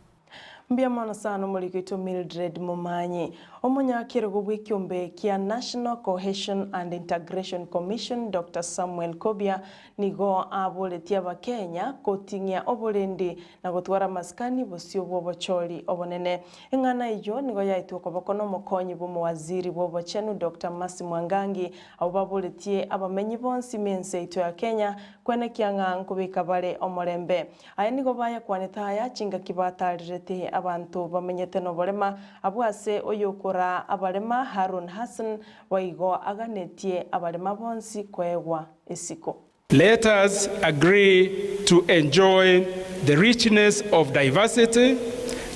Mbuya mono sana omoriki oito Mildred Momanyi. Omonyakerogo bw'ekiombe kia National Cohesion and Integration Commission Doctor Samuel Kobia nigo aboretie Abakenya koting'ia oborendi na gotwara amasikani bosio bw'obochori obonene. Eng'ana eyio nigo yaetwe okoboko nomokonyi bw'omowaziri bw'obochenu Doctor Mercy Mwangangi abwo baboretie abamenyi bonsi mense yaito ya Kenya kwenekia ng'a nkobeka bare omorembe. Aya nigo bayakwanete aya chingaki batarirete abanto bamenyete noborema abwo ase oyokoraa abarema Harun Hassan boigo aganetie abarema bonsi koegwa esiko. Let us agree to enjoy the richness of diversity.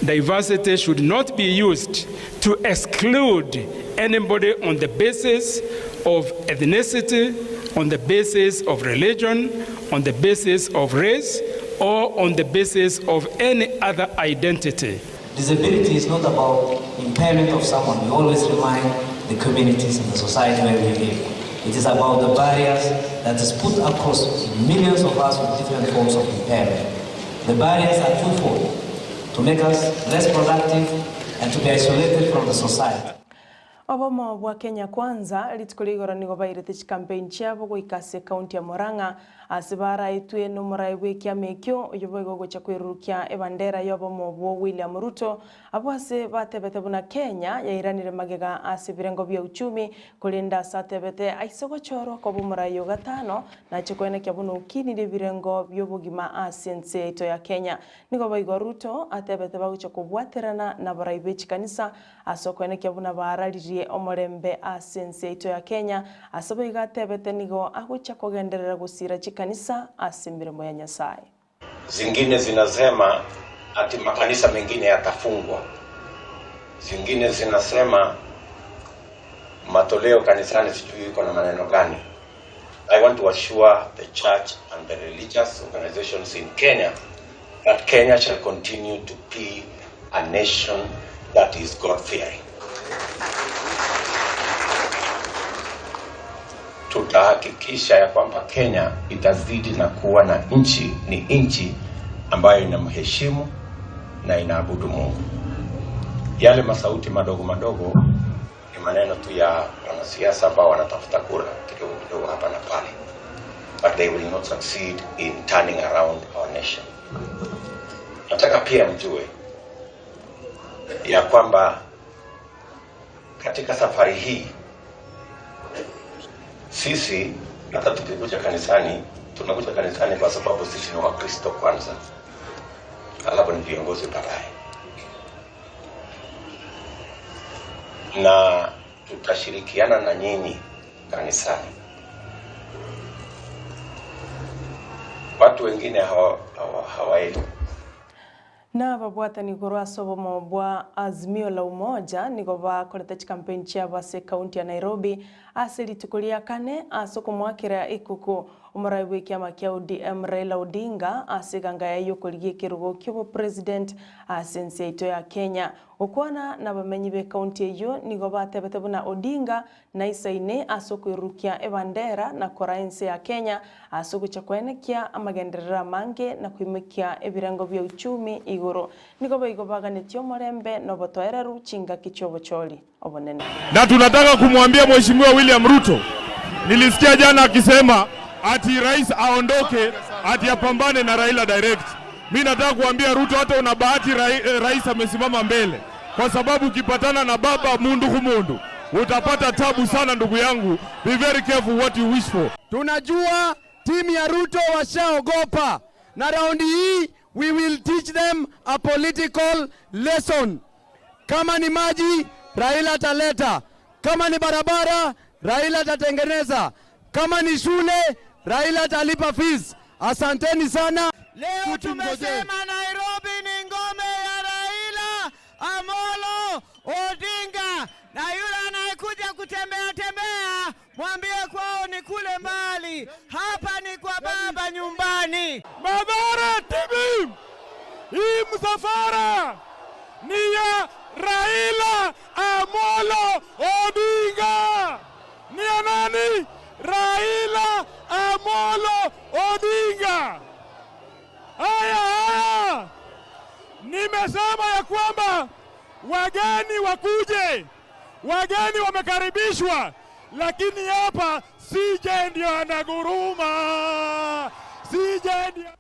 Diversity should not be used to exclude anybody on the basis of ethnicity, on the basis of religion, on the basis of race, or on the basis of any other identity. Disability is not about impairment of someone. We always remind the communities and the society where we live. It is about the barriers that is put across millions of us with different forms of impairment. The barriers are twofold, to make us less productive and to be isolated from the society. Obomo bwa Kenya Kwanza rituko ria igoro nigo bairete chikampeini chiabo goika ase ekaunti ya Murang'a ase baraetwe nomorai bw'ekiama ekio oyio boigo ogocha kwerurukia ebandera y'obomo obwo William Ruto abwo ase batebete buna Kenya yairanire magega ase ebirengo bia uchumi korende ase atebete aise gochorwa koba omorai o gatano nache koenekia buna okinirie ebirengo bi'obogima ase ense yaito ya Kenya. Nigo boigo Ruto atebete bagocha kobwaterana nabarai be chikanisa Ase okoenekia buna baararirie omorembe ase ense yaito ya Kenya, ase boigo atebete nigo agochia kogenderera gosiira chikanisa ase emeremo ya Nyasae. Zingine zinasema ati makanisa mengine yatafungwa, zingine zinasema matoleo kanisani sijui iko na maneno gani. I want to assure the church and the religious organizations in Kenya that Kenya shall continue to be a nation that is God-fearing. Tutahakikisha ya kwamba Kenya itazidi na kuwa na nchi ni nchi ambayo inamheshimu na inaabudu Mungu. Yale masauti madogo madogo ni maneno tu ya wanasiasa ambao wanatafuta kura kidogo kidogo hapa na pale, but they will not succeed in turning around our nation. Nataka pia mjue ya kwamba katika safari hii sisi hata tukikuja kanisani tunakuja kanisani kwa sababu sisi ni Wakristo kwanza, alafu ni viongozi baadaye, na tutashirikiana na nyinyi kanisani. Watu wengine hawaelewi hawa, hawa Nababwatani igoro ase obomo bwa Azimio la Umoja nigo bakorete chicampaign chiabo ase ekaunti ya Nairobi ase rituko ria kane ase okomoakera ekuku omorai bw'ekiama kia ODM Raila Odinga ase eganga yaye y'okorigia ekerogo ki'obopresident ase ense yaito ya Kenya. Gokwana nabamenyi b'ekaunti eyio nigo batebete buna Odinga Naisaine ase okoirurukia ebandera na koraa ense ya Kenya ase ogochia koenekia amagenderero amange na koimokia ebirengo bia uchumi igoro. Nigo boigo baganetie omorembe na obotoereru chingaki chi'obochori obonene. Na tunataka kumwambia Mheshimiwa William Ruto, nilisikia jana akisema ati rais aondoke ati apambane na Raila direct. Mi nataka kuambia Ruto, hata una bahati rais amesimama mbele, kwa sababu ukipatana na baba mundu kumundu utapata tabu sana ndugu yangu. Be very careful what you wish for. Tunajua timu ya Ruto washaogopa, na raundi hii we will teach them a political lesson. Kama ni maji, Raila ataleta. Kama ni barabara, Raila atatengeneza. Kama ni shule, Raila atalipa fees. Asanteni sana. Leo tumesema Nairobi ni ngome ya Raila Amolo Odinga, na yule anayekuja kutembea tembea mwambie kwao ni kule mbali, hapa ni kwa baba nyumbani. Mathare TV, hii msafara ni ya Raila Amolo Odinga. Ni ya nani? Raila Amolo Odinga. Haya haya, nimesema ya kwamba wageni wakuje, wageni wamekaribishwa, lakini hapa CJ ndio anaguruma, CJ ndio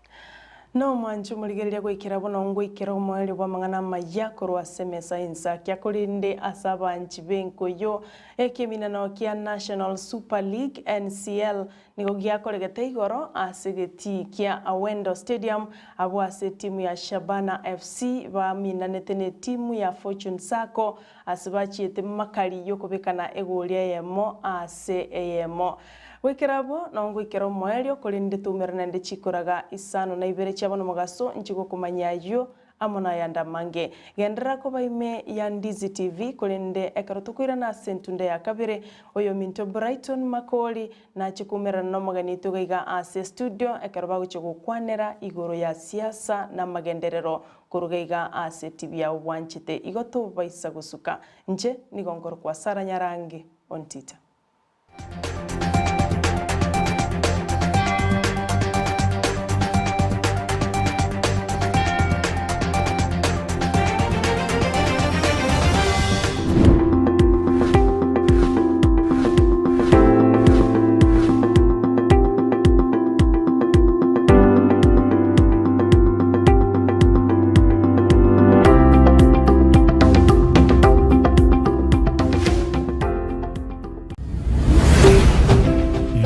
Nomwanche omorigereria goikera bono ngoikera omoerio bw'amang'ana amaya korwa ase emesa y'ensakia korende ase abanchi b'enkoyo ekeminano kia National Super League, NCL, nigo giakoregete igoro ase egetii kia Awendo Stadium abwo ase etimu ya Shabana FC baminanete netimu ya Fortune Sacco ase bachiete makari y'okobekana egori eyemo ase eyemo. Goikera abwo nao ngoikera omoerio, korende toumerane naende chikoraga isano na ibere chiabo nomogaso, inche gokomanyia ayio. amo nayande amange. Genderera koba ime ya Ndizi TV, korende ekero tokoirana ase entunda ya kabere, oyominto Brighton Makori nache koumerana nomogeni oito iga iga ase estudio ekero bagochia gokwanera igoro ya siasa na amagenderero koruga iga ase TV yao bwanchete. Igo tobaisa gosuka. Inche nigo nkorokwa Sarah Nyarangi Ontita.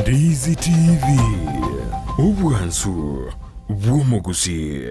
Ndizi TV, obwansu bw'omogusii.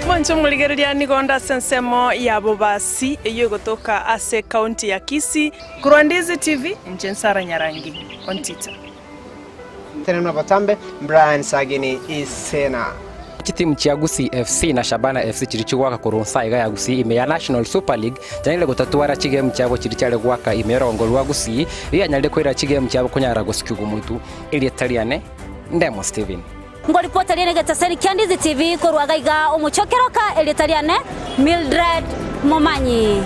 Mwanche omorigereria nigo onde ase ensemo ya Bobasi eyio egotoka ase ekaunti ya Kisii. Korwa Ndizi TV, inche Nsara Nyarangi Ontita. Tenena botambe, Brian Sagini Isena. Chitimu chia Gusii FC na Shabana FC chiria chigoaka korwa nsa iga ya Gusii ime ya National Super League chianyarire gotatwara chigemu chiabo chiria chiare goaka ime y'orongo rwa Gusii rianyarire koira chigemu chiabo konyara gosikigwa omoitu erieta riane Ndemo Steven. Ngoripota riane egetaseri kia Ndizi TV korwa gaiga omochokeroka erieta riane Mildred Momanyi.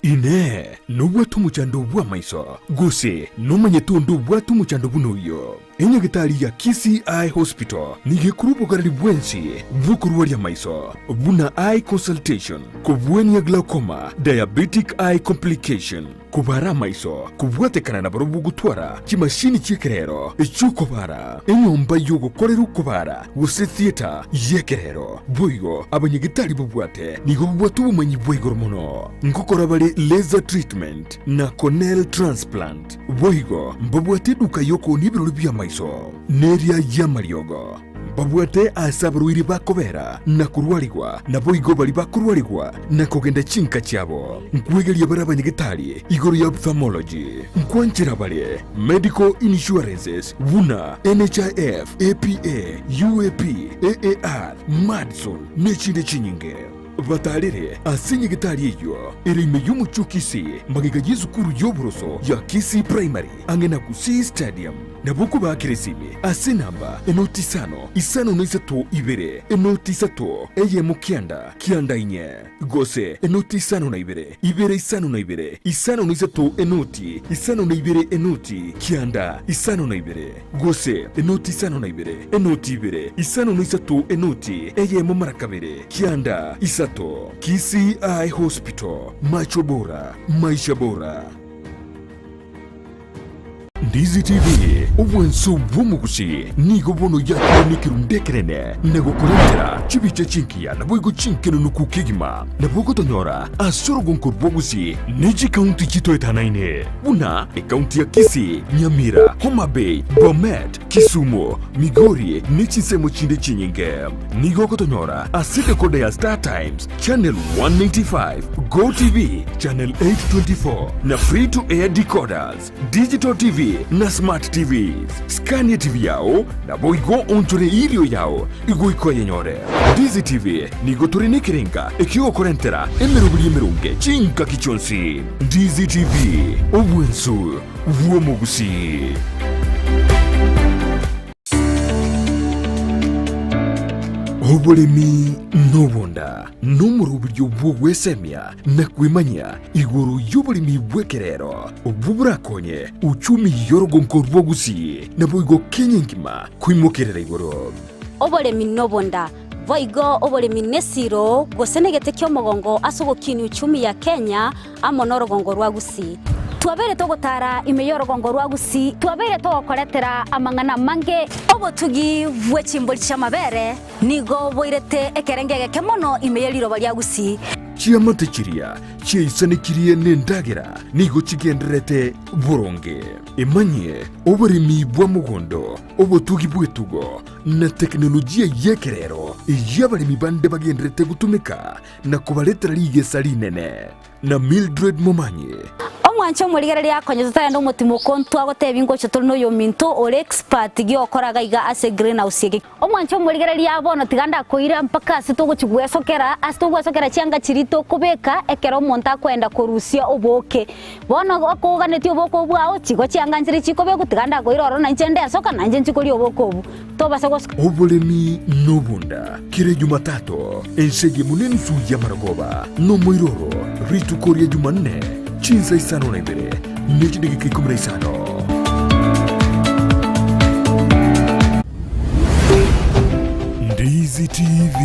Inee! Nobwate omochando bw'amaiso, gose nomanyete onde obwate omochando buna oyio? Enyagitari ya Kisii Eye Hospital nigo ekorwa obogareri bwensi bw'okorwaria amaiso, buna eye consultation, kobwania glaucoma, diabetic eye complication, kobara amaiso, kobwatekana na barobwo gotwara chimashini chi'ekerero chi'okobara, enyomba y'ogokorera okobara gose theatre y'ekerero. Boigo abanyagitari babwate nigo babwate obomanyi bwa igoro mono ngokora bare laser treatment na corneal transplant. Boigo mbabwate eduka y'okoonia ebirori bi'amaiso, neria y'amariogo. Mbabwate aase abarwaire bakobera na korwarigwa, naboigo baria bakorwarigwa na kogenda chinka chiabo. Nkwegeria bare abanyagetari igoro ya ophthalmology. Nkwanchera bare medical insurances buna NHIF, APA, UAP, AAR, Madison, nechinde chinyinge. Batarere ase nyagetari eyio ere ime y'omochie o Kisii, magega y'esukuru y'oboroso ya Kisii Primary, ang'e na Gusii Stadium. Nabo okobaakera esimi ase enamba enoti isano, isano na isato ibere, enoti isato, eyemo kianda, kianda inye, gose enoti isano na ibere, ibere isano na ibere, isano na isato enoti, isano na ibere enoti, kianda, isano na ibere. Gose enoti isano na ibere, enoti ibere, isano na isato enoti eyemo mara kabere, kianda isato. Kisii Eye Hospital, macho bora, maisha bora. Ndizi TV, obwanso bw'omogusi, nigo bono yakire nekerundu ekenene na gokorentera chibicha chingiya naboigo chinkenunuku kegima. Nabo ogotonyora ase orogonko rw'ogusi ne chikaunti chitoetanaine buna ekaunti ya Kisii, Nyamira, Homa Bay, Bomet, Kisumu, Migori ne chinsemo chinde chinyinge. Nigo ogotonyora ase decoder ya Star Times, Channel 195, Go TV, Channel 824 na Free to Air decoders, Digital TV na Smart TVs. Scan TV yao naboigo onchore irio yao igoika oyenyore. Ndizi TV nigo tore nekerenga ekiogokorentera emeroberi emeronge chingaki chionsi. Ndizi TV, obwensu bw'omogusii. Oboremi nobonda nomoroberio bw'ogwesemia na kwemanyia igoro y'oboremi bw'ekerero obwo borakonye uchumi y'orogonko rw'Ogusii naboigo Kenya engima koimokerera igoro. Oboremi nobonda. Boigo oboremi nesiro gose negete ki'omogongo ase ogokinia uchumi ya Kenya amo norogongo rwa Gusii. Twabeire togotara ime y'orogongo rwa Gusii, twabeire togokoretera amang'ana amange. Obotugi bwe chimbori chi'amabere nigo boirete ekerengo egeke mono ime ye riroba ria Gusii. Chiamate chiria chiaisanekirie nendagera nigo chigendererete boronge. Emanyie oboremi bwa mogondo, obotugi bw'etugo, na tekinolojia y'ekerero eyio abaremi bande bagendererete gotumeka na kobaretera rigesa rinene. Na Mildred Momanyi. Omwanche omorigereria akonye totarenda omotimoko ntwagotebia ngocha tore noyominto ore expert giokora gaiga ase greenhouse eke. Omwanche omorigereria bono tiga ndakoira mpaka ase togochi gwesokera ase togwesokera chianga chiria tokobeka ekero omonto akoenda korusia oboke. Bono okoganetie oboke obwo ao chigo chianga nchire chikobekwa tiga ndakoira ororo nainche ndesoka nainche nchikoria oboke obwo tobasa gosoka. Oboremi nobonda kera Ejumatato, ense eyemo nensu y'amarogoba, nomoiroro, rituko ria Jumanne, chinsa isano na ibere ne chidageka ikomi na isano. Ndizi TV,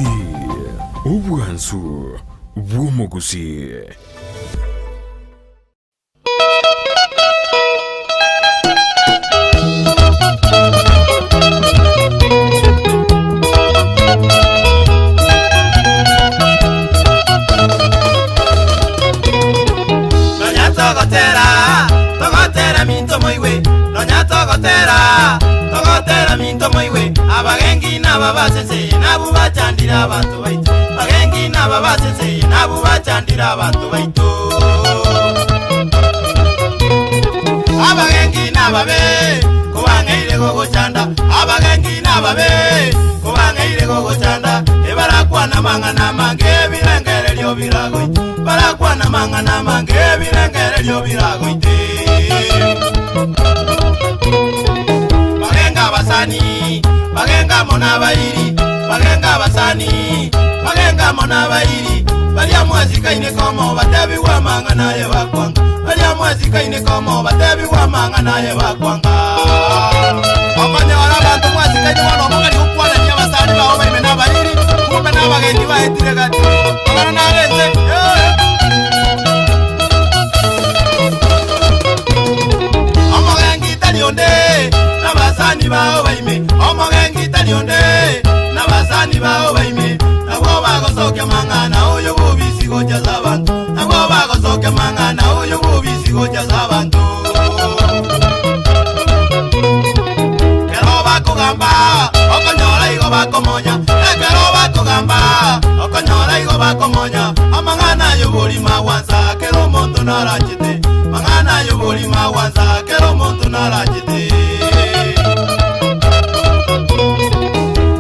obwansu bw'omogusii. Nonya togotera, togotera minto moigwe, nonya togotera, togotera minto moigwe, abagengi naba basense, nabu bachandire abanto baito, abagengi naba basense, nabu bachandire abanto baito. Abagengi nababe, kobang'eire gogochanda, abagengi nababe, kobang'eire gogochanda, ebarakwana mang'ana mange ebirengererio biragoite, barakwana mang'ana mange ebirengererio biragoite. Bagenga abasani, bagenga mona abairi, bagenga abasani, bagenga mona abairi, baria mwasikaine komo batebiwa mang'ana aye bakwanga, baria mwasikaine komo batebiwa mang'ana aye bakwanga. Okonyora abanto mwasikaine bono omogari gokwanania abasani bao baime na abairi, kumbe na abagengi baetire gati, abana nabense, Omogengi tari onde, n'abasani bao baime, omogengi tari onde, n'abasani bao baime, nabwo bagosokia mang'ana oyo bobisi gochaza abanto, nabwo bagosokia mang'ana oyo bobisi gochaza abanto. Kero bakogamba, okonyora igo bakomonya, ekero bakogamba, okonyora igo bakomonya, amang'ana ayo borima gwansa, kero omonto narachete, mang'ana ayo borima gwansa, kero omonto narachete.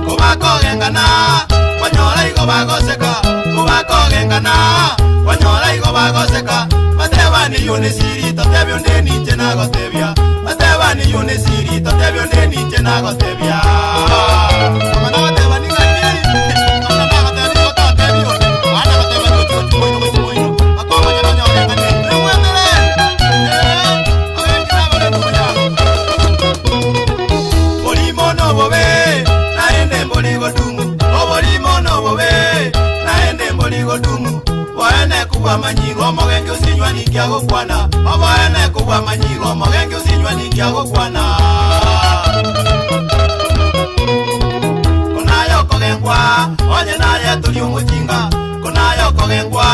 Kobakogengana, kwanyora igo bagoseka, kobakogengana, kwanyora igo bagoseka, batebani yone siri, totebia onde ninche nagotebia, batebani yone siri, totebia onde ninche nagotebia. Mama nagoteba ning'aki, mama nagoteba nigo totebia onde, mwana goteba nigo chigochi moino gochi moino, bakomanya nonyorengane, nimwetere, abengi nabagengi moya. Borimo nobobe, naende mbori godumu, oborimo nobobe, naende mbori godumu, boene kubwamanyirwa omogenge osinywa ninki agokwana, oboene kubwamanyirwa omogenge osinywa ninki agokwana. Konayo okogengwa, onye naye tori omochinga, konayo okogengwa,